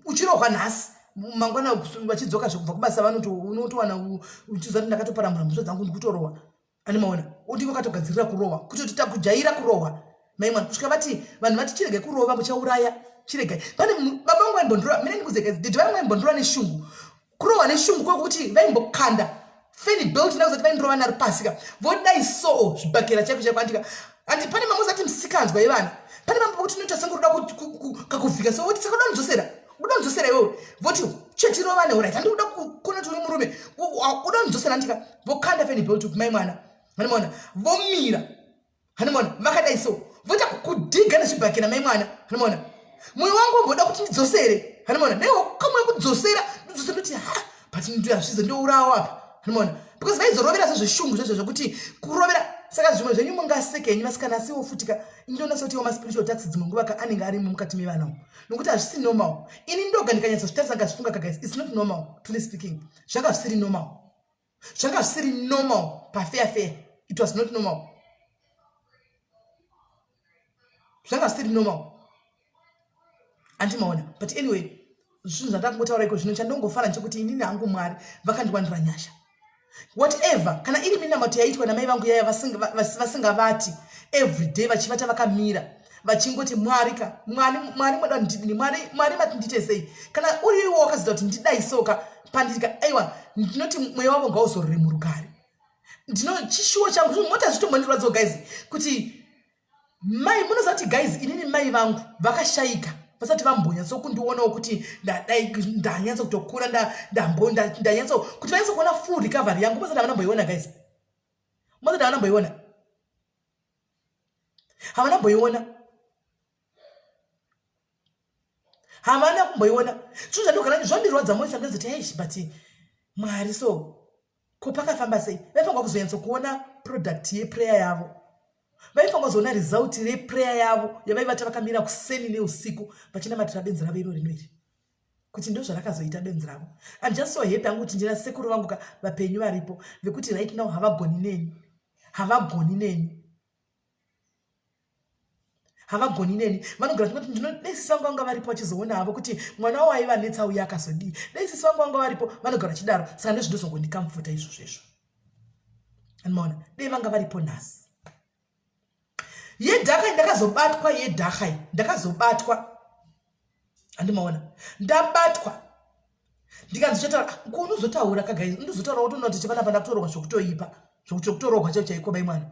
Uchirohwa nhasi, mangwana vachidzoka zvekubva kubasa, unotowana uchiziva kuti ndakatoparamura mhosva dzangu, ndikutorohwa. Animaona? Ndiko katogadzirira kurohwa, kutoti takujaira kurohwa maimwana, kusvika vati vanhu vati, "Chiregai kurova, muchauraya, chiregai." Pane baba vangu vaimbondorova mine ndikuzeka, didi vangu vaimbondorova neshungu. Kurohwa neshungu kwekuti vaimbokanda fan belt, ndakuzati vaindirova naro pasika, vodai soo zvibhakera chaiko chaiko. Andika andi pane mamwe zati musikanzwa yevana, pane mamwe pakuti unoita senge unoda kakuvhika so, voti, "Saka uda kundidzosera, uda kundidzosera iwewe?" Voti, "Chetirovane, alright, handi uda kuona kuti uri murume, uda kundidzosera?" Andika vokanda fan belt kumai mwana. Hanimona? Vomira. Hanimona? Vakadai so, voita kudhiga nezvibhakera mai mwana. Hanimona? Mwoyo wangu womboda kuti ndidzosere. Hanimona? Naiwo kamwe kudzosera, ndidzosera, ndoti, "Ha, but hazvizo, ndourawa apa." Hanimona? Because vaizorovera sezveshungu zvezvo, zvokuti kurovera. Saka zvimwe zvenyu mungaseke henyu vasikana asiwo futika ndinoona sekuti iwo maspiritual tax dzimwe nguva ka anenge arimo mukati mevana umu nokuti hazvisi normal. Ini ndoga ndikanyatsozvitarisa ndikazvifunga ka guys, it's not normal truly speaking. Zvanga zvisiri normal. Zvanga zvisiri normal pafair fair. It was not normal. Zvanga zvisiri normal. Andimaona. But anyway, zvinhu zvandakungotaura iko zvino chandongofara nchekuti inini hangu Mwari vakandiwanira nyasha. Whatever, kana iri minamato yaitwa namai vangu yaya vasingavati everyday vachivata vakamira vachingoti Mwari ka, Mwari, Mwari moda ndidini, Mwari, Mwari mati ndiite sei? Kana uri iwo wakazoita kuti ndidai so ka pandiri aiwa ndinoti mweya wavo ngauzorore murugare. Ndino chishuwo changu zvinhu mota zvitombondirwadzawo guys kuti Mai munoziva kuti guys inini mai vangu vakashaika vasati vambonyatsokundionawo kuti ndadai ndanyatso kutokura ndambo ndanyatso kuti vanyatso kuona full recovery yangu mozati havana mboiona guys mozati havana mboiona havana mboiona havana kumboiona zvinhu zvandogara zvondirwadza moyo sometimes kuti eish but mwari so ko pakafamba sei vaifanirwa kuzonyatsokuona product yeprayer yavo vaifanirwa kuzoona result reprayer yavo yavaivata vakamira kuseni neusiku vachinamatira benzi ravo iro rino iri kuti ndozvarakazoita benzi ravo. I'm just so happy hangu kuti ndina sekuru vangu ka vapenyu varipo vekuti right now havagoni neni havagoni neni havagoni neni vanogara vachingoti ndino dai sisi vangu vanga varipo vachizoona havo kuti mwana wavo aivanetsa uye akazodii dai sisi vangu vanga varipo vanogara vachidaro saka ndozvindozongondikamfuta izvozvo izvo andimaona dai vanga varipo nhasi yedhaka ndakazobatwa yedhaka ndakazobatwa andimaona ndabatwa ndikanzi chataura ah, ko unozotaura kagaizi unozotaura wotoona kuti chepanapa ndakutorwa zvokutoipa zvokutorohwa chaicho chaiko mai mwana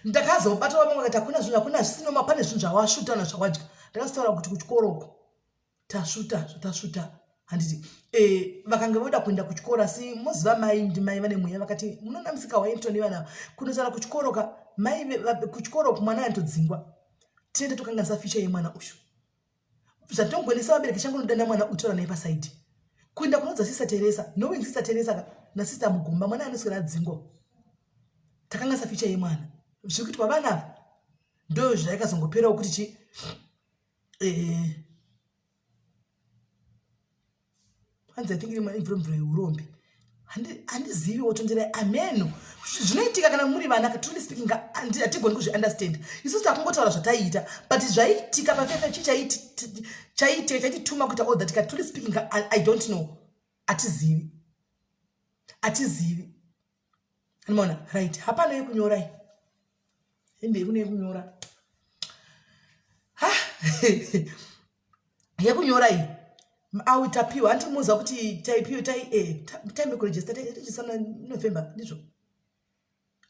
ndakazobata vamwe vakati hakuna zvinhu hakuna zvisinoma pane zvinhu zvawasvuta nazvawadya ndakazotaura kuti kuchikoro uko tasvuta zvatasvuta handiti e, vakange voda kuenda kuchikoro asi moziva mai ndimai vane mweya vakati munoona musika wainto nevana kunotaura kuchikoro ka mai kuchikoro kumwana anotodzingwa tinenge tokanganisa future yemwana uyu zvatinongonesa vabereki changonodana mwana utora naye pasaidi kuenda kunoudza sister Teresa knowing sister Teresa ka nasister Mugomba mwana anoswera adzingwa takanganisa future yemwana zviri kuitwa vana ava ndo zvaikazongoperawo kuti chi eh, hanzi i think iri mvura mvura yeurombe handizivi wotonderai ameno zvinoitika kana muri vana truly speaking hatigoni kuzviunderstand isusu takungotaura zvataiita but zvaiitika pafefe chii chaiitika chaitituma kuita all that ka truly speaking I don't know hatizivi hatizivi anomaona right hapana yekunyora iyi hembe yekune yekunyora ha yekunyora iyi awi tapiwa hanti muziva kuti taipiwa tai eh, time yekurejista tairejista muna november ndizvo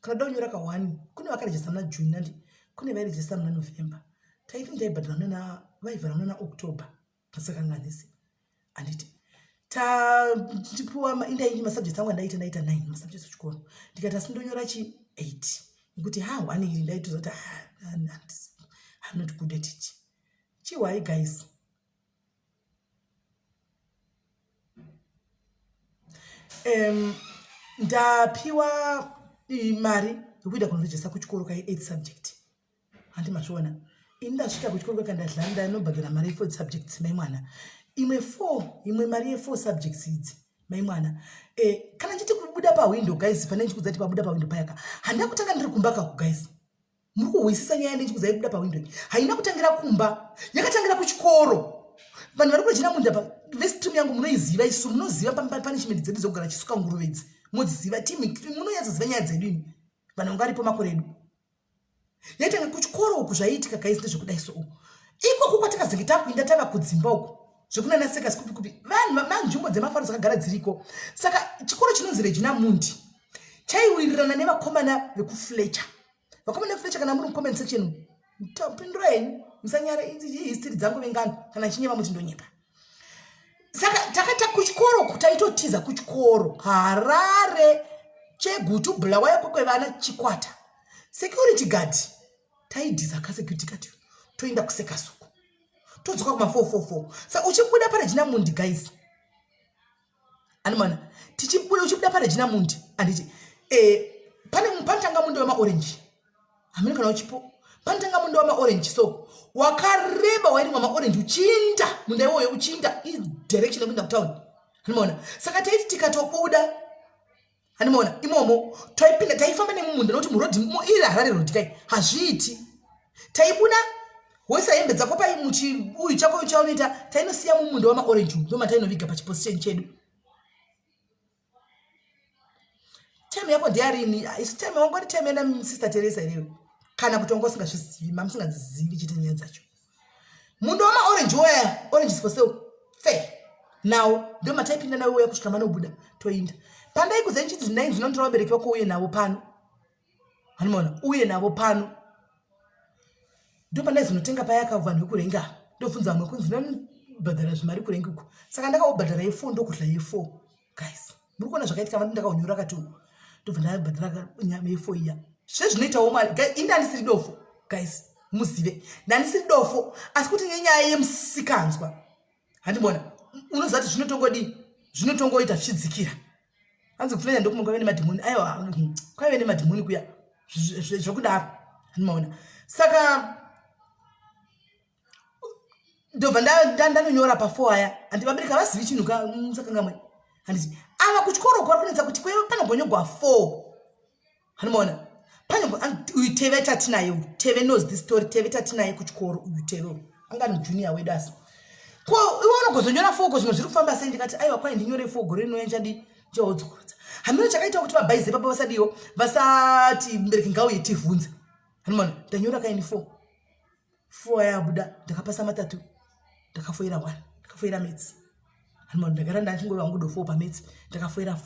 kana da kunyora ka one kune vakarejista muna june andi kune vairejista muna november taiti taibhadhara muna vaivhara muna october pasakanganisi handiti tandipiwa indaini masubjects angu andaita ndaita 9 masubjects echikoro ndikati asi ndonyora chi 8 nekuti ha one iri ndaitoza kuti I'm not good at it chihwai guys um ndapiwa mari yekuenda kunorejesta kuchikoro kai 8 subject handi mazviona ini ndasvika kuchikoro kweka ndadla ndanobhadhara mari yefour subjects mai mwana imwe four imwe mari yefour subjects idzi mai mwana e, kana ndichiti kubuda pahwindo guys pane ndichikudza kuti pabuda pahwindo payaka handina kutanga ndiri kumba kako guys muri kuhwisisa nyaya ndichikudza yekubuda pahwindo haina kutangira kumba yakatangira kuchikoro vanhu vari kurejina munda pa vestream yangu munoiziva isu munoziva punishment dzedu dzekugara chisuka nguruve idzi modziziva team munonyatsoziva nyaya dzedu imi vanhu vanga varipo makore edu yaitanga kuchikoro uku zvaiitika guys ndezvekudai so ikoko kwatakazenge takuinda tava kudzimba uku zvekunana sekas kupi kupi vanhu manzvimbo dzemafaro dzakagara dziriko saka chikoro chinonzi regina mundi chaiwirirana nevakomana vekufletcher vakomana vekufletcher kana muri mucomment section pindura henyu musanyara history dzangu vengano kana chinyeva muti ndonyepa saka takata kuchikoro uku taitotiza kuchikoro harare chegutu bulawayo kwekwevana chikwata security guard taidhiza kasecurity guard toenda kusekasuku todzoka kuma 444 sa uchibuda paregina mundi guys anomana tichibuda uchibuda paregina mundi anditi eh, Pane panotanga munda wemaorange, hameno kana uchipo. Panotanga munda wemaorange, so wakareba wairimwa maorange, uchiinda munda iwoyo, uchiinda idirection yekuenda kutown, handimaona? Saka taiti tikatobuda, handimaona, imomo taipinda, taifamba nemumunda, nokuti murodhi iri Harare road kai hazviiti. Taibuda, woisa hembe dzako pai muchiuyu chako chaunoita, tainosiya mumunda wamaorange umu, ndomatainoviga pachiposition chedu. Time yako ndeyarini? Isu time wangori time yana Sister Teresa ireyo, kana kuti wanga usingazvizivi, mamusingadzizivi chete nyaya dzacho. Munda wamaorange waya, orange is for sale fair now, ndo mataipinda nawe uya kusvika manobuda toinda. Pandaikudza ndichiti ndainzi unotora vabereki vako uye navo pano, handimaona, uye navo pano, ndo pandaizonotenga paya ka vanhu vekurenga. Ndobvunza vamwe, kunzi ndinobhadhara zvimari kurengi uku. Saka ndakaobhadhara ye4, ndokudla ye4. Guys, muri kuona zvakaitika? Vanhu ndakaunyora kati uku, ndobva ndabhadhara nyama ye4 iya. Sezvinoitawo Mwari, ini ndandisiri dofo, guys, muzive ndandisiri dofo, asi kuti nenyaya yemusikanzwa, handimona, unoziva kuti zvinotongodii, zvinotongoita zvichidzikira. Hanzi kufunanya ndokumwe kwaive nemadhimoni. Aiwa, kwaive nemadhimoni kuya zvokudaro, handimaona? Saka ndobva ndanonyora pa4 aya. Handi vabereki havazivi chinhu ka, musakangamwe. Handiti ava kuchikoro kwari kunetsa kuti kwaive panogonyogwa 4, handimaona? Uyu Teve tatinaye uyu, Teve knows this story. Teve tatinaye kuchikoro uyu, Teve anga ari mujunior wedu. Asi ko iwe unogozonyora 4 ko, zvimwe zviri kufamba sei? Ndikati aiwa, kwai ndinyore 4, gore rinouya ndichadii? Ndichaodzokorodza. Hameno chakaita kuti vabhaize papa vasadiwo, vasati mubereki ngauye tivhunze, handimaona? Ndanyora kaini 4, 4 yabuda, ndakapasa matatu, ndakafoira 1, ndakafoira maths, handimaona? Ndagara ndachingova vangu 4 pamaths, ndakafoira 4.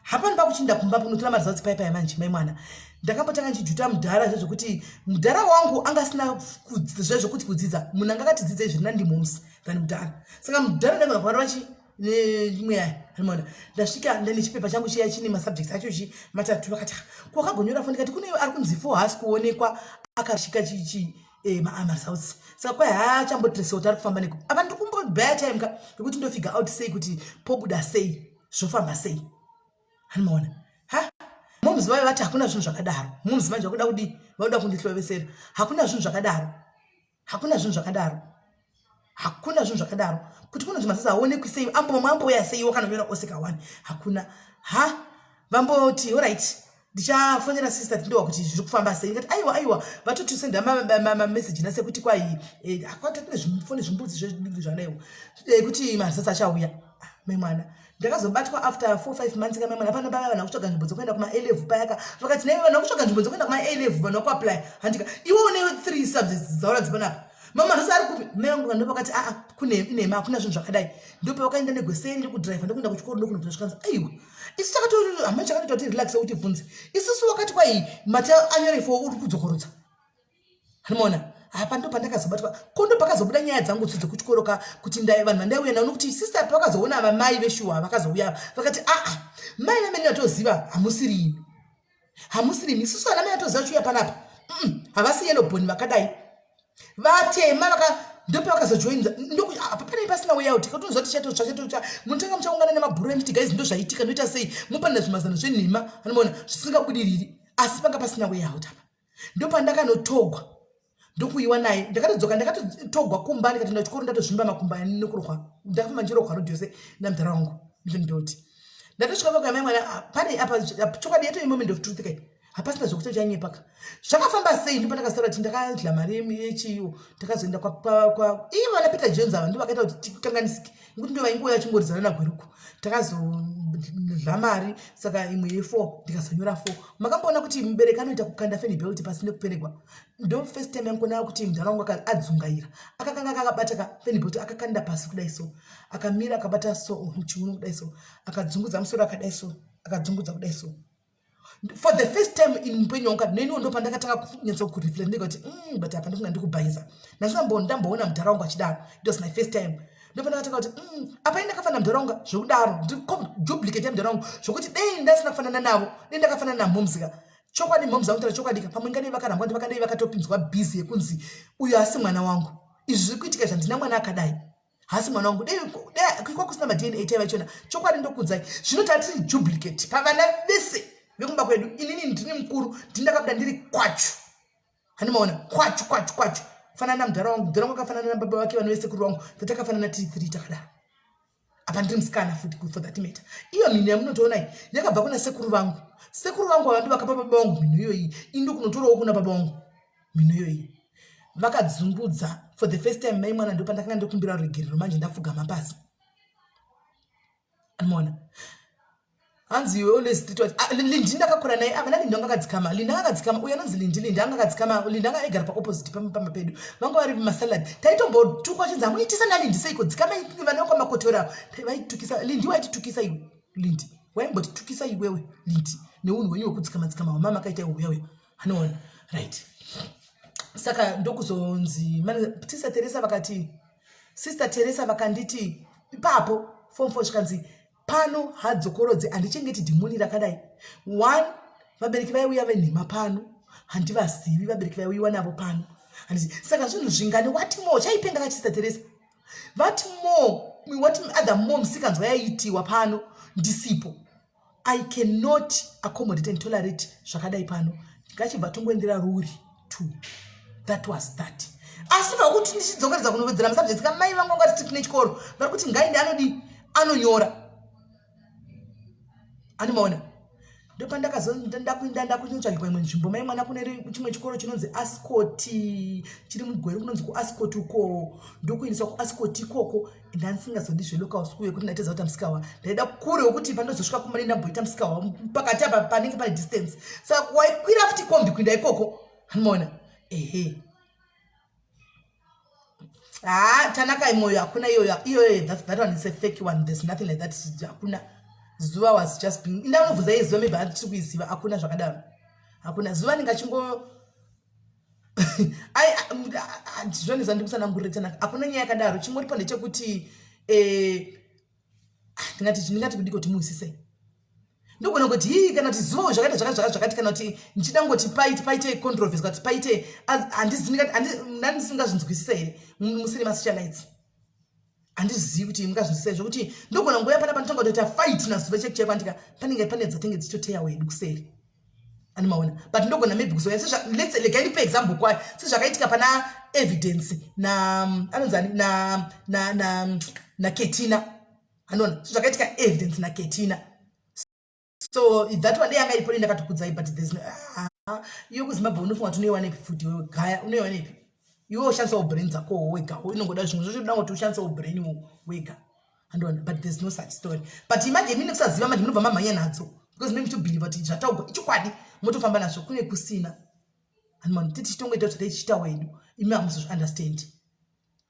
Hapani pakuchinda kumba kunotora maresults pai pai. Manje mai mwana, ndakambotanga ndichijuta mudhara zvezvokuti mudhara wangu anga asina zvezvokuti kudzidza. Munhu anga akatidzidzei zviri nandimoms than mudhara. Saka mudhara ndagona kuvarova chi nemweya, handimaona? Ndasvika ndane chipepa changu chiya chine masubjects acho chi matatu. Vakati kwakagonyora 4. Ndikati kune ari kunzi 4 haasi kuonekwa, akasvika chichi maresults. Saka kwai haachambotresa kuti ari kufamba neko apa. Ndiri kumbobhaya time ka yekuti ndofigure out sei kuti pobuda sei, zvofamba sei, handimaona? Ha, momuzi vave vati hakuna zvinhu zvakadaro. Momuzi manje vakuda kudii? Vakuda kundihlovesera. Hakuna zvinhu zvakadaro, hakuna zvinhu zvakadaro, hakuna zvinhu zvakadaro, kuti kunonzi masasa aonekwi sei, ambo mamwe ambouya seiwo kanonyora ose ka1, hakuna. Ha, vamboti alright, ndichafonera sister tindowa kuti zviri kufamba sei. Ndikati aiwa, aiwa, vatotisenda mameseji nase kuti kwai akwata tine zvifoni zvimbudzi zvediki zvanaiwo kuti maresults achauya. Ah, mai mwana, ndakazobatwa after 4 5 months ka, mai mwana. Hapana paya vanhu vakutsvaga nzvimbo dzekuenda kuma A level payaka. Vakati naive vanhu vakutsvaga nzvimbo dzekuenda kuma A level, vanhu vakuapply, handika iwe une three subjects dzaura dzipanapa, mama zvose ari kupi? Mai vangu ndo vakati aa, kune inema, hakuna zvinhu zvakadai. Ndopavakaenda negweseni ndikudhiraivha ndokuenda kuchikoro, ndokunobva zvikanzi aiwa, isu takato hama chakatoita kuti relax kuti bvunze isusu. Wakati kwai mati anyore 4, uri kudzokorodza, handimaona? Apa ndo pandakazobatwa ko, ndo pakazobuda nyaya dzangu tso dzekuchikoro ka, kuti ndai vanhu vandaiuya navo, nokuti sister pavakazoona vamai veshuwa vakazouya, vakati aa, mai vamene vatoziva hamusiri imi, hamusiri imi. Isusu vana mai vatoziva chiuya panapa, havasi yellow bone, vakadai vatema vaka. Ndopavakazojoinza apa panei pasina way out. Katonzwa tichatotsva chatotsva, munotanga muchaungana nemabhuru emuti, guys, ndo zvaitika, ndoita sei? Mupanira zvimazano zvenhema, anomaona, zvisingabudiriri, asi panga pasina way out apa. Ndopandakanotogwa ndokuiwa naye. Ndakatodzoka, ndakatotogwa kumba, ndikatoenda kuchikoro ndatozvimba makumba nekurohwa. Ndakafamba ndichirohwa rodhi yose namudhara wangu ndoti ndatosvika pakuya. Mai mwana, ah, pane apa chokwadi yato moment of truth kai, hapasina zvekuti uchanyepaka. Zvakafamba sei? Ndipo ndakazotaura kuti ndakadya mari yechiyo, takazoenda kwa ivo vana Peter Jones. Ava ndo vakaita kuti tikanganisike, nekuti ndo vaingouya vachingoridzana nagweruko. Takazodya mari, saka imwe ye4 ndikazonyora 4. Makamboona kuti mubereki anoita kukanda fanny belt pasi nekuperegwa? Ndo first time yangu kuona kuti mudhara wangu adzungaira. Akakanga akabata ka fanny belt, akakanda pasi kudai so, akamira akabata so muchiuno kudai so, akadzungudza musoro akadai so, akadzungudza kudai so, for the first time in mupenyu wangu. Neniwo ndo pandakatanga kunyatsa kureflect, ndikati but apa ndifunga ndikubhaisa. Ndasina ndamboona mudhara wangu achidaro. It was my first time. Ndo pandakatanga kuti apa ini ndakafanana mudhara wangu zvekudaro, duplicate yamudhara wangu, zvokuti dei ndasina kufanana navo, dei ndakafanana namomsika. Chokwadi moms vangu, taura chokwadi ka, pamwe ngadei vakarambwa, ndi vakadei vakatopinzwa busy yekunzi uyu asi mwana wangu. Izvi zviri kuitika zvandina mwana akadai, hasi mwana wangu. Dei kwakusina maDNA taiva chona. Chokwadi ndokudzai, zvino tatiri duplicate pavana vese. Vekumba kwedu inini ndini mukuru, ndini ndakabuda ndiri kwachu. Handimaona kwachu kwachu kwachu. Fanana namudhara wangu, mudhara wangu akafanana nababa vake vanove sekuru vangu, tatakafanana tiri three takadaro. Apa ndiri musikana futi for that matter. Iyo mhino yamunotoona iyi yakabva kuna sekuru vangu. Sekuru vangu ava ndovakapa baba vangu mhino iyoyi. Ini ndokunotorawo kuna baba vangu mhino iyoyi. Vakadzungudza for the first time mai mwana, ndopandakanga ndokumbira ruregerero manje ndapfugama pasi. Anoona hanzi iwe always treat what ah, Lindi ndakakura naye ava naLindi anga akadzikama. Lindi anga akadzikama, uyo anonzi Lindi, Lindi anga akadzikama. Lindi anga aigara paopposite pamba pedu, vanga vari masalad. Taitombotukwa chinzi hamuitisa naLindi seiko, dzikama vana kwamakotora. Vaitukisa Lindi, waititukisa iwe Lindi, waimbotitukisa iwewe Lindi neunhu hwenyu hwekudzikama dzikama hwamama akaita iwe uya uya. Anoona right. Saka ndokuzonzi Sister Teresa vakati, Sister Teresa vakanditi ipapo form 4 zvikanzi pano hadzokorodze, handichengeti dhimoni rakadai. One, vabereki vaiuya venhema pano handivazivi, vabereki vaiuyiwa navo pano handiti. Saka zvinhu zvingani, what more chaipenga kaSister Teresa, what more, what other more musikanzwa yaiitiwa pano ndisipo. I cannot accommodate and tolerate zvakadai pano, ngachibva tongoendera ruri to that was that. Asi pakuti ndichidzokeredza kunowedzera masubjects, kamai vangu vanga strict nechikoro, vari kuti ngaende anodi anonyora. Anomaona, ndopandakazondakuenda ndakunotsvagirwa imwe nzvimbo mai mwana kune chimwe chikoro chinonzi Ascoti chiri muGweru, kunonzi kuAscoti uko. Ndokuendeswa kuAscoti ikoko. Ndandisingazodi zvelocal school yekuti ndaitedza kuita musikawa, ndaida kure wekuti pandozosvika kumba ndamboita musikawa pakati apa panenge pane distance, saka waikwira futi kombi kuenda ikoko. Anomaona, ehe, ha, Tanakai Moyo, hakuna iyoyo iyoyo. That one is a fake one, there's nothing like that, hakuna. Zuva was just being, indaunobvunza iye zuva, maybe atiri kuiziva. Hakuna zvakadaro, hakuna zuva ndingachingo zvoneza ndikusanangurire Tanaka, hakuna nyaya yakadaro. Chingoripo ndechekuti ndingati kudiko kuti muwisisei. Ndogona kuti hii kana kuti zuva zvakaita zvakati zvakati zvakati, kana kuti ndichida ngoti paite controversy, kana kuti paite, handisingazvinzwisisa here musiri masocialites? Handizivi kuti mungazvinzwisisa zvokuti ndogona nguva yapana panotanga kutoita fight nazuva cheko cheko andika panenge pane dzatenge dzichitoteya wedu kuseri. Animaona, but ndogona maybe kuzoya, let's legai ndipe example kwayo, sezvakaitika pana Evidence na anonzani na na na naKetina. Anoona sezvakaitika Evidence naKetina. So that one yanga iripo, ndakatokudzai, but there's no, ah, iyo kuZimbabwe unofunga kuti unoiwanepi futi iwewe gaya, unoiwanepi iwe? Ushandisawo brain dzakowo wega, inongoda zvimwe zvochoda kuti ushandisawo brain wega. Andoona, but there's no such story. But imagine mine kusaziva manje munobva mamhanya nadzo because mimi tobelieve kuti zvataugwa ichokwadi, motofamba nazvo kune kusina. Anomaona, titi chitongoita zvataichiita wedu, imi hamuzozviunderstand.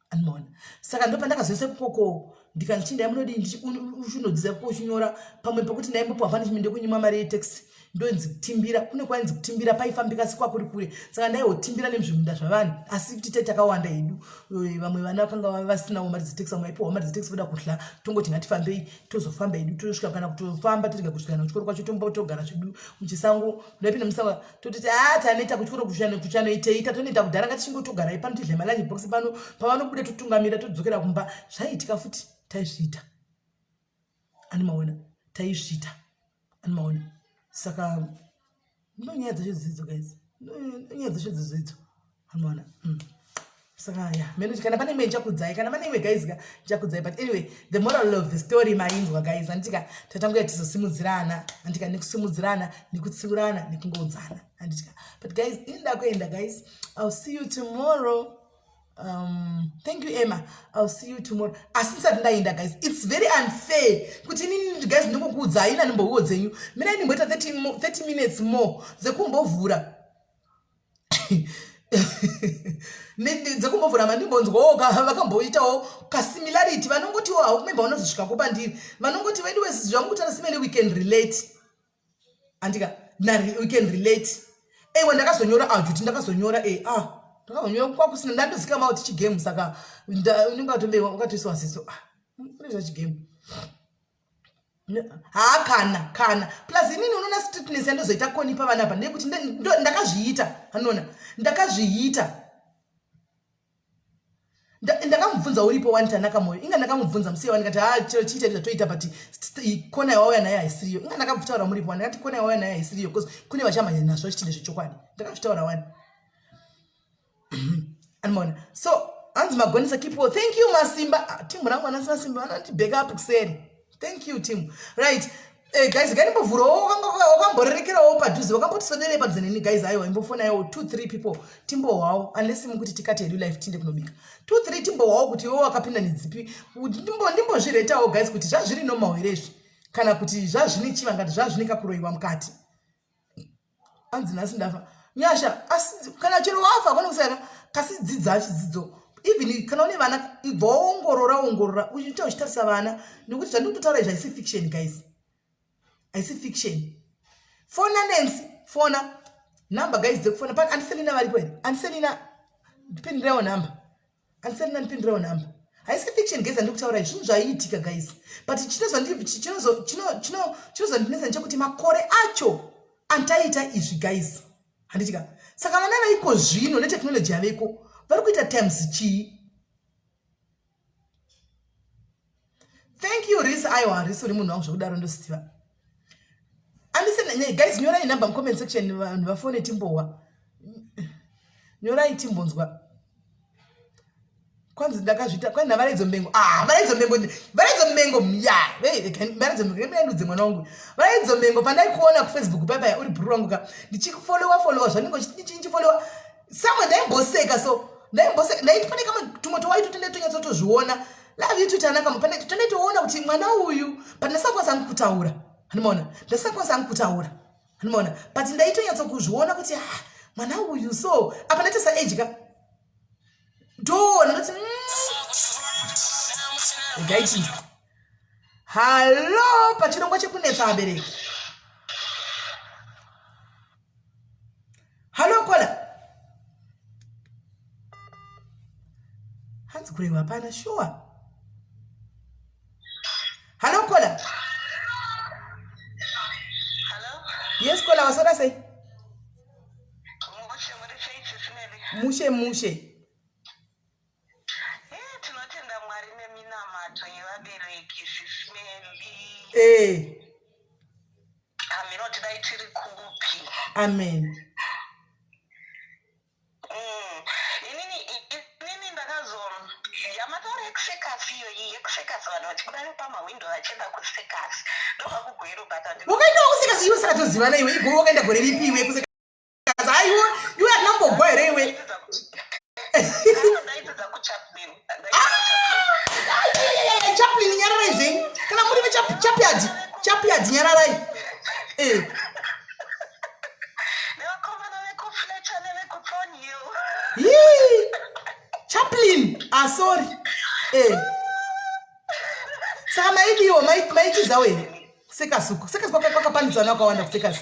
Anomaona, saka ndo pandakazoisa kukoko, ndikanzi chindai munodii, uchinodzidza kuko uchinyora pamwe pekuti ndaimbopiwa punishment yekunyimwa mari yetaxi, ndonzi kutimbira kune kwainzi kutimbira paifambika sikwakuri kure, saka ndaihotimbira nemuzvimunda zvavanhu. Asi kuti tai takawanda hedu, vamwe vana vakanga vasinawo mari dzetaxi, vamwe vaipiwawo mari dzetaxi voda kudla, tongoti ngatifambei, tozofamba hedu tosvika, kana kutofamba tirega kusvika kuchikoro kwacho, togara zvedu muchisango. Ndaipinda musango tototi a taneta kuchikoro kuchanoitei, tatoneta kudhara, ngatichingotogara pano tidle malunch box pano, pavanobuda totungamira todzokera kumba. Zvaiitika futi, taizviita. Animaona, taizviita. Animaona, saka ndonyaya dzacho dzidzo guys, ndonyaya dzacho dzidzo. Anoona. Saka ya meno kana pane imwe ndichakudzai, kana pane imwe guys ka ndichakudzai. But anyway, the moral of the story mainzwa guys, handitika? Tatanguya tizosimudzirana, handitika? Nekusimudzirana, nekutsiurana, nekungoudzana, handitika? But guys, ini ndakuenda guys, I'll see you tomorrow. Thank you Emma, I'll see you tomorrow. Asi ndisati ndaenda guys, it's very unfair kuti inini guys ndingokuudzai ina ndimbohuwo dzenyu. Mina ndimboita 30 minutes more dzekumbovhura, dzekumbovhura mandimbonzwawo vakamboitawo kasimilarity, vanongotiwo haukumemba vanozosvikako pandiri, vanongoti vedu zvamukutaura simele, we can relate, andika? We can relate. Ewe ndakazonyora ajuti, ndakazonyora e, ah, ndakazonyora kwakusina, ndandozikama kuti chigame, saka unenge watombe wakatoiswa ziso, ah, une zvachigame haa, kana plus inini unoona strictness yandozoita koni pavana apa ndeyekuti ndakazviita. Anoona, ndakazviita. Ndakamubvunza uripo wani Tanaka Moyo. Inga ndakamubvunza musiye wani ndikati ah chero chiita zvatoita but kona yawauya nayo haisiriyo. Inga ndakabvutaura muripo wani ndakati kona yawauya nayo haisiriyo because kune vachamhanya nazvo vachiti ndezvechokwadi. Ndakazvitaura wani. Anomaona. So hanzi magonesa keep well. Thank you Masimba. Ah, team rangu anasi Masimba vanoti back up kuseri. Thank you team. Right. Hey eh, guys, ngatimbovhurawo wakamborerekerawo padhuze wakambotiswederei padhuze neni guys aiwa imbofonaiwo 2 3 people timbohwawo unless mukuti tikati hedu life tinde kunobika 2 3 timbohwawo kuti iwe wakapinda nedzipi ndimbozviretawo guys kuti zvazviri normal here izvi kana kuti zvazvine chivangati zvazvine kakuroiwa mukati anzi nhasi ndafa nyasha asi kana chero wafa kone kusaka kasi dzidza chidzidzo even kana une vana ibva waongorora ongorora uchiita uchitarisa vana nekuti zvandiri kutotaura izvi haisi fiction guys haisi fiction fona nancy fona number guys dzekufona pane andiselina varipo here andiselina ndipindirewo number Andiselina ndipindirewo number haisi fiction guys andiri kutaura izvi zvinhu zvaiitika guys but chinozondinetsa nechekuti makore acho antaita izvi guys handitika saka vana vaiko zvino netechnology yaveko vari kuita times chii thank you ris aiwa ris uri munhu wangu zvekudaro ndositiva andise guys nyorai number mucomment section vanhu vafone timbohwa nyorai timbonzwa kwanzi ndakazviita kwanzi navaraidzo mbengo ah varaidzo mbengo varaidzo mbengo ya varaidzo mbengo ndudze mwana wangu varaidzo mbengo pandaikuona kufacebook paya uri bhuru rangu ka ndichikufollowa followa zvanenge ndichifollowa samwe ndaimboseka so ndaimboseka ndaiti pane kamwe tumwe towaito tondaitonyatsotozviona love you tutanaka pane tondaitoona kuti mwana uyu but ndasakwanisa hangu kutaura handimaona ndasakwanisa hangu kutaura handimaona but ndaitonyatso kuti ah, mwana uyu so apa ndaita saage ka ndoona ndoti mm. regai chinzwa hallo pachirongwa chekunetsa vabereki hallo kola hanzi kurewa hapana shuwa hallo kola yes kola wasora sei mushe mushe eh, tinotenda mwari neminamato yevabereki sismeli eh. Hameno tidai tiri kupi. Amen. Mm. Inini inini ndakazo yamataura yekusekasi iyo iyi yekusekasi vanhu vachibuda nepamahwindo vachienda kusekasi ndobva kugweru but wakaendawo kusekasi iwe saka tozivana iwe iguru wakaenda gore ripi iwe kusekasi aiwe iwe atinambogwa here iwe chaplin nyararai zvenyu kana muri vechapiad chapiad nyararai eh. chaplin ah sorry eh. saka maidiwo maitizawo here Sekasi uko. Sekasi kwakapandidzwa vana vakawanda kusekasi.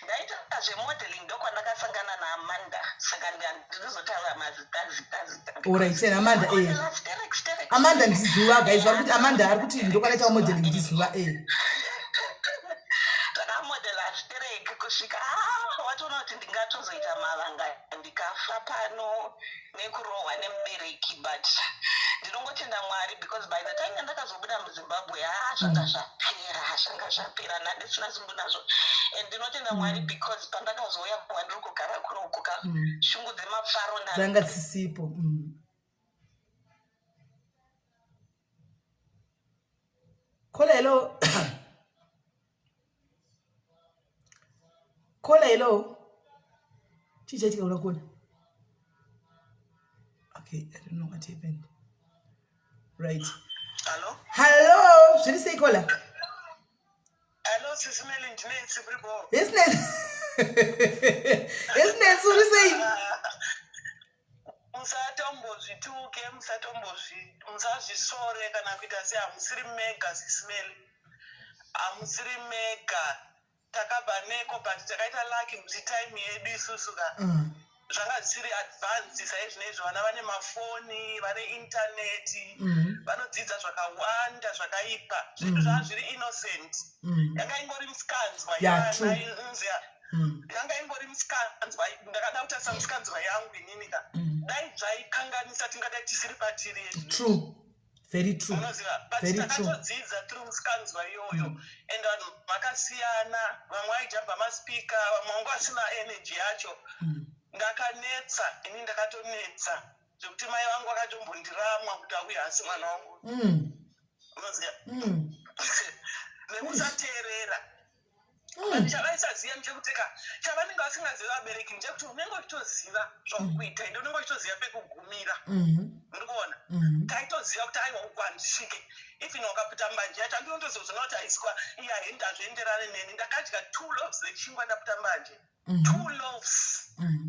Ndaita zvemodeling ndokwandakasangana naAmanda saka ndinozotaura mazita zita zita. Alright, then Amanda eh. Amanda ndizuva guys vari kuti Amanda ari kuti ndokwanaita modeling ndizuva eh. Takamodela sterek kusvika ah watoona kuti ndingatozoita mavanga ndikafa pano nekurohwa nemubereki but ndinongotenda mwari because by the time yandakazobuda muzimbabwe haa zvanga mm. zvapera zvanga zvapera ndandisina simbu nazvo and ndinotenda mwari mm. because pandakazouya kwandiri kugara kuno uku ka mm. shungu dzemafaro dzanga dzisipo mm. Kola hello. Kola hello. Chii chaitika kuna Kola? Okay, I don't know what happened. Right. Hello. Hello, zviri sei Kola? Hello, Sisi Meli, ndine Tsibri Bo. Yes, Nancy. Yes, Nancy, uri sei? Musatombozvituke, musatombozvi musazvisore kana kuita se hamusiri mega Sisi Meli. Hamusiri mega. Takabva neko but takaita lucky kuti time yedu isusu ka. Mm. Zvanga zvisiri advanced saizvinezvi vana vane mafoni, vane internet, mm. vanodzidza zvakawanda zvakaipa. Zvedu mm. zvanga zviri innocent. Mm. Yanga ingori misikanzwa yeah, true. Mm. Yanga ingori misikanzwa ndakada kutarisa misikanzwa yangu inini ka. Mm. Dai zvaikanganisa, tingadai tisiri patiri. True, very true. Unoziva, but Very true. takatodzidza through musikanzwa iyoyo and vanhu vakasiyana. Vamwe vaijamba maspeaker, vamwe vanga vasina energy yacho. Ndakanetsa ini, ndakatonetsa zvekuti mai vangu vakatombondiramwa kuti auya, asi mwana wangu, unoziva, nekusateerera. But chavaisaziva ndechekuti ka, chavanenge vasingazivi vabereki ndechekuti unenge uchitoziva zvauri kuita, ende unenge uchitoziva pekugumira. Muri kuona? Taitoziva kuti aiwa, uku handisvike. Even wakaputa mbanje yacho, andinotozozvona kuti aiswa iya hendi, hazvienderane neni. Ndakadya two loaves dzechingwa, ndaputa mbanje, two loaves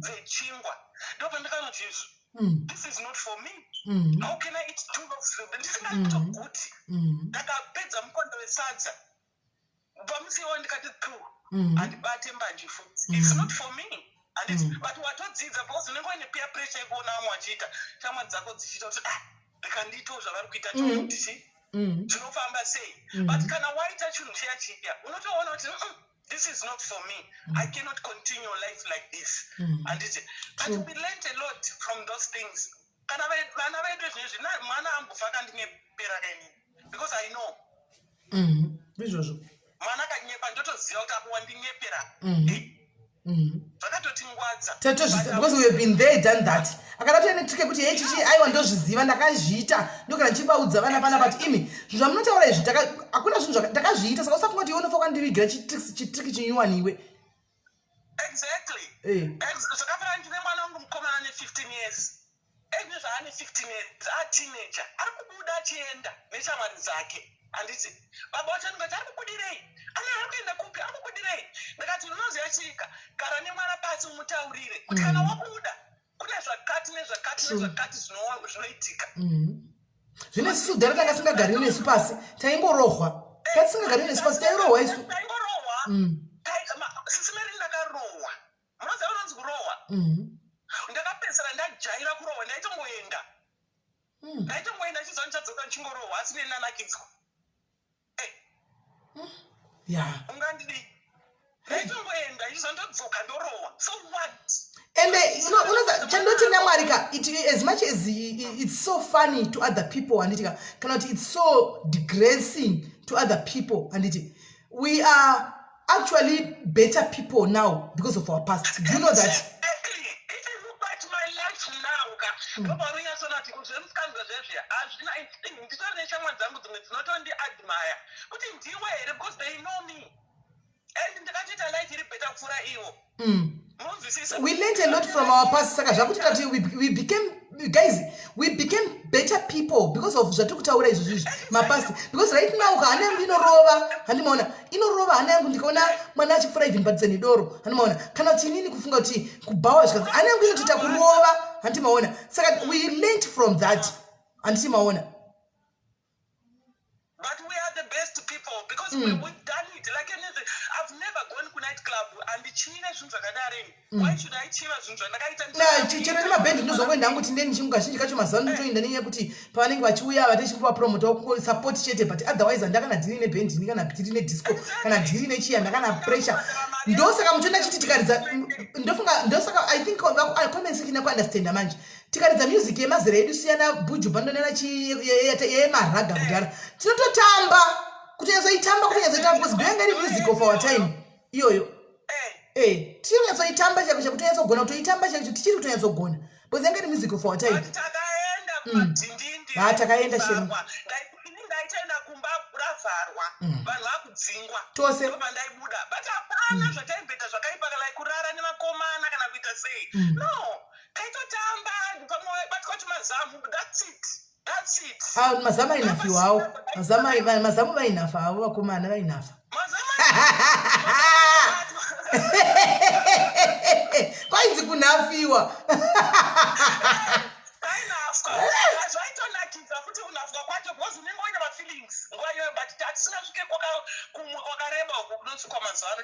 dzechingwa, ndopandakaona kuti izvi, this is not for me. How can I eat two loaves ndisingatoguti? Ndakapedza mukondo wesadza pamusi iwoyo, ndikati tu, handibate mbanje futi, it's not for me, handiti? But watodzidza because unenge uine peer pressure yekuona vamwe vachiita, shamwari dzako dzichiita, kuti ah, ndikandiitawo zvavari kuita, tione kuti chi zvinofamba sei. But kana waita chinhu chiya chiya, unotoona kuti this is not for me, I cannot continue life like this, handiti? But we learned a lot from those things. Kana vana vedu zvinezvi, mwana ambofa akandinyepera kainini, because I know. Izvozvo. Mwana akanyepa, ndotoziva kuti apo wandinyepera. Zvakatotingwadza. Tatozviziva because we have been there, done that. Akada toine trick yekuti hei, chichi, aiwa, ndozviziva, ndakazviita. Ndogara ndichivaudza vana pana, but imi zvinhu zvamunotaura izvi, hakuna zvinhu ndakazviita. Saka usafunga kuti iwe unofa kwandivigira chitrick chinyuwaniwe. Exactly. Zvakafanana, ndine mwana wangu mukomana ane 15 years. Ene zvaane 15 years, ateenager, ari kubuda achienda neshamwari dzake, handiti? Baba vacho ndikati, "Ari kubudirei? Ana ari kuenda kupi? Ari kubudirei?" Ndikati, "Unoziva chika, gara nemwana pasi, umutaurire kuti kana wabuda kune zvakati nezvakati nezvakati zvinoitika." Zvino isusu kudhara tanga singagari nesu pasi, taingorohwa. Tatisingagari nesu pasi, tairohwa isu. Taingorohwa. Sisi Mary, ndakarohwa. Munoziva unonzi kurohwa? Ndakapedzisira ndajaira kurohwa. Ndaitongoenda, ndaitongoenda chizva ndichadzoka ndichingorohwa, asi nenanakidzwa. Ungandidii? Ndaitongoenda ichizva ndodzoka, ndorohwa, so what? Ende unoza chandoti namwari ka, it, as much as it's so funny to other people, handiti ka, kana kuti it's so digressing to other people, handiti, we are actually better people now because of our past. Do you know that? Exactly. If you look at my life now ka, ndopaunonyatsona kuti zvemusikanzwa zvezvi hazvina. Nditori neshamwari dzangu dzimwe dzinotondiadmire kuti ndiwe here, because they know me and ndakatoita life iri better kupfuura ivo. Munonzwisisa? We learned a lot from our past. Saka zvakuti tati we became, guys, we became better people because of zvatiri kutaura izvozvo izvi, mapast. Because right now ka, hana yangu inorova, handimaona, inorova hana yangu ndikaona mwana achipfuura even padhuze nedoro, handimaona, kana kuti inini kufunga kuti kubhawa zvika, hana yangu inotoita kurova, handimaona. Saka we learned from that, handiti maona? But we are the best people because we've done it. Like anything, I've never gone to night club handichive zvinhu zvakadaro ini. Why should I chiva zvinhu zvandakaita? Na chero nemabhendi ndinozongoenda hangu kuti ndeni chingu kazhinji kacho mazuva ano ndinotoenda nenyaya yekuti pavanenge vachiuya vatechikuvapromota, support chete. But otherwise handakana dhiri nebhendi ini, kana dhiri nedisco, kana dhiri nechiya, ndakana pressure. Ndosaka muchiona chiti tikaridza, ndofunga ndosaka I think comment section yakuunderstanda manje, tikaridza music yemazera edu, siyana Buju Banton yemaragga kudhara, tinototamba, kutonyatsoitamba, kutonyatsoitamba, because ndoyanga iri music of our time iyoyo. Tichiri kunyatsoitamba chaiko, chekutonyatsogona kutoitamba chaiko, tichiri kutonyatsogona because yanga iri music of our time. But takaenda kumadhindindi. Ah, takaenda shemu. Ini ndaitoenda kumba ravharwa, vanhu vakudzingwa. Tose. Ndobva ndaibuda, but hapana zvataimboita zvakaipa, like kurara nemakomana kana kuita sei. No, taitotamba, pamwe waibatwa tumazamu, that's it, that's it. Ah, mazamu ainafiwa hawo, mazamu vainafa havo, vakomana vainafa. Mazamu. Kwainzi kunafiwa. Tainafwa, zvaitonakidza futi kunafwa kwacho because unenge uine mafeelings nguva iyoyo. But tatisingasvike kumwe kwakareba uko kunosvikwa mazuva ano.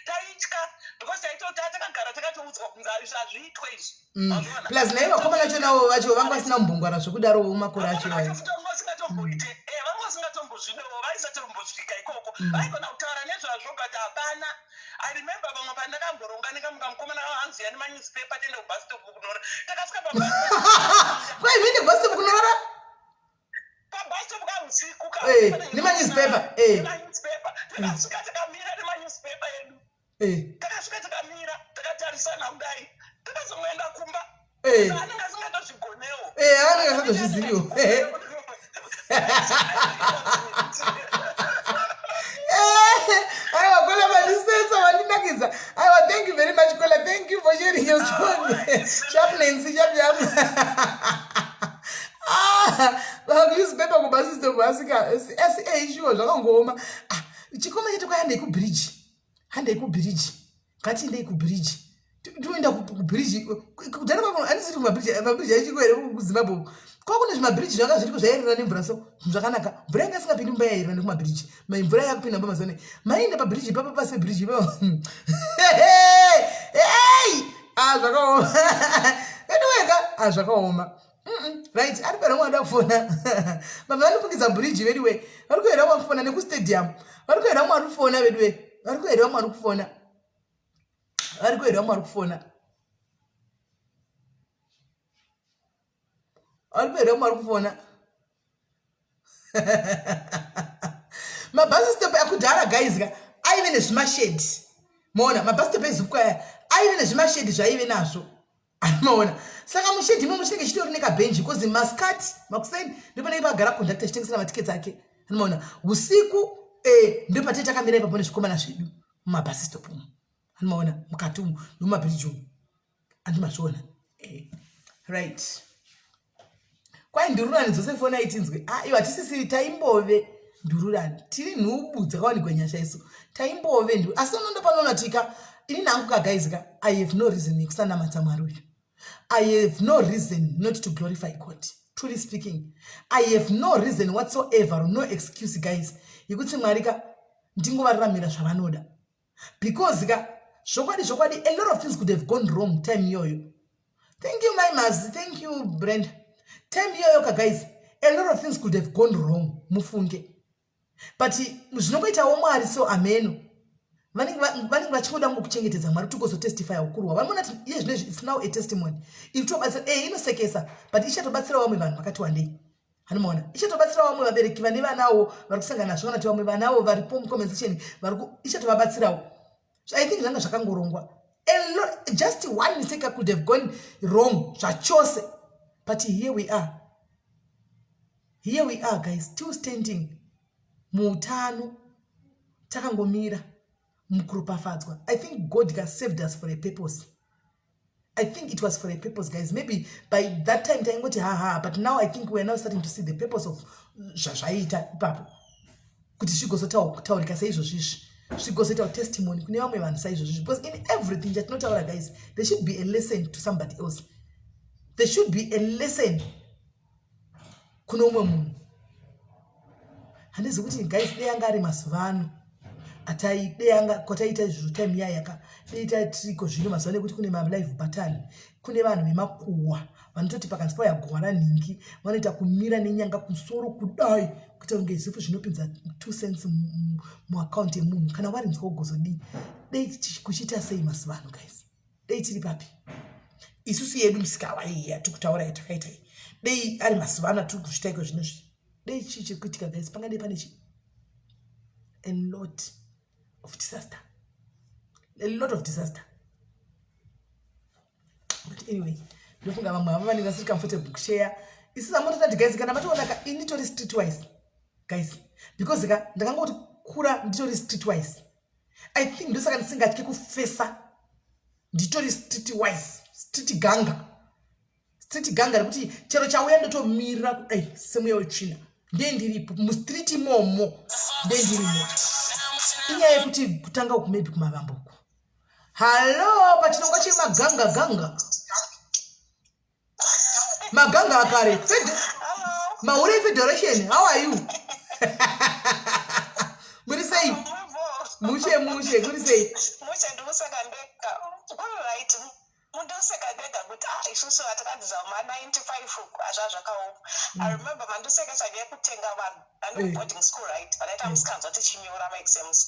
Taitya because taitota takagara takatoudzwa kunzi izvi hazviitwe izvi. Wazviona? Plus nai vakomana vacho navo vacho vanga vasina kumbongwara zvekudarowo makore acho iwayo. Vanga vasingatomboite, vanga vasingatombozvidewo, vaisatombosvika ikoko. Vaigona kutaura nezvazvo, but hapana. I remember vamwe pandakamboronga nekamuka mukomana hanzi yani manewspaper tiende kubus stop kunorara. Takasvika pabus Kwai minde bus stop kunorara? Pabus stop ka usiku ka. Eh, nemanewspaper. Eh. Nemanewspaper. Takasvika takamira nemanewspaper edu. Eh. Takasvika takamira takatarisana kudai. Takazongoenda kumba. Eh. Anenge asingatozvigonewo. Eh, anenge asingatozviziviwo. Eh. Aiwa Kola vandisetsa vandinakidza. Aiwa thank you very much Kola. Thank you for sharing your story. Sharp Nancy, sharp sharp. Ah, vakunewspaper kubasistop asika asi eh sure zvakangooma. Ah, chikoma chetu kwayandei kubridge. Handei kubridge. Ngatiendei kubridge. Toenda kubridge. Kudhara kwako handisiri kumabridge, mabridge achiko here kuZimbabwe. Kwa kune zvimabridge zvanga zviriko zvaierera nemvura so zvinhu zvakanaka. Mvura yanga isingapindi mumba yaierera nekumabridge. Mai mvura yakupinda mumba mazuva anaya. Maienda pabridge ipapo pasi pebridge ipapo. Hey! Ah zvakaoma. Anyway ka, ah zvakaoma. Right, ari pano mwana kufona. Baba vanofungidza bridge veduwe. Vari kuera mwana kufona nekustadium. Vari kuera mwana kufona veduwe. Vari kuera mwana kufona. Vari kuera mwana kufona. Vari kuera mwana kufona. Mabus stop akudhara guys ka aive nezvimashedi. Maona mabus stop ezupwa aya aive nezvimashedi zvaive nazvo. Maona saka mushedhi imomo chinenge chitori nekabhenji bcause masikati makuseni ndopanenge pagara conductor achitengesera matikets ake. Maona usiku eh, ndopatee takamira ipapo nezvikomana zvedu mumabus stop umu. Maona mukati umu nemumabhiriji umu. Andimazviona eh. Right. Kwai ndururani dzose fona itinzwe. Ah, iwa tisisiri taimbove ndururani. Tiri nhubu dzakawanikwa nyasha isu. Taimbove ndu. Asi unondo panoona tika ini nangu ka guys ka I have no reason yekusanamata Mwari uyu. I have no reason not to glorify God. Truly speaking, I have no reason whatsoever, no excuse guys yekuti Mwari ka ndingovararamira zvavanoda. Because ka zvokwadi zvokwadi a lot of things could have gone wrong time iyoyo. Thank you my mazi, thank you Brenda. Time iyoyo ka guys, a lot of things could have gone wrong mufunge. But zvinongoitawo Mwari so ameno. Vanenge vachingoda kuchengetedza Mwari kuti ugozotestifya ukuru hwavo. Vanoona kuti iye zvino it's now a testimony. Iri tobatsira eh inosekesa but ichatobatsira vamwe vanhu vakati wandei. Anomaona ichatobatsira vamwe vabereki vane vanawo vari kusangana nazvo kana kuti vamwe vanawo varipo mucomment section vari ichatovabatsirawo. So I think zvanga zvakangorongwa. A lot, just one mistake could have gone wrong zvachose. But here we are. Here we are guys, still standing muutano takangomira mukuropafadzwa. I think God has saved us for a purpose. I think it was for a purpose guys. Maybe by that time taingoti ha ha, but now I think we are now starting to see the purpose of zvazvaiita ipapo. Kuti zvigozotaurika saizvozvizvi. Zvigozoitawo testimony kune vamwe vanhu saizvozvizvi. Because in everything chatinotaura guys, there should be a lesson to somebody else. There should be a lesson kune umwe munhu. Handizi kuti guys dei anga ari mazuva ano atai dei anga kwataiita izvozvo time iya yaka dei tatiriko zvino mazuva ano ekuti kune malive button kune vanhu vemakuhwa vanototi pakanzi pauya guhwa ranhingi vanoita kumira nenyanga kumusoro kudai kuita kunge zifu zvinopinza 2 cents muaccount yemunhu kana warinzwa ugozodii dei kuchiita sei mazuva ano guys dei tiri papi isusu yedu musikawa iyi yatiri kutaura yatakaita iyi dei ari mazuva ano atiri kuzvita iko zvino zvi dei chii chiri kuitika guys pangadei pane chii a lot of disaster a lot of disaster but anyway ndofunga vamwe vava vanenge vasiri comfortable kushare isu samototati guys kana matoona ka ini tori streetwise guys because ka ndakangoti kura nditori streetwise I think ndosaka ndisingatye kufesa nditori streetwise street ganga street ganga rekuti chero chauya ndotomirira kudai semweya wetsvina ndiye ndiripo mustreet imomo ndiye ndirimo inyaya yekuti kutanga uku maybe kumavambo uku hallo pachinongwa chemaganga ganga maganga akare mahure federation how are you muri sei mushe mushe kuri sei mushe ndikuseka ndega right mundoseka ndega kuti ah isusu vatakadzidza kuma 95 uku azva zvakaoma i remember mandisekesa nyaya yekutenga vanhu andi kuboarding school right vakaita musikanzwa tichinyora maexams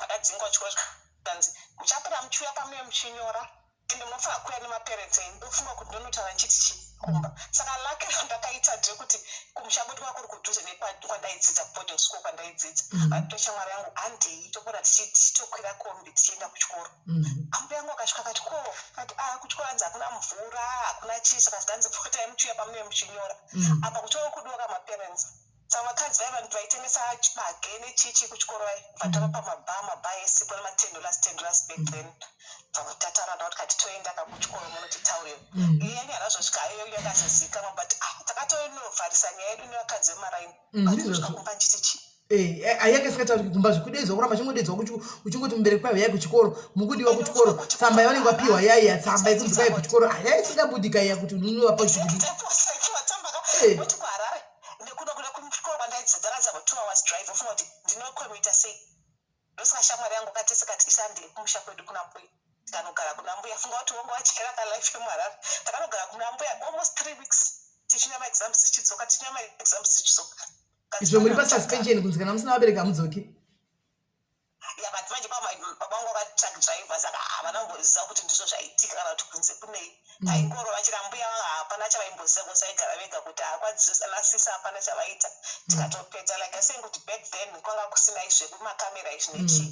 vakadzingwa chikoro. Zvikanzi muchapota muchiuya pamunenge muchinyora ende munofanira kuuya nemaparents enyu. Ndofunga kuti ndonotaura ndichiti chii kumba. Saka lucky randakaita nderekuti kumusha kwedu kwanga kuri kudhuze nekwandaidzidza kuboarding school kwandaidzidza. Vaitwa shamwari yangu handei topota tichitokwira kombi tichienda kuchikoro. Ambuya yangu akasvika akati ko akati ah kuchikoro hanzi hakuna mvura hakuna chii saka zvikanzi potai muchiuya pamunenge muchinyora. Apa kuchikoro kudiwa kamaparents. Saka vakadzi vaye vanhu vaitengesa chibage nechichi kuchikoro vaye vatava pamabhaa mabhaa esipo nema $10 $10 back then tataura navo tikati toenda ka kuchikoro munotitaurira iye nyaya zvosvika hayo yakazozivikanwa but ah takatonovharisa nyaya yedu nevakadzi vemaraini kusvika kumba ndichiti chii Eh, ayake isikatauriki kumba zvekudeedzwa kuramba chingodeedzwa uchingoti mubereki kwayo yai kuchikoro mukudiwa kuchikoro tsamba yavanenge vapiwa yaiya tsamba yekunzi kwai kuchikoro ayai isingabudika iya kuti unovapa uchikudii eh. Nekuda kuda kuchikoro kwandaidzidza dzakanzi about 2 hours drive ofunga kuti ndinocommita sei ndosaka shamwari yangu katese kati ishandei kumusha kwedu kuna mbuya tikanogara kuna mbuya funga kuti wonga watyera kalife yemuharare takanogara kuna mbuya almost 3 weeks tichinyora maexams tichidzoka tichinyora maexams tichidzoka. Izvo muri pasuspension kunzi kana musina vabereki hamudzoki. Ya, but manje baba vangu vakati truck driver, saka havana kumboziva kuti ndizvo zvaitika kana kuti kunze kunei. Taingorova chero ambuya vanga hapana chavaimboziva because vaigara vega kuti hakwanasisa hapana chavaita. Tikatopedza like I saying kuti back then kwanga kusina izvi zvekumakamera izvi nechii.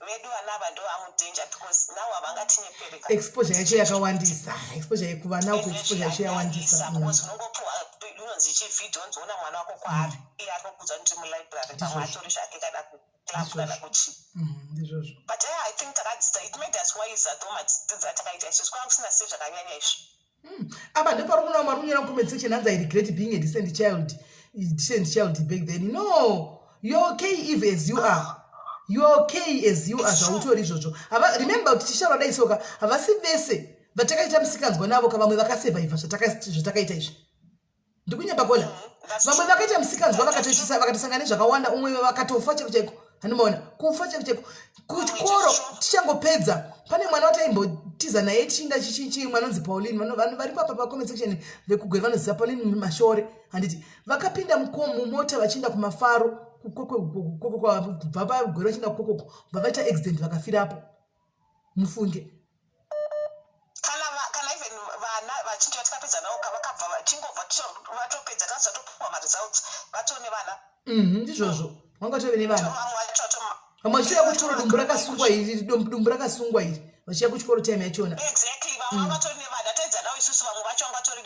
Vedu vana ava ndo vamudanger because now havangatinyepereka. Exposure yacho yakawandisa, exposure yekuvana uko, exposure yacho yawandisa. Because unongopuwa inonzi chivhidhio onzoona mwana wako kwaari iye ari kukuudza kuti mulibrary pamwe atori zvake kana kuclub kana kuchii. Ndizvozvo. But yeah, I think takadzidza, it made us wiser though madzidzidzi atakaita isusu kwanga kusina sei zvakanyanya izvi. Apa ndopari kuona mwari kunyora comment section hanzi, "I regret being a decent child back then." No, you're okay if as you are, you're okay as you are. Zvautori izvozvo. Remember kuti tichitaura dai soka havasi vese vatakaita musikanzwa navo ka vamwe vakasurvivha zvatakaita izvi. Ndikunyamba kola vamwe vakaita musikanzwa vakatosangana nezvakawanda, umwe vakatofa chaiko chaiko. Handimaona kufa chaiko chaiko kuchikoro tichangopedza. Pane mwana wataimbotiza naye tichinda chichichi mwana unzi Pauline. Vanhu vari papa pacomment section vekugwere vanoziva Pauline Mashore, handiti? Vakapinda mumota vachienda kumafaro kubva pagwere vachienda kukokoko, bva vaita accident vakafirapo, mufunge. Kana even vana vachinji vatikapedza navo vakabva vachingobva vatopedza tasatopuwa maresults vatone vana. Ndizvozvo, vangatove nevana. Vamwe vacho Vamwe vachiuya kuchikoro dumbu rakasungwa iri, dumbu rakasungwa iri, vachiuya kuchikoro time yachona. Exactly, vamwe vangatori nevana taidza navo isusu. Vamwe vacho vangatori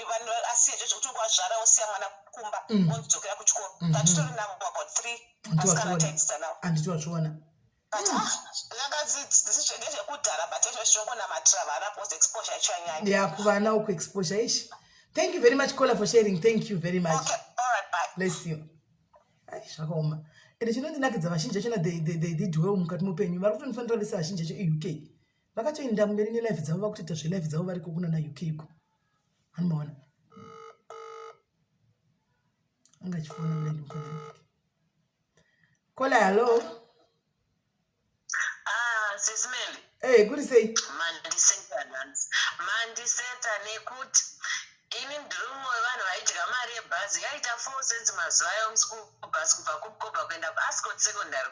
asiya zvezvo kuti wazvara wosiya mwana kumba wonzodzokera kuchikoro. Tatitori navo about three vasikana taidzidza navo. Handiti wazviona? But ah, ndezvekudhara, but izvo zvinongonamatira vana because exposure yacho yanyanya. Ya, kuvana uku exposure ishi. Thank you very much, Kola, for sharing. Thank you very much. Okay, all right, bye. Bless you. Ai, zvakaoma. Ende chinondinakidza, vazhinji vachona they did well mukati muupenyu. Vari kutonifanira vese vazhinji vacho eUK vakatoenda mberi nelife dzavo, vakutoita zvelife dzavo variko kuna naUK iko. Hanimaona anga achifona mlandi mufanira. Kola, hello. Ah, Sis Melly. Hey, kuri sei? Mandiseta nhasi. Mandiseta nekuti ini ndiri mumwe wevanhu vaidya mari yebhazi yaita 4 cents mazuva ayo muschool bus kubva kuMkoba kuenda kuAscot Secondary.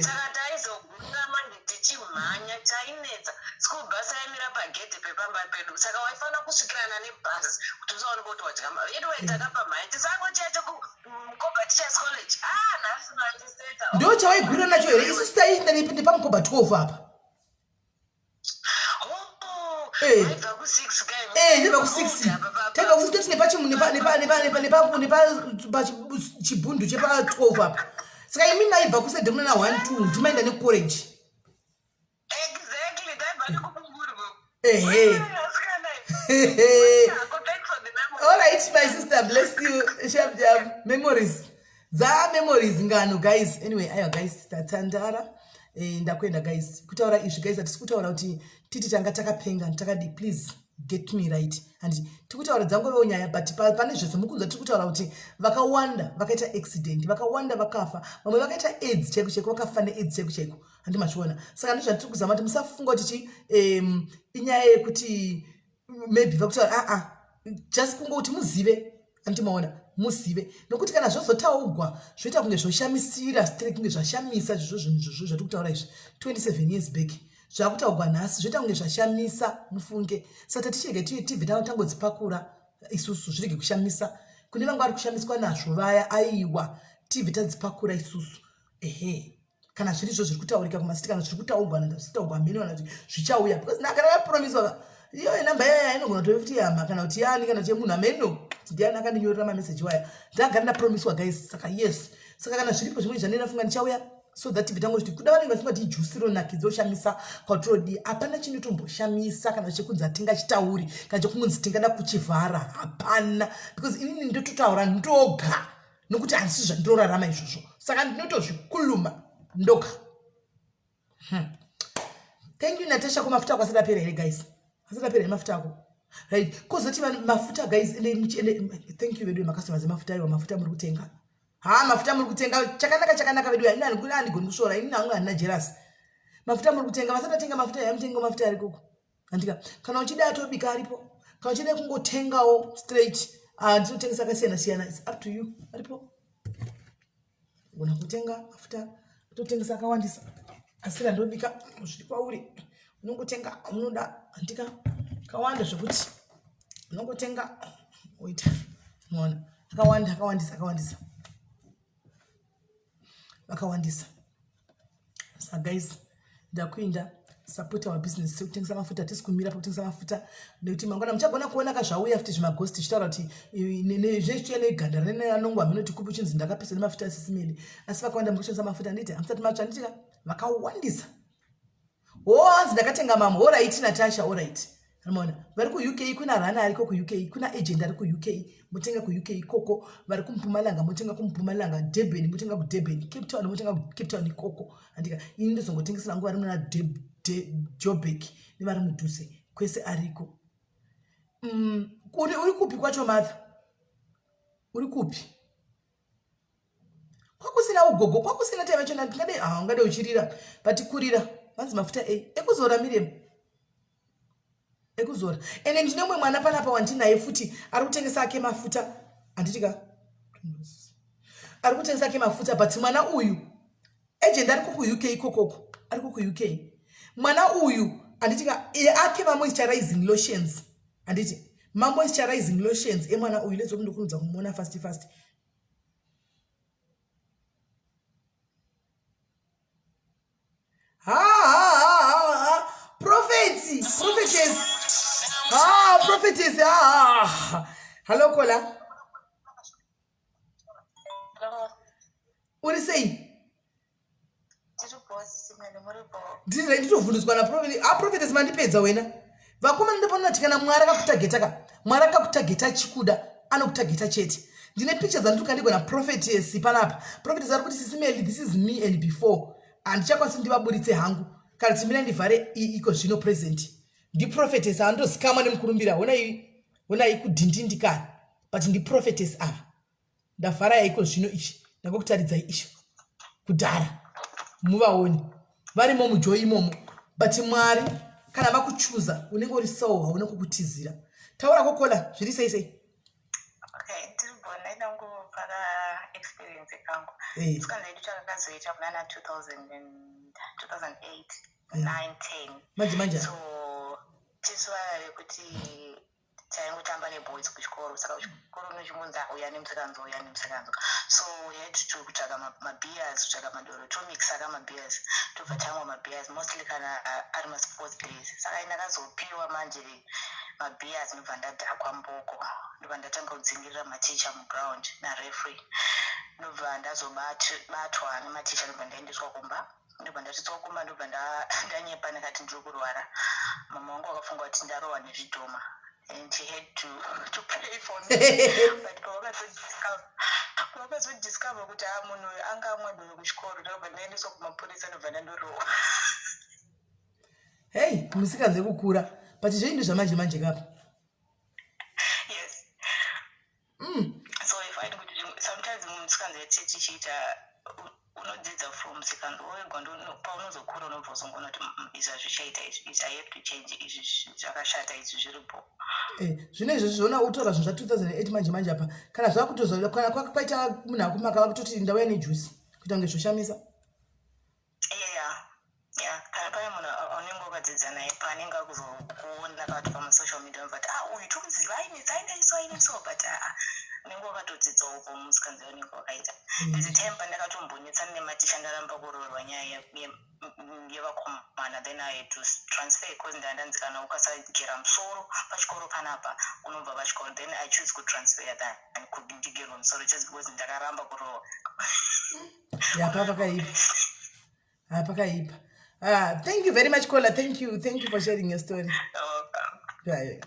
Saka taizogura manje tichimhanya, chainetsa school bus yaimira pagedhe pepamba pedu, saka waifanira kusvikirana nebhazi kuti usaoneka kuti wadya mari yedu. Takapamhanya chisango chacho kuMkoba Teachers College. Ah, nhasi mandiseta. Ndo chawaigwira nacho here? Isusu taienda nepaMkoba 12 apa. Oh, Eh. waibva ku6. Eh, ndibva ku6, taibva ku6 toti nepachibhundu chepa12 apa. Saka imi maibva kuside kuna na 1 2 ndimaenda necollege. Exactly, taibva nekubungurwo. Ehe. All right, my sister, bless you. Sharp jab memories dza memories ngano, guys. Anyway, aiwa guys, tatandara. Ndakuenda guys. Kutaura izvi guys, hatisi kutaura kuti titi tanga takapenga takadi. Please get me right, and tikutaura dzangovewo nyaya, but pane zvese mukunzwa. Tiri kutaura kuti vakawanda vakaita accident, vakawanda vakafa, vamwe vakaita AIDS chaiko chaiko, vakafa neAIDS chaiko chaiko, handi machiona? Saka ndozvatiri kuzama kuti musafunga kuti chi inyaya yekuti maybe vakutaura aa, just kungoti muzive, handiti maona? muzive nokuti kana zvozotaugwa zvoita kunge zvoshamisira straight kunge zvashamisa zvizvo zvinhu izvozvo zvatiri kutaura izvi 27 years back zvakutaugwa nhasi zvoita kunge zvashamisa mufunge saka tatichirege tibve tangodzipakura isusu zvirege kushamisa kune vanga vari kushamiswa nazvo vaya aiwa tibve tadzipakura isusu ehe kana zviri izvo zviri kutaurika kumasiti kana zviri kutaurwa kana zvisitaurwa hameno kana kuti zvichauya because kana yapromiswa iyo namba yaya inogona kutove futi yama kana kuti yani kana kuti yemunhu hameno ndiani akandinyorera mameseji waya ndagara ndapromiswa guys saka yes saka kana zviripo zvimweni zvandafunga ndichauya so that tibve tangozviti kuda vanenge vafunga kuti ijusi ronakidza oshamisa kwatirodi hapana chinotomboshamisa kana chekunzi hatingachitauri kana chekunzi tingada kuchivhara hapana because inini ndototaura ndoga nokuti handisi zvandorarama izvozvo saka ndinotozvikuluma ndoga hmm. Thank you Natasha ko mafuta ako asati apera here guys asati apera here mafuta ako right kozoti mafuta guys ende thank you veduwe macustomers emafuta aiwa mafuta muri kutenga ha mafuta muri kutenga chakanaka chakanaka veduwe ini handigoni kusvora ini hangu handina jerasi mafuta muri kutenga vasati vatenga mafuta yamutenga mafuta ari koko andika kana uchida atobika aripo kana uchida kungotengawo straight ah, ndinotengesa akasiyana siyana its up to you aripo gona kutenga mafuta totengesa akawandisa asi randobika zviri kwauri unongotenga aunoda andika akawanda zvekuti unongotenga oita unoona akawanda akawandisa akawandisa vakawandisa sa guys ndakuinda support our business sekutengesa mafuta hatisi kumira pakutengesa mafuta nekuti mangwana muchagona kuona ka zvauya futi zvimagosti zvichitaura kuti zvechiya neganda renanongwa mhino kuti kupi uchinzi ndakapisa nemafuta asisimeli asi vakawanda muri kushandisa mafuta handiti hamusati matsva handitika vakawandisa Ho hanzi ndakatenga mamwe. Horaiti Natasha, horaiti. Unoona? Vari kuUK kuna Rana ariko kuUK, kuna agent ari kuUK, motenga kuUK ikoko, vari kuMpumalanga motenga kuMpumalanga, Durban motenga kuDurban, Cape Town motenga kuCape Town ikoko. Andika ini ndozongotengesera nguva vari muna Joburg nevari mudhuze kwese ariko. Mm, uri kupi kwacho Martha? Uri kupi? Kwakusina ugogo, kwakusina taiva chona tingade ah ungade uchirira but kurira vanzi mafuta ei ekuzora Miriam. Ekuzora. Ende ndine mumwe mwana panapa wandinaye futi ari kutengesa ake mafuta. Handiti ka? Ari kutengesa ake mafuta but mwana uyu agent ari kuUK ikokoko. Ari kuUK. Mwana uyu handiti ka ake ma moisturizing lotions. Handiti ma moisturizing lotions emwana uyu let's hope ndokurumidza kumuona fast fast. Ha ha ha ha ha prophet prophetess ha prophetess ha ha hello kola uri sei ndiri nditovhundutswa naprofet ah prophetess mandipedza wena vakomana ndopanoti kana mwari akakutageta ka mwari akakutageta achikuda anokutageta chete ndine picture dzandiri kukandigwa naprophetess panapa prophetess ari kuti sisi Melly this is me and before handichakwanisi ndivaburitse hangu kana kuti mira ndivhare iko zvino present ndiprophetess andozikamwa nemukurumbira honai honai kudhindindikana but ndiprophetess ava ndavhara yaiko zvino ichi ndangokutaridzai icho kudhara muvaoni varimo mujoyi imomo but mwari kana vakuchuza unenge uri soul hauna kukutizira taura kokola zviri sei sei eh. manje manje tisu vaya vekuti taingotamba neboys kuchikoro saka kuchikoro unochingonzi auya nemusikanzwa uya nemusikanzwa so we had to kutsvaga mabeers kutsvaga madoro tomixa ka mabeers tobva tamwa mabeers mostly kana ari masports days saka ndakazopiwa manje mabeers ndobva ndadhakwa mboko ndobva ndatanga kudzingirira maticha muground narefree ndobva ndazobatwa nematicha ndobva ndaendeswa kumba ndobva ndasvitswa kumba ndobva ndanyepa ndikati ndiri kurwara mama vangu vakafunga kuti ndarohwa nezvidhoma and she had to, to pray for me but pavakazodiscover kuti a ah, munhu uyu anga amwa doro kuchikoro ndobva ndaendeswa kumapurisa ndobva ndandorohwa hei musikanzi yekukura but zvenyu ndezvamanje manje kapa yes mm. so i find kuti sometimes musikanzi yatichiita. Unodzidza from musikanzwa wega paunozokura unobva uzongoona kuti mm, izvi hazvichaita izvi izvi i have to change izvi zvakashata izvi zviri bho. Eh, zvino izvo zviona utora zvinhu zva 2008 manje manje apa kana zvakutozo kana kwaita munhu akumaka vakutoti ndauya nejuice kuita kunge zvoshamisa. Yeah, yeah. Kana pane munhu unenge wakadzidza naye paanenge akuzokuona kana kuti pamasocial media unobva kuti ah uyu tomuziva ainetsa aidai so aidai so but aa ah, unenge wakatodzidzawo pamusikanzi unenge wakaita. There's a time pandakatombonetsana nematicha ndaramba kuroorwa nyaya yevakomana then I had to transfer because ndandanzi kana ukasagera musoro pachikoro panapa unobva pachikoro then I choose kutransfer than kuti ndigerwe musoro just because ndakaramba kuroorwa. Yapa pakaipa. Ah, pakaipa. Ah, thank you very much caller. Thank you. Thank you for sharing your story. Yeah, yeah.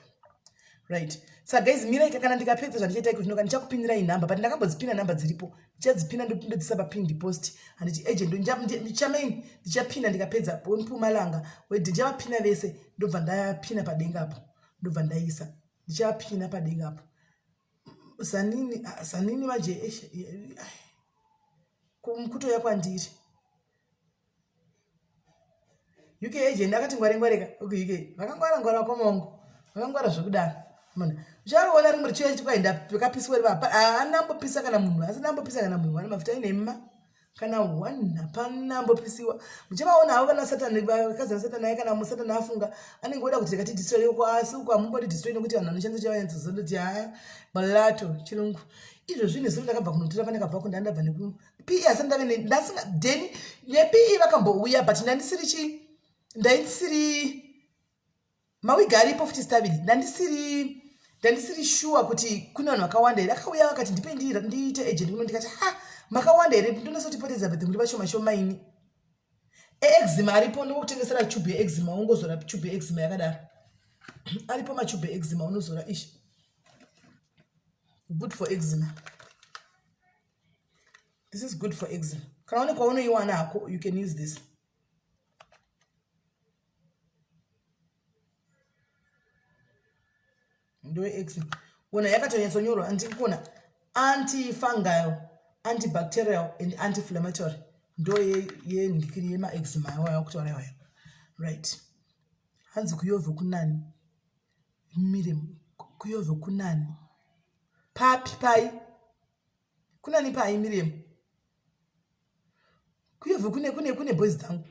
Right. Sa guys, mirai kana ndikapedza zvandichaita iko zvino kana ndichakupinirai number but ndakambodzipina number dziripo. Ndichadzipina ndodzisa pa pinned post. Handiti agent ndichamain ndichapina ndikapedza weMpumalanga wedi ndichavapina vese ndobva ndapina padenga apo. Ndobva ndaisa. Ndichavapina padenga apo. Zanini ah, zanini manje eish kutouya kwandiri. UK agent akati ngware ngwareka ku UK vakangwara ngwara vakomongo vakangwara zvekudaro mana ucharoona rimwe richiuya chiti kwaenda pakapiswa riva haana ambopisa kana munhu asina ambopisa kana munhu ane mafuta aine kana one hapana ambopisiwa muchavaona havo vana satani vakadzi vasatani aye kana musatani afunga anenge oda kuti reka tidistroy uko asi uko hamumbodi destroy nekuti vanhu vanoshandisa chavanyatsoziva kuti haya balato chirungu izvo zvinhu zino ndakabva kunotora pandakabva ko ndandabva neku pe asati ndave ndasinga then nepe vakambouya but ndandisiri chi ndaisiri mawigi aripo futi stabili ndandisiri ndandisiri shuwa kuti kune vanhu vakawanda here akauya vakati ndipe ndiite agent kuno ndikati ha makawanda here ndonasotipotedza but muri vashoma shoma ini eexima aripo ndingokutengesera chubhu yeexima wongozora chubhu yeexima yakadaro aripo machubhu eexima unozora ishi good for eczema this is good for eczema kana une kwaunoiwana hako you can use this ndoyeeczema ona yakatonyatsonyorwa andikuona antifungal antibacterial and anti-inflammatory ndo yendikiri yemaeczema yawo yakutaura iwayo right hanzi kuyovhe kunani mire kuyovhe kunani papi pai kunani pai miremu kuyovho kune kune kune boys dzangu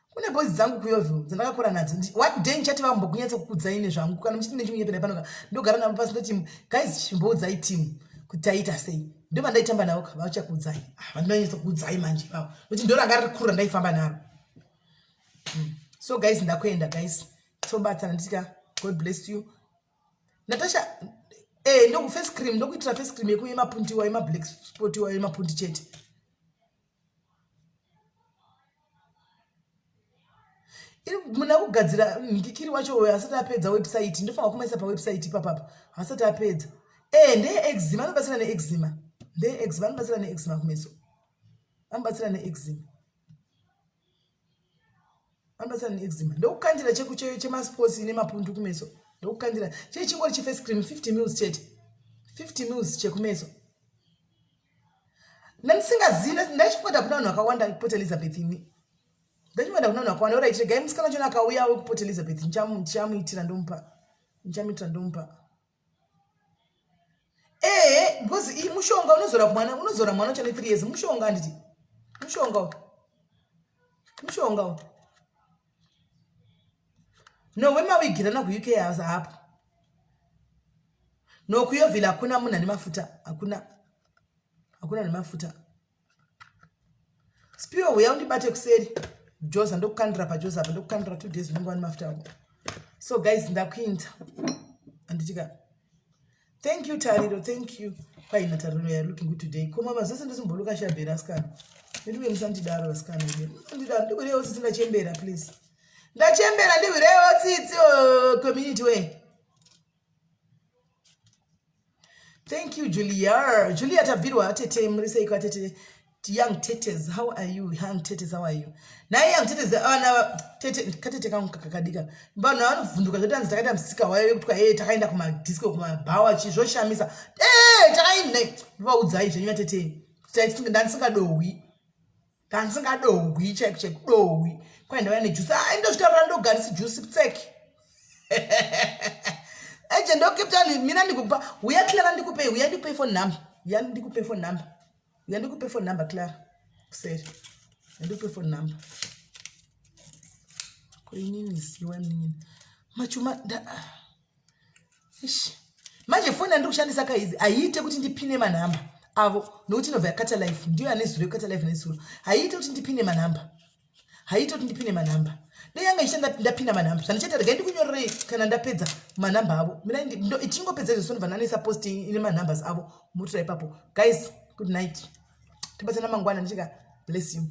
kune boys dzangu kuyovho dzandakakura nadzo one day ndichati vambokunyatsa kukudzai nezvangu kana muchiti nechimunyepera pano ka ndogara navo pasi ndoti guys chimboudzai team kuti taita sei ndova ndaitamba navo ka vachakuudzai ah, vandinonyatsa kukuudzai manje ivavo nokuti ndoranga riri kuru randaifamba naro mm. so guys ndakuenda guys tobatana nditika god bless you Natasha eh ndoku face cream ndokuitira face cream yeku yemapunti iwayo yemablack spot iwayo yemapunti chete. Iri muna kugadzira ndikiri wacho uyo asati apedza website ndofanira kumaisa pawebsite ipapapa asati apedza. Eh ndeye eczema anobatsira neeczema ndeye eczema anobatsira neeczema kumeso anobatsira neeczema. Anobatsira neeczema ndokukandira chemasports nemapundu kumeso ndokukandira chii chingori chiface cream 50 mils chete 50 mils chekumeso ndandisingazivi ndaichifunga kuna vanhu vakawanda kuport elizabeth ini ndachifunga kuna vanhu vakawanda orit regai musikana chona akauya wekuport elizabeth ndichamuitira ndomupa ndichamuitira ndomupa ehe because iyi mushonga unozora mwana unozora mwana uchane 3 years mushonga handiti mushonga uyu mushonga uyu no wemawigirana kuuk house hapo no kuyovhila hakuna munhu ane mafuta hakuna hakuna nemafuta Spiwe huya undibate kuseri. Joza ndokukandira pajoza apa ndokukandira 2 days unenge wani mafuta ako. So guys ndakuinda. Anditika. Thank you Tariro, thank you. Kwaina Tariro ya looking good today. Koma mazose ndosimboluka shabhera asikana. Ndiwe musandidaro asikana. Musandidaro ndikurewo tsitsi ndachembera please. Ndachembera ndikurewo tsitsi oh, community way. Thank you, Julia. Julia Tabvirwa, tete, muri seiko tete. Young tetes, how are you? Young tetes, how are you? Naye young tetes, ana tete, katete kangu kakadika. Vanhu vanovhunduka zvoti hanzi takaita musika wayo yekuti kwa eh takaenda kuma disco kuma bhawa chi zvoshamisa. Eh takaenda. Ndivaudzai zvenyu vatete. Ndandisikadohwi. Ndandisingadohwi chaiko chaiko dohwi. Kwai ndauya nejuice. Ai ndozvitaurira ndogarisi juice tseki. Agent Cape Town mina ndikupa. Huya Clara ndikupe, huya ndikupe phone number. Huya ndikupe phone number. Huya ndikupe phone number Clara. Kuseri. Ndikupe phone number. Ko inini ziwa nini? Machuma da. Ish. Manje foni yandiri kushandisa kaizi haiite kuti ndipine manhamba avo nokuti inobva yakata life ndiyo ane zuro yekukata life nezuro haiite kuti ndipine manhamba haiite kuti ndipine manhamba dai yanga ichita ndapina manhamba zvandichaita regai ndikunyorerei kana ndapedza manhamba avo mina ichingopedza izvo sonobva ndanisa post ine manumbers avo motora ipapo guys good night tibatsana mangwana ndichika bless you.